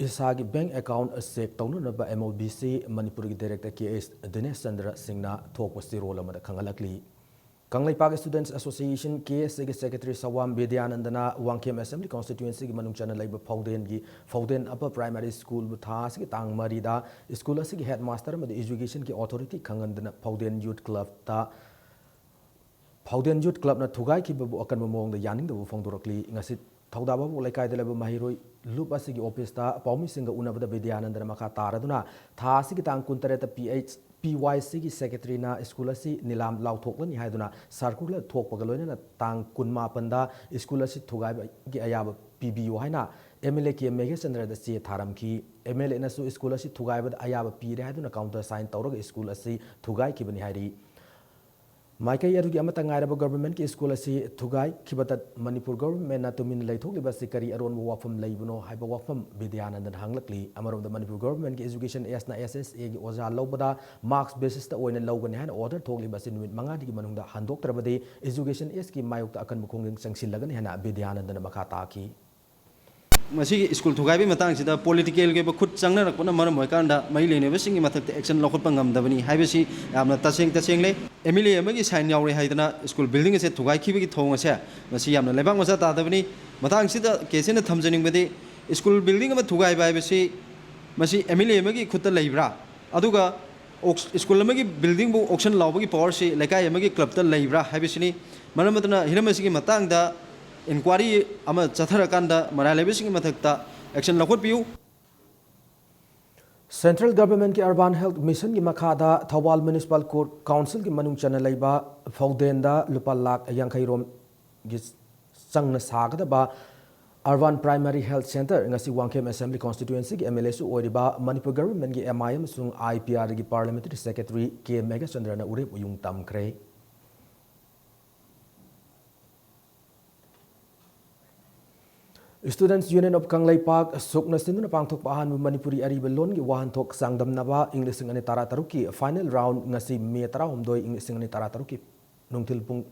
ꯏꯁꯥꯒꯤ bank account check ꯇꯧꯅꯅꯕ M O B C ꯃꯅꯤꯄꯨꯔꯒꯤ director K S ꯗꯤꯅꯦꯁ ꯆꯟꯗ꯭ꯔ ꯁꯤꯡꯅ ꯊꯣꯛꯄ ꯆꯦꯔꯣꯜ ꯑꯃꯗ ꯈꯪꯍꯜꯂꯛꯂꯤ꯫ Kangleipak Students Association, K S A ꯒꯤ secretary ꯁꯋꯥꯝ ꯕꯤꯗ꯭ꯌꯥꯅꯟꯗꯅ ꯋꯥꯡꯈꯦꯝ assembly constituency ꯒꯤ ꯃꯅꯨꯡ ꯆꯟꯅ ꯂꯩꯕ ꯐꯧꯗꯦꯟꯒꯤ ꯐꯧꯗꯦꯟ upper primary school ꯕꯨ ꯊꯥ ꯑꯁꯤꯒꯤ ꯇꯥꯡ ꯃꯔꯤꯗ school ꯑꯁꯤꯒꯤ headmaster ꯑꯃꯗꯤ education ꯒꯤ authority ꯈꯪꯍꯟꯗꯨꯅ ꯐꯧꯗꯦꯟ youth club ꯇ ꯐꯧꯗꯦꯟ youth club ꯅ ꯊꯨꯒꯥꯏꯈꯤꯕꯕꯨ ꯑꯀꯟꯕ ꯃꯑꯣꯡꯗ ꯌꯥꯅꯤꯡꯗꯕ ꯐꯣꯡꯗꯣꯔꯛꯂꯤ꯫ ꯉꯁꯤ ꯊꯧꯗꯥꯕꯕꯨ ꯂꯩꯀꯥꯏꯗ ꯂꯩꯕ ꯃꯍꯩꯔꯣꯏ ꯂꯨꯞ ꯑꯁꯤꯒꯤ ꯑꯣꯐꯤꯁꯇ ꯄꯥꯎꯃꯤꯁꯤꯡꯒ ꯎꯅꯕꯗ ꯕꯤꯗ꯭ꯌꯥꯅꯟꯗꯅ ꯃꯈꯥ ꯇꯥꯔꯗꯨꯅ ꯊꯥ ꯑꯁꯤꯒꯤ ꯇꯥꯡ ꯀꯨꯟꯇꯔꯦꯠꯇ ꯄꯤ ꯑꯩꯆ ꯄꯤ ꯋꯥꯏ ꯁꯤꯒꯤ ꯁꯦꯀ꯭ꯔꯦꯇꯔꯤꯅ ꯁ꯭ꯀꯨꯜ ꯑꯁꯤ ꯅꯤꯂꯥꯝ ꯂꯥꯎꯊꯣꯛꯂꯅꯤ ꯍꯥꯏꯗꯨꯅ ꯁꯥꯔꯀꯨꯂꯔ ꯊꯣꯛꯄꯒ ꯂꯣꯏꯅꯅ ꯇꯥꯡ ꯀꯨꯟꯃꯥꯄꯟꯗ ꯁ꯭ꯀꯨꯜ ꯑꯁꯤ ꯊꯨꯒꯥꯏꯕꯒꯤ ꯑꯌꯥꯕ ꯄꯤꯕꯤꯌꯨ ꯍꯥꯏꯅ ꯑꯦꯝ ꯑꯦꯜ ꯑꯦ ꯀꯦ ꯃꯦꯘꯆꯟꯗ꯭ꯔꯗ ꯆꯦ ꯊꯥꯔꯝꯈꯤ꯫ ꯑꯦꯝ ꯑꯦꯜ ꯑꯦꯅꯁꯨ ꯁ꯭ꯀꯨꯜ ꯑꯁꯤ ꯊꯨꯒꯥꯏꯕꯗ ꯑꯌꯥꯕ ꯄꯤꯔꯦ ꯍꯥꯏꯗꯨꯅ ꯀꯥꯎꯟꯇꯔ ꯁꯥꯏꯟ ꯇꯧꯔꯒ ꯁ꯭ꯀꯨꯜ ꯑꯁꯤ ꯊꯨꯒꯥꯏꯈꯤꯕꯅꯤ ꯍꯥꯏꯔꯤ꯫ ꯃꯥꯏꯀꯩ ꯑꯗꯨꯒꯤ ꯑꯃꯠꯇ ꯉꯥꯏꯔꯕ ꯒꯚꯔꯟꯃꯦꯟꯠꯀꯤ ꯁ꯭ꯀꯨꯜ ꯑꯁꯤ ꯊꯨꯒꯥꯏꯈꯤꯕꯗ ꯃꯅꯤꯄꯨꯔ ꯒꯚꯔꯟꯃꯦꯟꯠꯅ ꯇꯨꯃꯤꯟꯅ ꯂꯩꯊꯣꯛꯂꯤꯕ ꯑꯁꯤ ꯀꯔꯤ ꯑꯔꯣꯟꯕ ꯋꯥꯐꯝ ꯂꯩꯕꯅꯣ ꯍꯥꯏꯕ ꯋꯥꯐꯝ ꯕꯤꯗ꯭ꯌꯥꯅꯟꯗꯟ ꯍꯪꯂꯛꯂꯤ꯫ ꯑꯃꯔꯣꯝꯗ ꯃꯅꯤꯄꯨꯔ ꯒꯚꯔꯟꯃꯦꯟꯠꯀꯤ ꯑꯦꯖꯨꯀꯦꯁꯟ ꯑꯦꯁꯅ ꯑꯦꯁ ꯑꯦꯁ ꯑꯦꯒꯤ ꯑꯣꯖꯥ ꯂꯧꯕꯗ ꯃꯥꯔꯛꯁ ꯕꯦꯁꯤꯁꯇ ꯑꯣꯏꯅ ꯂꯧꯒꯅꯤ ꯍꯥꯏꯅ ꯑꯣꯔꯗꯔ ꯊꯣꯛꯂꯤꯕ ꯑꯁꯤ ꯅꯨꯃꯤꯠ ꯃꯉꯥꯅꯤꯒꯤ ꯃꯅꯨꯡꯗ ꯍꯟꯗꯣꯛꯇ꯭ꯔꯕꯗꯤ ꯑꯦꯖꯨꯀꯦꯁꯟ ꯑꯦꯁꯀꯤ ꯃꯥꯌꯣꯛꯇ ꯑꯀꯟꯕ ꯈꯣꯡꯖꯪ ꯆꯪꯁꯤꯜꯂꯒꯅꯤ ꯍꯥꯏꯅ ꯕꯤꯗ꯭ꯌꯥꯅꯟꯗꯟꯅ ꯃꯈꯥ ꯇꯥꯈꯤ꯫ ꯃꯁꯤꯒꯤ ꯁ꯭ꯀꯨꯜ ꯊꯨꯒꯥꯏꯕꯒꯤ ꯃꯇꯥꯡꯁꯤꯗ ꯄꯣꯂꯤꯇꯤꯀꯦꯜꯒꯤ ꯑꯣꯏꯕ ꯈꯨꯠ ꯆꯪꯅꯔꯛꯄꯅ ꯃꯔꯝ ꯑꯣꯏꯔꯀꯥꯟꯗ ꯃꯔꯤ ꯂꯩꯅꯕꯁꯤꯡꯒꯤ ꯃꯊꯛꯇ ꯑꯦꯛꯁꯟ ꯂꯧꯈꯠꯄ ꯉꯝꯗꯕꯅꯤ ꯍꯥꯏꯕꯁꯤ ꯌꯥꯝꯅ ꯇꯁꯦꯡ ꯇꯁꯦꯡꯂꯦ꯫ ꯑꯦꯝ ꯑꯦꯜ ꯑꯦ ꯑꯃꯒꯤ ꯁꯥꯏꯟ ꯌꯥꯎꯔꯦ ꯍꯥꯏꯗꯅ ꯁ꯭ꯀꯨꯜ ꯕꯤꯜꯗꯤꯡ ꯑꯁꯦ ꯊꯨꯒꯥꯏꯈꯤꯕꯒꯤ ꯊꯧꯑꯣꯡ ꯑꯁꯦ ꯃꯁꯤ ꯌꯥꯝꯅ ꯂꯩꯕꯥꯛ ꯃꯆꯥ ꯇꯥꯗꯕꯅꯤ꯫ ꯃꯇꯥꯡꯁꯤꯗ ꯀꯦ ꯁꯤꯅ ꯊꯝꯖꯅꯤꯡꯕꯗꯤ ꯁ꯭ꯀꯨꯜ ꯕꯤꯜꯗꯤꯡ ꯑꯃ ꯊꯨꯒꯥꯏꯕ ꯍꯥꯏꯕꯁꯤ ꯃꯁꯤ ꯑꯦꯝ ꯑꯦꯜ ꯑꯦ ꯑꯃꯒꯤ ꯈꯨꯠꯇ ꯂꯩꯕ꯭ꯔꯥ? ꯑꯗꯨꯒ ꯁ꯭ꯀꯨꯜ ꯑꯃꯒꯤ ꯕꯤꯜꯗꯤꯡꯕꯨ ꯑꯣꯛꯁꯟ ꯂꯥꯎꯕꯒꯤ ꯄꯋꯥꯔꯁꯤ ꯂꯩꯀꯥꯏ ꯑꯃꯒꯤ ꯀ꯭ꯂꯕꯇ ꯂꯩꯕ꯭ꯔꯥ ꯍꯥꯏꯕꯁꯤꯅꯤ꯫ ꯃꯔꯝ ꯑꯗꯨꯅ ꯍꯤꯔꯝ ꯑꯁꯤꯒꯤ ꯃꯇꯥꯡꯗ ꯏꯟꯀ꯭ꯋꯥꯔꯤ ꯑꯃ ꯆꯠꯊꯔꯀꯥꯟꯗ ꯃꯔꯥꯜ ꯂꯩꯕꯁꯤꯡꯒꯤ ꯃꯊꯛꯇ ꯑꯦꯛꯁꯟ ꯂꯧꯈꯠꯄꯤꯌꯨ꯫ ꯁꯦꯟꯇ꯭ꯔꯦꯜ ꯒꯚꯔꯟꯃꯦꯟꯠꯀꯤ ꯑꯔꯕꯥꯟ ꯍꯦꯜꯊ ꯃꯤꯁꯟꯒꯤ ꯃꯈꯥꯗ ꯊꯧꯕꯥꯜ ꯃ꯭ꯌꯨꯅꯤꯁꯤꯄꯥꯜ ꯀꯣꯔꯠ ꯀꯥꯎꯟꯁꯤꯜꯒꯤ ꯃꯅꯨꯡ ꯆꯟꯅ ꯂꯩꯕ ꯐꯧꯗꯦꯟꯗ ꯂꯨꯄꯥ ꯂꯥꯈ ꯌꯥꯡꯈꯩ ꯔꯣꯝꯒꯤ ꯆꯪꯅ ꯁꯥꯒꯗꯕ ꯑꯔꯕꯥꯟ ꯄ꯭ꯔꯥꯏꯃꯥꯔꯤ ꯍꯦꯜꯊ ꯁꯦꯟꯇꯔ ꯉꯁꯤ ꯋꯥꯡꯈꯦꯝ ꯑꯦꯁꯦꯝꯕ꯭ꯂꯤ ꯀꯣꯟꯁꯇꯤꯇ꯭ꯌꯨꯑꯦꯟꯁꯤꯒꯤ ꯑꯦꯝ ꯑꯦꯜ ꯑꯦꯁꯨ ꯑꯣꯏꯔꯤꯕ ꯃꯅꯤꯄꯨꯔ ꯒꯚꯔꯟꯃꯦꯟꯠꯀꯤ ꯑꯦꯝ ꯑꯥꯏ ꯑꯃꯁꯨꯡ ꯑꯥꯏ ꯄꯤ ꯑꯥꯔꯒꯤ ꯄꯥꯔꯂꯤꯌꯥꯃꯦꯟꯇꯔꯤ ꯁꯦꯀ꯭ꯔꯦꯇꯔꯤ ꯀꯦ ꯃꯦꯘꯆꯟꯗ꯭ꯔꯅ ꯎꯔꯦꯞ ꯎꯌꯨꯡ ꯇꯝꯈ꯭ꯔꯦ꯫ Students Union of ꯀꯪꯂꯩꯄꯥꯛ, ꯁꯨꯛꯅ ꯁꯤꯟꯗꯨꯅ ꯄꯥꯡꯊꯣꯛꯄ ꯑꯍꯥꯟꯕ ꯃꯅꯤꯄꯨꯔꯤ ꯑꯔꯤꯕ ꯂꯣꯟꯒꯤ ꯋꯥꯍꯟꯊꯣꯛ ꯆꯥꯡꯗꯝꯅꯕ ꯏꯪ ꯂꯤꯁꯤꯡ ꯑꯅꯤ ꯇꯔꯥꯇꯔꯨꯛꯀꯤ ꯐꯥꯏꯅꯦꯜ ꯔꯥꯎꯟ ꯉꯁꯤ ꯃꯦ ꯇꯔꯥꯍꯨꯝꯗꯣꯏ, ꯏꯪ ꯂꯤꯁꯤꯡ ꯑꯅꯤ ꯇꯔꯥꯇꯔꯨꯛꯀꯤ ꯅꯨꯡꯊꯤꯜ ꯄꯨꯡ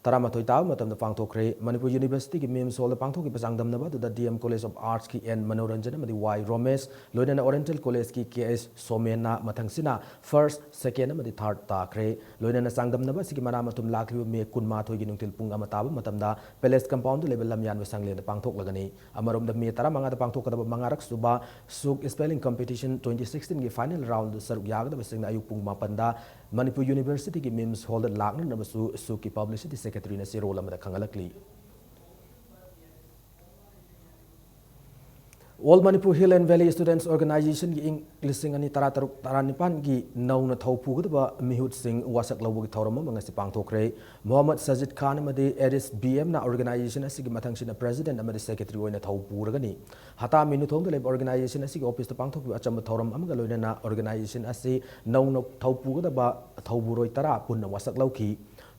ꯇꯔꯥꯃꯥꯊꯣꯏ ꯇꯥꯕ ꯃꯇꯝꯗ ꯄꯥꯡꯊꯣꯛꯈ꯭ꯔꯦ꯫ ꯃꯅꯤꯄꯨꯔ ꯌꯨꯅꯤꯚꯔꯁꯤꯇꯤꯒꯤ ꯃꯤꯝꯁ ꯍꯣꯜꯗ ꯄꯥꯡꯊꯣꯛꯈꯤꯕ ꯆꯥꯡꯗꯝꯅꯕ ꯑꯗꯨꯗ ꯗꯤ ꯑꯦꯝ ꯀꯣꯂꯦꯖ ꯑꯣꯐ ꯑꯥꯔꯠꯁꯀꯤ ꯑꯦꯟ ꯃꯅꯣꯔꯟꯖꯟ ꯑꯃꯗꯤ ꯋꯥꯏ ꯔꯣꯃꯦꯁ, ꯂꯣꯏꯅꯅ ꯑꯣꯔꯤꯌꯦꯟꯇꯦꯜ ꯀꯣꯂꯦꯖꯀꯤ ꯀꯦ ꯑꯦꯁ ꯁꯣꯃꯦꯟꯅ ꯃꯊꯪꯁꯤꯅ ꯐꯥꯔꯁ, ꯁꯦꯀꯦꯟ ꯑꯃꯗꯤ ꯊꯥꯔꯠ ꯇꯥꯈ꯭ꯔꯦ꯫ ꯂꯣꯏꯅꯅ ꯆꯥꯡꯗꯝꯅꯕ ꯑꯁꯤꯒꯤ ꯃꯅꯥ ꯃꯊꯨꯝ ꯂꯥꯛꯂꯤꯕ ꯃꯦ ꯀꯨꯟꯃꯥꯊꯣꯏꯒꯤ ꯅꯨꯡꯊꯤꯜ ꯄꯨꯡ ꯑꯃ ꯇꯥꯕ ꯃꯇꯝꯗ ꯄꯦꯂꯦꯁ ꯀꯝꯄꯥꯎꯟꯗ ꯂꯩꯕ ꯂꯝꯌꯥꯟꯕ ꯁꯪꯂꯦꯟꯗ ꯄꯥꯡꯊꯣꯛꯂꯒꯅꯤ꯫ ꯑꯃꯔꯣꯝꯗ ꯃꯦ ꯇꯔꯥꯃꯉꯥꯗ ꯄꯥꯡꯊꯣꯛꯀꯗꯕ ꯃꯉꯥꯔꯛ ꯁꯨꯕ ꯁꯨꯛ ꯁ꯭ꯄꯦꯂꯤꯡ ꯀꯝꯄꯤꯇꯤꯁꯟ ꯇ꯭ꯋꯦꯟꯇꯤ ꯁꯤꯛꯁꯇꯤꯟꯒꯤ ꯐꯥꯏꯅꯦꯜ ꯔꯥꯎꯟꯗ ꯁꯔꯨꯛ ꯌꯥꯒꯗꯕꯁꯤꯡꯅ ꯑꯌꯨꯛ ꯄꯨꯡ ꯃꯥꯄꯟꯗ ꯃꯅꯤꯄꯨꯔ ꯌꯨꯅꯤꯚꯔꯁꯤꯇꯤꯒꯤ ꯃꯤꯝꯁ ꯍꯣꯜꯗ ꯂꯥꯛꯅꯅꯕꯁꯨ ꯁꯨꯛꯀꯤ ꯄꯕ꯭ꯂꯤꯁꯤꯇꯤ ꯁꯦꯀ꯭ꯔꯦꯇꯔꯤꯅ ꯆꯦꯔꯣꯜ ꯑꯃꯗ ꯈꯪꯍꯜꯂꯛꯂꯤ꯫ All Manipur Hill and Valley Students Organizationꯒꯤ ꯏꯪ ꯂꯤꯁꯤꯡ ꯑꯅꯤ ꯇꯔꯥꯇꯔꯨꯛ ꯇꯔꯥꯅꯤꯄꯥꯟꯒꯤ ꯅꯧꯅ ꯊꯧ ꯄꯨꯒꯗꯕ ꯃꯤꯍꯨꯠꯁꯤꯡ ꯋꯥꯁꯛ ꯂꯧꯕꯒꯤ ꯊꯧꯔꯝ ꯑꯃ ꯉꯁꯤ ꯄꯥꯡꯊꯣꯛꯈ꯭ꯔꯦ꯫ ꯃꯣꯍꯝꯃꯗ ꯁꯖꯤꯗ ꯈꯥꯟ ꯑꯃꯗꯤ ꯑꯦꯔꯤꯁ ꯕꯤ ꯑꯦꯝꯅ organization ꯑꯁꯤꯒꯤ ꯃꯊꯪꯁꯤꯠꯅ president ꯑꯃꯗꯤ secretary ꯑꯣꯏꯅ ꯊꯧ ꯄꯨꯔꯒꯅꯤ꯫ ꯍꯇꯥ ꯃꯤꯅꯨꯊꯣꯡꯗ ꯂꯩꯕ organization ꯑꯁꯤꯒꯤ officeꯇ ꯄꯥꯡꯊꯣꯛꯈꯤꯕ ꯑꯆꯝꯕ ꯊꯧꯔꯝ ꯑꯃꯒ ꯂꯣꯏꯅꯅ organization ꯑꯁꯤ ꯅꯧꯅ ꯊꯧ ꯄꯨꯒꯗꯕ ꯊꯧꯕꯨꯔꯣꯏ ꯇꯔꯥ ꯄꯨꯟꯅ ꯋꯥꯁꯛ ꯂꯧꯈꯤ꯫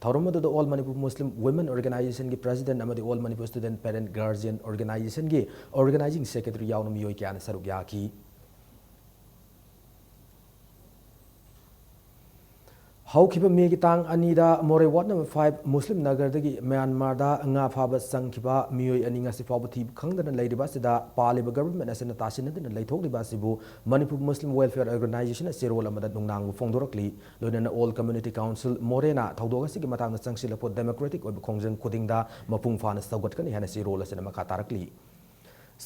ꯊꯧꯔꯝ ꯑꯗꯨꯗ All Manipur Muslim Women Organizationꯒꯤ president ꯑꯃꯗꯤ All Manipur Student Parent Guardian Organizationꯒꯤ organizing secretary ꯌꯥꯎꯅ ꯃꯤꯑꯣꯏ ꯀꯌꯥꯅ ꯁꯔꯨꯛ ꯌꯥꯈꯤ꯫ ꯍꯧꯈꯤꯕ ꯃꯦꯒꯤ ꯇꯥꯡ ꯑꯅꯤꯗ ꯃꯣꯔꯦ ward number five ꯃꯨꯁꯂꯤꯝ ꯅꯒꯔꯗꯒꯤ ꯃ꯭ꯌꯥꯟꯃꯥꯔꯗ ꯉꯥ ꯐꯥꯕ ꯆꯪꯈꯤꯕ ꯃꯤꯑꯣꯏ ꯑꯅꯤ ꯉꯁꯤ ꯐꯥꯎꯕ ꯊꯤꯕ ꯈꯪꯗꯅ ꯂꯩꯔꯤꯕ ꯑꯁꯤꯗ ꯄꯥꯜꯂꯤꯕ government ꯑꯁꯤꯅ ꯇꯥꯁꯤꯟꯅꯗꯨꯅ ꯂꯩꯊꯣꯛꯂꯤꯕ ꯑꯁꯤꯕꯨ ꯃꯅꯤꯄꯨꯔ ꯃꯨꯁꯂꯤꯝ welfare organizationꯅ ꯆꯦꯔꯣꯜ ꯑꯃꯗ ꯅꯨꯡꯅꯥꯡꯕ ꯐꯣꯡꯗꯣꯔꯛꯂꯤ꯫ ꯂꯣꯏꯅꯅ All Community Council ꯃꯣꯔꯦꯅ ꯊꯧꯗꯣꯛ ꯑꯁꯤꯒꯤ ꯃꯇꯥꯡꯗ ꯆꯪꯁꯤꯜꯂꯛꯄ democratic ꯑꯣꯏꯕ ꯈꯣꯡꯖꯪ ꯈꯨꯗꯤꯡꯗ ꯃꯄꯨꯡ ꯐꯥꯅ ꯁꯧꯒꯠꯀꯅꯤ ꯍꯥꯏꯅ ꯆꯦꯔꯣꯜ ꯑꯁꯤꯅ ꯃꯈꯥ ꯇꯥꯔꯛꯂꯤ꯫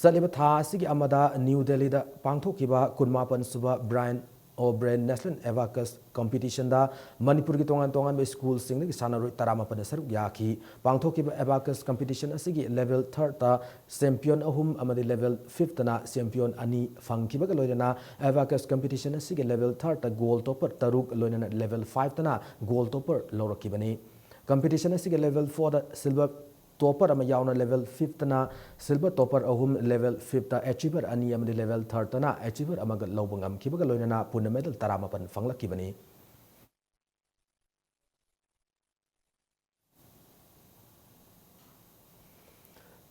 ꯆꯠꯂꯤꯕ ꯊꯥ ꯑꯁꯤꯒꯤ ꯑꯃꯗ ꯅ꯭ꯌꯨ ꯗꯦꯜꯂꯤꯗ ꯄꯥꯡꯊꯣꯛꯈꯤꯕ ꯀꯨꯟꯃꯥꯄꯟ ꯁꯨꯕ Brian O'Brien National Abacus Competitionꯗ ꯃꯅꯤꯄꯨꯔꯒꯤ ꯇꯣꯉꯥꯟ ꯇꯣꯉꯥꯟꯕ schoolꯁꯤꯡꯗꯒꯤ ꯁꯥꯟꯅꯔꯣꯏ ꯇꯔꯥꯃꯥꯄꯟꯅ ꯁꯔꯨꯛ ꯌꯥꯈꯤ꯫ ꯄꯥꯡꯊꯣꯛꯈꯤꯕ abacus competition ꯑꯁꯤꯒꯤ level thirdꯇ champion ꯑꯍꯨꯝ ꯑꯃꯗꯤ level fifthꯇꯅ champion ꯑꯅꯤ ꯐꯪꯈꯤꯕꯒ ꯂꯣꯏꯅꯅ abacus competition ꯑꯁꯤꯒꯤ level thirdꯇ goal topper ꯇꯔꯨꯛ ꯂꯣꯏꯅꯅ level fiveꯇꯅ goal topper ꯂꯧꯔꯛꯈꯤꯕꯅꯤ꯫ Competition ꯑꯁꯤꯒꯤ level fourꯗ silver topper ꯑꯃ ꯌꯥꯎꯅ level fifthꯇꯅ silver topper ꯑꯍꯨꯝ, level fifthꯇ achiever ꯑꯅꯤ ꯑꯃꯗꯤ level thirdꯇꯅ achiever ꯑꯃꯒ ꯂꯧꯕ ꯉꯝꯈꯤꯕꯒ ꯂꯣꯏꯅꯅ ꯄꯨꯟꯅ medal ꯇꯔꯥꯃꯥꯄꯟ ꯐꯪꯂꯛꯈꯤꯕꯅꯤ꯫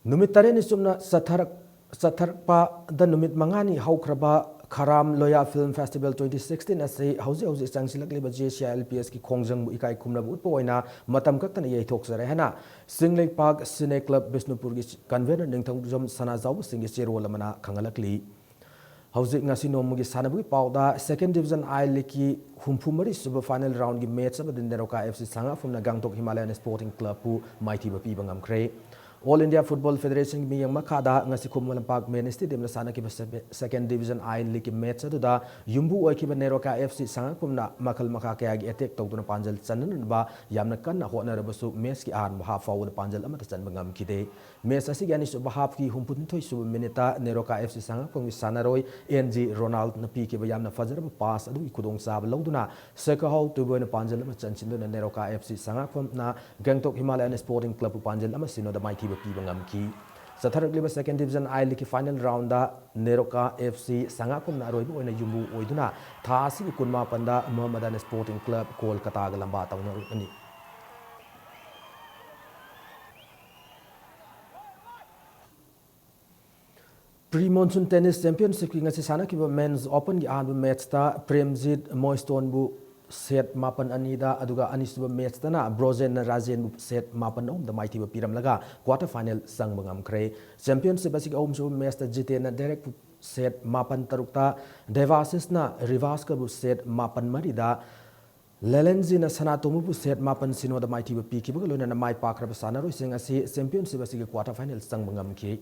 ꯅꯨꯃꯤꯠ ꯇꯔꯦꯠꯅꯤ ꯆꯨꯞꯅ ꯆꯠꯊꯔꯛ-, ꯆꯠꯊꯔꯛꯄꯗ ꯅꯨꯃꯤꯠ ꯃꯉꯥꯅꯤ ꯍꯧꯈ꯭ꯔꯕ ꯈꯔꯥꯝ ꯂꯣꯌꯥ Film Festival twenty sixteen ꯑꯁꯤ ꯍꯧꯖꯤꯛ ꯍꯧꯖꯤꯛ ꯆꯪꯁꯤꯜꯂꯛꯂꯤꯕ JCILPSꯀꯤ ꯈꯣꯡꯖꯪꯕꯨ ꯏꯀꯥꯏ ꯈꯨꯝꯅꯕ ꯎꯠꯄ ꯑꯣꯏꯅ ꯃꯇꯝ ꯀꯛꯇꯅ ꯌꯩꯊꯣꯛꯆꯔꯦ ꯍꯥꯏꯅ ꯆꯤꯡꯂꯩꯄꯥꯛ Cine Club ꯕꯤꯁꯅꯨꯄꯨꯔꯒꯤ convener ꯅꯤꯡꯊꯧꯖꯝ ꯁꯅꯥꯖꯥꯎꯕ ꯁꯤꯡꯒꯤ ꯆꯦꯔꯣꯜ ꯑꯃꯅ ꯈꯪꯍꯜꯂꯛꯂꯤ꯫ ꯍꯧꯖꯤꯛ ꯉꯁꯤ ꯅꯣꯡꯃꯒꯤ ꯁꯥꯟꯅꯕꯒꯤ ꯄꯥꯎꯗ Second Division I Leagueꯀꯤ ꯍꯨꯝꯐꯨ ꯃꯔꯤ ꯁꯨꯕ final roundꯒꯤ match ꯑꯃꯗ ꯅꯦꯔꯣꯀꯥ FC ꯁꯉꯥꯐꯝꯅ ꯒꯥꯡꯇꯣꯛ ꯍꯤꯃꯥꯂꯌꯟ Sporting Clubꯄꯨ ꯃꯥꯏꯊꯤꯕ ꯄꯤꯕ ꯉꯝꯈ꯭ꯔꯦ꯫ All India Football Federation ꯒꯤ ꯃꯤꯠꯌꯦꯡ ꯃꯈꯥꯗ ꯉꯁꯤ ꯈꯨꯃꯟ ꯂꯝꯄꯥꯛ ꯃꯦꯟ ꯁ꯭ꯇꯦꯗꯤꯌꯝꯗ ꯁꯥꯟꯅꯈꯤꯕ ꯁꯦ-, Second Division I ꯂꯤꯒꯀꯤ ꯃꯦꯠꯆ ꯑꯗꯨꯗ ꯌꯨꯝꯕꯨ ꯑꯣꯏꯈꯤꯕ ꯅꯦꯔꯣꯀꯥ F C ꯁꯉꯥꯛꯄꯝꯅ ꯃꯈꯜ ꯃꯈꯥ ꯀꯌꯥꯒꯤ ꯑꯦꯇꯦꯛ ꯇꯧꯗꯨꯅ ꯄꯥꯟꯖꯜ ꯆꯟꯅꯅꯕ ꯌꯥꯝꯅ ꯀꯟꯅ ꯍꯣꯠꯅꯔꯕꯁꯨ ꯃꯦꯠꯆꯀꯤ ꯑꯍꯥꯟꯕ ꯍꯥꯞ ꯐꯥꯎꯕꯗ ꯄꯥꯟꯖꯜ ꯑꯃꯠꯇ ꯆꯟꯕ ꯉꯝꯈꯤꯗꯦ꯫ ꯃꯦꯠꯆ ꯑꯁꯤꯒꯤ ꯑꯅꯤꯁꯨꯕ ꯍꯥꯞꯀꯤ ꯍꯨꯝꯐꯨꯅꯤꯊꯣꯏ ꯁꯨꯕ ꯃꯤꯅꯤꯠꯇ ꯅꯦꯔꯣꯀꯥ F C ꯁꯉꯥꯛꯄꯝꯒꯤ ꯁꯥꯟꯅꯔꯣꯏ N G ꯔꯣꯅꯥꯜꯗꯅ ꯄꯤꯈꯤꯕ ꯌꯥꯝꯅ ꯐꯖꯔꯕ ꯄꯥꯁ ꯑꯗꯨꯒꯤ ꯈꯨꯗꯣꯡꯆꯥꯕ ꯂꯧꯗꯨꯅ ꯁꯦꯀꯥꯍꯥꯎ ꯇꯨꯕꯣꯏꯅ ꯄꯥꯟꯖꯜ ꯑꯃ ꯆꯟꯁꯤꯟꯗꯨꯅ ꯅꯦꯔꯣꯀꯥ F C ꯁꯉꯥꯛꯄꯝꯅ ꯒꯦꯡꯇꯣꯛ ꯍꯤꯃꯥꯂꯌꯟ ꯁ꯭ꯄꯣꯔꯇꯤꯡ ꯀ꯭ꯂꯕꯄꯨ ꯄꯥꯟꯖꯜ ꯑꯃ ꯁꯤꯅꯣꯗ ꯃꯥꯏꯊꯤꯕ ꯄꯤꯕ ꯉꯝꯈꯤ꯫ ꯆꯠꯊꯔꯛꯂꯤꯕ Second Division I ꯂꯤꯒꯀꯤ final round Neroka F C ꯁꯉꯥꯛꯄꯝꯅ ꯑꯔꯣꯏꯕ ꯑꯣꯏꯅ ꯌꯨꯝꯕꯨ ꯑꯣꯏꯗꯨꯅ ꯊꯥ ꯑꯁꯤꯒꯤ ꯀꯨꯟꯃꯥꯄꯟꯗ ꯃꯣꯍꯝꯃꯗꯟ ꯁ꯭ꯄꯣꯔꯇꯤꯡ ꯀ꯭ꯂꯕ ꯀꯣꯜꯀꯇꯥꯒ ꯂꯝꯕꯥ ꯇꯧꯅꯔꯛꯀꯅꯤ꯫ Pre-monsoon tennis championshipꯀꯤ ꯉꯁꯤ ꯁꯥꯟꯅꯈꯤꯕ Men's Openꯒꯤ ꯑꯍꯥꯟꯕ ꯃꯦꯠꯆꯇ ꯄ꯭ꯔꯦꯝꯖꯤꯠ ꯃꯣꯏꯁꯇꯣꯟꯕꯨ ꯁꯦꯠ ꯃꯥꯄꯟ ꯑꯅꯤꯗ, ꯑꯗꯨꯒ ꯑꯅꯤꯁꯨꯕ ꯃꯦꯠꯆꯇꯅ ꯕ꯭ꯔꯣꯖꯦꯟꯅ ꯔꯥꯖꯦꯟꯕꯨ ꯁꯦꯠ ꯃꯥꯄꯟ ꯑꯍꯨꯝꯗ ꯃꯥꯏꯊꯤꯕ ꯄꯤꯔꯝꯂꯒ quarter final ꯆꯪꯕ ꯉꯝꯈ꯭ꯔꯦ꯫ Championship ꯑꯁꯤꯒꯤ ꯑꯍꯨꯝꯁꯨꯕ ꯃꯦꯠꯆꯇ ꯖꯤꯇꯦꯟꯅ ꯗꯦꯔꯦꯛꯄꯨ ꯁꯦꯠ ꯃꯥꯄꯟ ꯇꯔꯨꯛꯇ, ꯗꯦꯕꯥꯁꯤꯁꯅ ꯔꯤꯚꯥꯁꯀꯕꯨ ꯁꯦꯠ ꯃꯥꯄꯟ ꯃꯔꯤꯗ, ꯂꯦꯂꯦꯟꯖꯤꯅ ꯁꯅꯥꯇꯣꯝꯕꯕꯨ ꯁꯦꯠ ꯃꯥꯄꯟ ꯁꯤꯅꯣꯗ ꯃꯥꯏꯊꯤꯕ ꯄꯤꯈꯤꯕꯒ ꯂꯣꯏꯅꯅ ꯃꯥꯏ ꯄꯥꯛꯈ꯭ꯔꯕ ꯁꯥꯟꯅꯔꯣꯏꯁꯤꯡ ꯑꯁꯤ championship ꯑꯁꯤꯒꯤ quarter final ꯆꯪꯕ ꯉꯝꯈꯤ꯫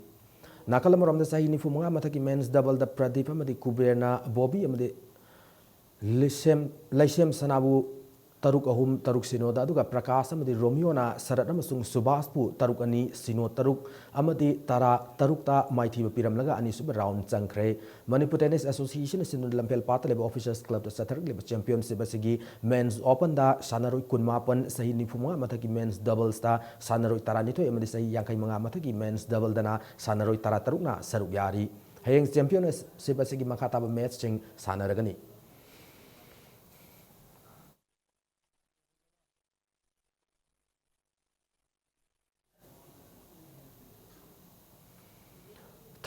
ꯅꯥꯀꯜ ꯑꯃꯔꯣꯝꯗ ꯆꯍꯤ ꯅꯤꯐꯨ ꯃꯉꯥ ꯃꯊꯛꯀꯤ men's doubleꯗ ꯄ꯭ꯔꯗꯤꯞ ꯑꯃꯗꯤ ꯀꯨꯕꯦꯔꯅ ꯕꯣꯕꯤ ꯑꯃꯗꯤ ꯂꯩꯁꯦꯝ, ꯂꯩꯁꯦꯝ ꯁꯅꯥꯕꯨ ꯇꯔꯨꯛ ꯑꯍꯨꯝ, ꯇꯔꯨꯛ ꯁꯤꯅꯣꯗ, ꯑꯗꯨꯒ ꯄ꯭ꯔꯀꯥꯁ ꯑꯃꯗꯤ ꯔꯣꯃꯤꯌꯣꯅ ꯁꯔꯠ ꯑꯃꯁꯨꯡ ꯁꯨꯕꯥꯁꯄꯨ ꯇꯔꯨꯛ ꯑꯅꯤ, ꯁꯤꯅꯣ ꯇꯔꯨꯛ ꯑꯃꯗꯤ ꯇꯔꯥ ꯇꯔꯨꯛꯇ ꯃꯥꯏꯊꯤꯕ ꯄꯤꯔꯝꯂꯒ ꯑꯅꯤꯁꯨꯕ round ꯆꯪꯈ꯭ꯔꯦ꯫ ꯃꯅꯤꯄꯨꯔ Tennis Association ꯑꯁꯤꯅ ꯂꯝꯐꯦꯜ ꯄꯥꯠꯇ ꯂꯩꯕ Officers Clubꯇ ꯆꯠꯊꯔꯛꯂꯤꯕ championship ꯑꯁꯤꯒꯤ Men's Openꯗ ꯁꯥꯟꯅꯔꯣꯏ ꯀꯨꯟꯃꯥꯄꯟ, ꯆꯍꯤ ꯅꯤꯐꯨ ꯃꯉꯥ ꯃꯊꯛꯀꯤ men's doublesꯇ ꯁꯥꯟꯅꯔꯣꯏ ꯇꯔꯥꯅꯤꯊꯣꯏ ꯑꯃꯗꯤ ꯆꯍꯤ ꯌꯥꯡꯈꯩ ꯃꯉꯥ ꯃꯊꯛꯀꯤ men's doubleꯗꯅ ꯁꯥꯟꯅꯔꯣꯏ ꯇꯔꯥꯇꯔꯨꯛꯅ ꯁꯔꯨꯛ ꯌꯥꯔꯤ꯫ ꯍꯌꯦꯡ championship ꯑꯁꯤꯒꯤ ꯃꯈꯥ ꯇꯥꯕ ꯃꯦꯠꯆꯁꯤꯡ ꯁꯥꯟꯅꯔꯒꯅꯤ꯫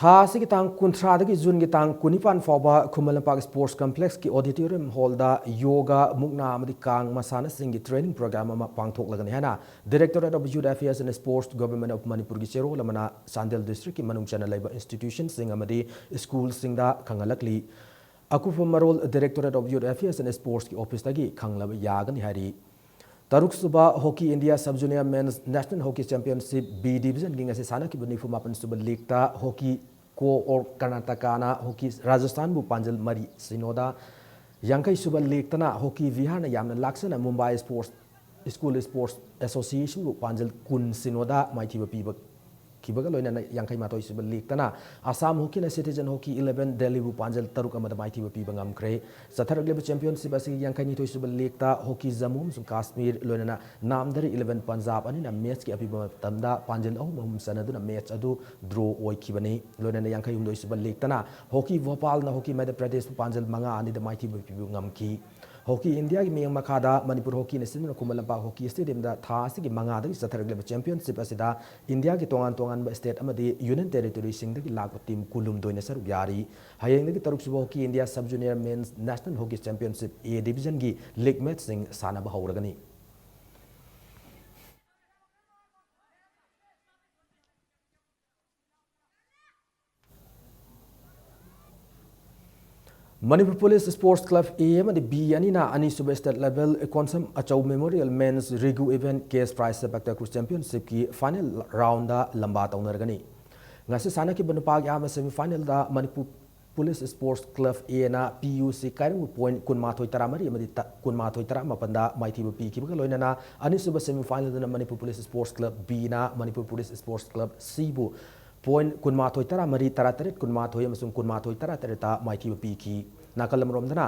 ꯊꯥ ꯑꯁꯤꯒꯤ ꯇꯥꯡ ꯀꯨꯟꯊ꯭ꯔꯥꯗꯒꯤ ꯖꯨꯟꯒꯤ ꯇꯥꯡ ꯀꯨꯟꯅꯤꯄꯥꯟ ꯐꯥꯎꯕ ꯈꯨꯃꯟ ꯂꯝꯄꯥꯛ Sports Complexꯀꯤ auditorium hallꯗ ꯌꯣꯒꯥ, ꯃꯨꯛꯅꯥ ꯑꯃꯗꯤ ꯀꯥꯡ ꯃꯁꯥꯟꯅꯁꯤꯡꯒꯤ training program ꯑꯃ ꯄꯥꯡꯊꯣꯛꯂꯒꯅꯤ ꯍꯥꯏꯅ Directorate of Youth Affairs and Sports, Government of ꯃꯅꯤꯄꯨꯔꯒꯤ ꯆꯦꯔꯣꯜ ꯑꯃꯅ ꯆꯥꯟꯗꯦꯜ districtꯀꯤ ꯃꯅꯨꯡ ꯆꯟꯅ ꯂꯩꯕ institutionꯁꯤꯡ ꯑꯃꯗꯤ schoolꯁꯤꯡꯗ ꯈꯪꯍꯜꯂꯛꯂꯤ꯫ ꯑꯀꯨꯞꯄ ꯃꯔꯣꯜ Directorate of Youth Affairs and Sportsꯀꯤ officeꯇꯒꯤ ꯈꯪꯂꯕ ꯌꯥꯒꯅꯤ ꯍꯥꯏꯔꯤ꯫ ꯇꯔꯨꯛꯁꯨꯕ Hockey India Sub Junior Men's National Hockey Championship B Division-ꯒꯤ ꯉꯁꯤ ꯁꯥꯟꯅꯈꯤꯕ ꯅꯤꯐꯨ ꯃꯥꯄꯟ ꯁꯨꯕ league-ꯇ Hockey Co-op Karnataka-ꯅ Hockey Rajasthan-ꯕꯨ ꯄꯥꯟꯖꯜ ꯃꯔꯤ ꯁꯤꯅꯣꯗ, ꯌꯥꯡꯈꯩ ꯁꯨꯕ league-ꯇꯅ Hockey Vihar-ꯅ ꯌꯥꯝꯅ ꯂꯥꯛꯆꯅ Mumbai Sports School Sports Association-ꯕꯨ ꯄꯥꯟꯖꯜ ꯀꯨꯟ ꯁꯤꯅꯣꯗ ꯃꯥꯏꯊꯤꯕ ꯄꯤꯕ ꯈꯤꯕꯒ ꯂꯣꯏꯅꯅ ꯌꯥꯡꯈꯩ ꯃꯥꯊꯣꯏ ꯁꯨꯕ league-ꯇꯅ Assam Hockey-ꯅ Citizen Hockey eleven Delhi-ꯕꯨ ꯄꯥꯟꯖꯜ ꯇꯔꯨꯛ ꯑꯃꯗ ꯃꯥꯏꯊꯤꯕ ꯄꯤꯕ ꯉꯝꯈ꯭ꯔꯦ꯫ ꯆꯠꯊꯔꯛꯂꯤꯕ championship ꯑꯁꯤꯒꯤ ꯌꯥꯡꯈꯩ ꯅꯤꯊꯣꯏ ꯁꯨꯕ league-ꯇ Hockey Jammu ꯑꯃꯁꯨꯡ Kashmir ꯂꯣꯏꯅꯅ Namdhari eleven Punjab ꯑꯅꯤꯅ match-ꯀꯤ ꯑꯄꯤꯕ ꯃꯇꯝꯗ ꯄꯥꯟꯖꯜ ꯑꯍꯨꯝ ꯑꯍꯨꯝ ꯆꯟꯅꯗꯨꯅ match ꯑꯗꯨ draw ꯑꯣꯏꯈꯤꯕꯅꯤ꯫ ꯂꯣꯏꯅꯅ ꯌꯥꯡꯈꯩ ꯍꯨꯝꯗꯣꯏ ꯁꯨꯕ league-ꯇꯅ Hockey Bhopal-ꯅ Hockey Madhya Pradesh-ꯄꯨ ꯄꯥꯟꯖꯜ ꯃꯉꯥ ꯑꯅꯤꯗ ꯃꯥꯏꯊꯤꯕ ꯄꯤꯕ ꯉꯝꯈꯤ꯫ Hockey India-ꯒꯤ ꯃꯤꯠꯌꯦꯡ ꯃꯈꯥꯗ ꯃꯅꯤꯄꯨꯔ Hockey-ꯅ ꯁꯤꯟꯗꯨꯅ ꯈꯨꯃꯟ ꯂꯝꯄꯥꯛ Hockey Stadium-ꯗ ꯊꯥ ꯑꯁꯤꯒꯤ ꯃꯉꯥꯗꯒꯤ ꯆꯠꯊꯔꯛꯂꯤꯕ championship ꯑꯁꯤꯗ India-ꯒꯤ ꯇꯣꯉꯥꯟ ꯇꯣꯉꯥꯟꯕ state ꯑꯃꯗꯤ union territory-ꯁꯤꯡꯗꯒꯤ ꯂꯥꯛꯄ team ꯀꯨꯟꯍꯨꯝꯗꯣꯏꯅ ꯁꯔꯨꯛ ꯌꯥꯔꯤ꯫ ꯍꯌꯦꯡꯗꯒꯤ ꯇꯔꯨꯛꯁꯨꯕ Hockey India Sub Junior Men's National Hockey Championship A Division-ꯒꯤ league match-ꯁꯤꯡ ꯁꯥꯟꯅꯕ ꯍꯧꯔꯒꯅꯤ꯫ Manipur Police Sports Club A ꯑꯃꯗꯤ B ꯑꯅꯤꯅ ꯑꯅꯤꯁꯨꯕ state level Konsam Achou Memorial Men's Regu Event Cash Prize Sepak Takraw Championship-ꯀꯤ final round-ꯗ ꯂꯝꯕꯥ ꯇꯧꯅꯔꯒꯅꯤ꯫ ꯉꯁꯤ ꯁꯥꯟꯅꯈꯤꯕ ꯅꯨꯄꯥꯒꯤ ꯑꯍꯥꯟꯕ semi final-ꯗ Manipur Police Sports Club A-ꯅ P U C ꯀꯥꯏꯔꯪꯕꯨ point ꯀꯨꯟꯃꯥꯊꯣꯏ ꯇꯔꯥꯃꯔꯤ ꯑꯃꯗꯤ ꯇ-, ꯀꯨꯟꯃꯥꯊꯣꯏ ꯇꯔꯥꯃꯥꯄꯟꯗ ꯃꯥꯏꯊꯤꯕ ꯄꯤꯈꯤꯕꯒ ꯂꯣꯏꯅꯅ ꯑꯅꯤꯁꯨꯕ semi final-ꯗꯅ Manipur Police Sports Club B-ꯅ Manipur Police Sports Club C-ꯕꯨ point ꯀꯨꯟꯃꯥꯊꯣꯏ ꯇꯔꯥꯃꯔꯤ, ꯇꯔꯥꯇꯔꯦꯠ ꯀꯨꯟꯃꯥꯊꯣꯏ ꯑꯃꯁꯨꯡ ꯀꯨꯟꯃꯥꯊꯣꯏ ꯇꯔꯥꯇꯔꯦꯠꯇ ꯃꯥꯏꯊꯤꯕ ꯄꯤꯈꯤ꯫ ꯅꯥꯀꯜ ꯑꯃꯔꯣꯝꯗꯅ,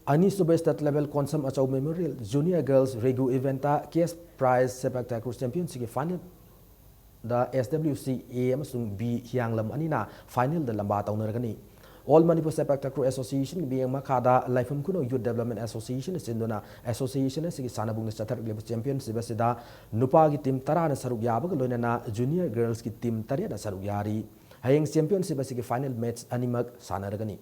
ꯑꯅꯤꯁꯨꯕ state level Konsam Achou Memorial Junior Girls Regu Event-ꯇ cash prize Sepak Takraw Championship-ꯀꯤ final-ꯗ S W C A ꯑꯃꯁꯨꯡ B ꯍꯤꯌꯥꯡꯂꯝ ꯑꯅꯤꯅ final-ꯗ ꯂꯝꯕꯥ ꯇꯧꯅꯔꯒꯅꯤ꯫ All Manipur Sepak Takraw Association-ꯒꯤ ꯃꯤꯠꯌꯦꯡ ꯃꯈꯥꯗ ꯂꯥꯏꯐꯝ ꯈꯨꯅꯧ Youth Development Association-ꯅ ꯁꯤꯟꯗꯨꯅ association ꯑꯁꯤꯒꯤ ꯁꯥꯟꯅꯕꯨꯡꯗ ꯆꯠꯊꯔꯛꯂꯤꯕ championship ꯑꯁꯤꯗ ꯅꯨꯄꯥꯒꯤ team ꯇꯔꯥꯅ ꯁꯔꯨꯛ ꯌꯥꯕꯒ ꯂꯣꯏꯅꯅ junior girls-ꯀꯤ team ꯇꯔꯦꯠꯅ ꯁꯔꯨꯛ ꯌꯥꯔꯤ꯫ ꯍꯌꯦꯡ championship ꯑꯁꯤꯒꯤ final match ꯑꯅꯤꯃꯛ ꯁꯥꯟꯅꯔꯒꯅꯤ꯫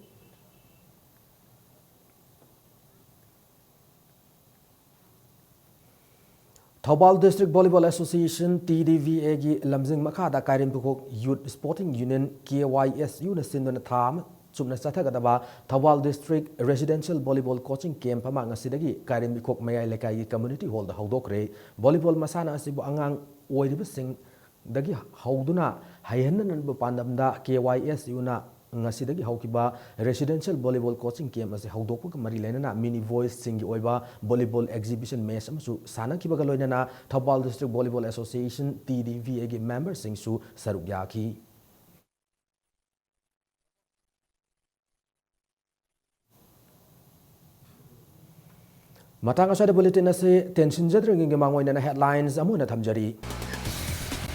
Thoubal District Volleyball Association, T D V A-ꯒꯤ ꯂꯝꯖꯤꯡ ꯃꯈꯥꯗ ꯀꯥꯏꯔꯦꯝꯕꯨꯈꯣꯛ Youth Sporting Union, K Y S U-ꯅ ꯁꯤꯟꯗꯨꯅ ꯊꯥ ꯑꯃ ꯆꯨꯝꯅ ꯆꯠꯊꯒꯗꯕ Thoubal District Residential Volleyball Coaching Camp ꯑꯃ ꯉꯁꯤꯗꯒꯤ ꯀꯥꯏꯔꯦꯟꯕꯤꯈꯣꯛ ꯃꯌꯥꯏ ꯂꯩꯀꯥꯏꯒꯤ community hallꯗ ꯍꯧꯗꯣꯛꯈ꯭ꯔꯦ꯫ Volleyball ꯃꯁꯥꯟꯅ ꯑꯁꯤꯕꯨ ꯑꯉꯥꯡ ꯑꯣꯏꯔꯤꯕꯁꯤꯡꯗꯒꯤ ꯍꯧꯗꯨꯅ ꯍꯩꯍꯟꯅꯅꯕ ꯄꯥꯟꯗꯝꯗ K Y S Uꯅ ꯉꯁꯤꯗꯒꯤ ꯍꯧꯈꯤꯕ Residential Volleyball Coaching Camp ꯑꯁꯤ ꯍꯧꯗꯣꯛꯄꯒ ꯃꯔꯤ ꯂꯩꯅꯅ mini boysꯁꯤꯡꯒꯤ ꯑꯣꯏꯕ volleyball exhibition match ꯑꯃꯁꯨ ꯁꯥꯟꯅꯈꯤꯕꯒ ꯂꯣꯏꯅꯅ Thoubal District Volleyball Association, T D V Aꯒꯤ memberꯁꯤꯡꯁꯨ ꯁꯔꯨꯛ ꯌꯥꯈꯤ꯫ ꯃꯇꯥꯡ ꯑꯁ꯭ꯋꯥꯏꯗ bulletin ꯑꯁꯤ ꯇꯦꯟꯁꯤꯟꯖꯗ꯭ꯔꯤꯉꯩꯒꯤ ꯃꯥꯡꯑꯣꯏꯅꯅ headlines ꯑꯃꯨꯛ ꯍꯟꯅ ꯊꯝꯖꯔꯤ꯫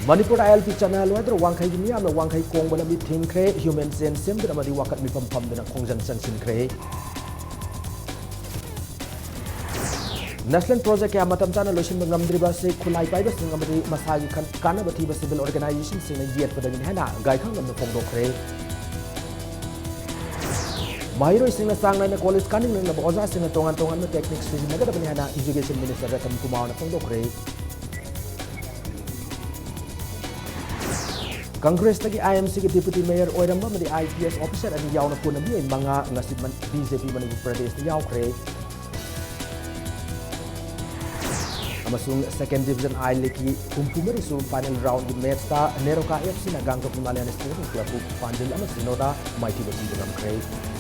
ꯃꯅꯤꯄꯨꯔꯗ ILP ꯆꯠꯅꯍꯜꯂꯣꯏ ꯍꯥꯏꯗꯨꯅ ꯋꯥꯡꯈꯩꯒꯤ ꯃꯤꯌꯥꯝꯅ ꯋꯥꯡꯈꯩ ꯀꯣꯡꯕ ꯂꯝꯕꯤ ꯊꯤꯡꯈ꯭ꯔꯦ꯫ Human chain ꯁꯦꯝꯗꯨꯅ ꯑꯃꯗꯤ ꯋꯥꯀꯠ ꯃꯤꯐꯝ ꯐꯝꯗꯨꯅ ꯈꯣꯡꯖꯪ ꯆꯪꯁꯤꯟꯈ꯭ꯔꯦ꯫ National project ꯀꯌꯥ ꯃꯇꯝ ꯆꯥꯅ ꯂꯣꯏꯁꯤꯟꯕ ꯉꯝꯗ꯭ꯔꯤꯕ ꯑꯁꯤ ꯈꯨꯠꯂꯥꯏ ꯄꯥꯏꯕꯁꯤꯡ ꯑꯃꯗꯤ ꯃꯁꯥꯒꯤ ꯈꯟ-, ꯀꯥꯟꯅꯕ ꯊꯤꯕ civil organizationꯁꯤꯡꯅ ꯌꯦꯠꯄꯗꯒꯤꯅꯤ ꯍꯥꯏꯅ ꯒꯥꯏꯈꯪ ꯑꯃꯅ ꯐꯣꯡꯗꯣꯛꯈ꯭ꯔꯦ꯫ ꯃꯍꯩꯔꯣꯏꯁꯤꯡꯅ ꯆꯥꯡ ꯅꯥꯏꯅ college ꯀꯥꯅꯤꯡꯂꯛꯅꯕ ꯑꯣꯖꯥꯁꯤꯡꯅ ꯇꯣꯉꯥꯟ ꯇꯣꯉꯥꯟꯕ technique ꯁꯤꯖꯤꯟꯅꯒꯗꯕꯅꯤ ꯍꯥꯏꯅ Education Minister ꯔꯇꯟ ꯀꯨꯃꯥꯔꯅ ꯐꯣꯡꯗꯣꯛꯈ꯭ꯔꯦ꯫ Congressꯇꯒꯤ IMCꯒꯤ deputy mayor ꯑꯣꯏꯔꯝꯕ ꯑꯃꯗꯤ IPS officer ꯑꯅꯤ ꯌꯥꯎꯅ ꯄꯨꯟꯅ ꯃꯤꯑꯣꯏ ꯃꯉꯥ ꯉꯁꯤ ꯃꯟ-, BJP ꯃꯅꯤꯄꯨꯔ ꯄ꯭ꯔꯗꯦꯁꯇ ꯌꯥꯎꯈ꯭ꯔꯦ꯫ ꯑꯃꯁꯨꯡ second division I Leagueꯀꯤ ꯍꯨꯝꯐꯨ ꯃꯔꯤ ꯁꯨꯕ final roundꯀꯤ matchꯇ ꯅꯦꯔꯣꯀꯥ FCꯅ ꯒꯥꯡꯖꯣꯛ ꯍꯤꯃꯥꯂꯌꯟ Sporting Clubꯄꯨ ꯄꯥꯟꯖꯤꯜ ꯑꯃ ꯁꯤꯅꯣꯗ ꯃꯥꯏꯊꯤꯕ ꯄꯤꯕ ꯉꯝꯈ꯭ꯔꯦ꯫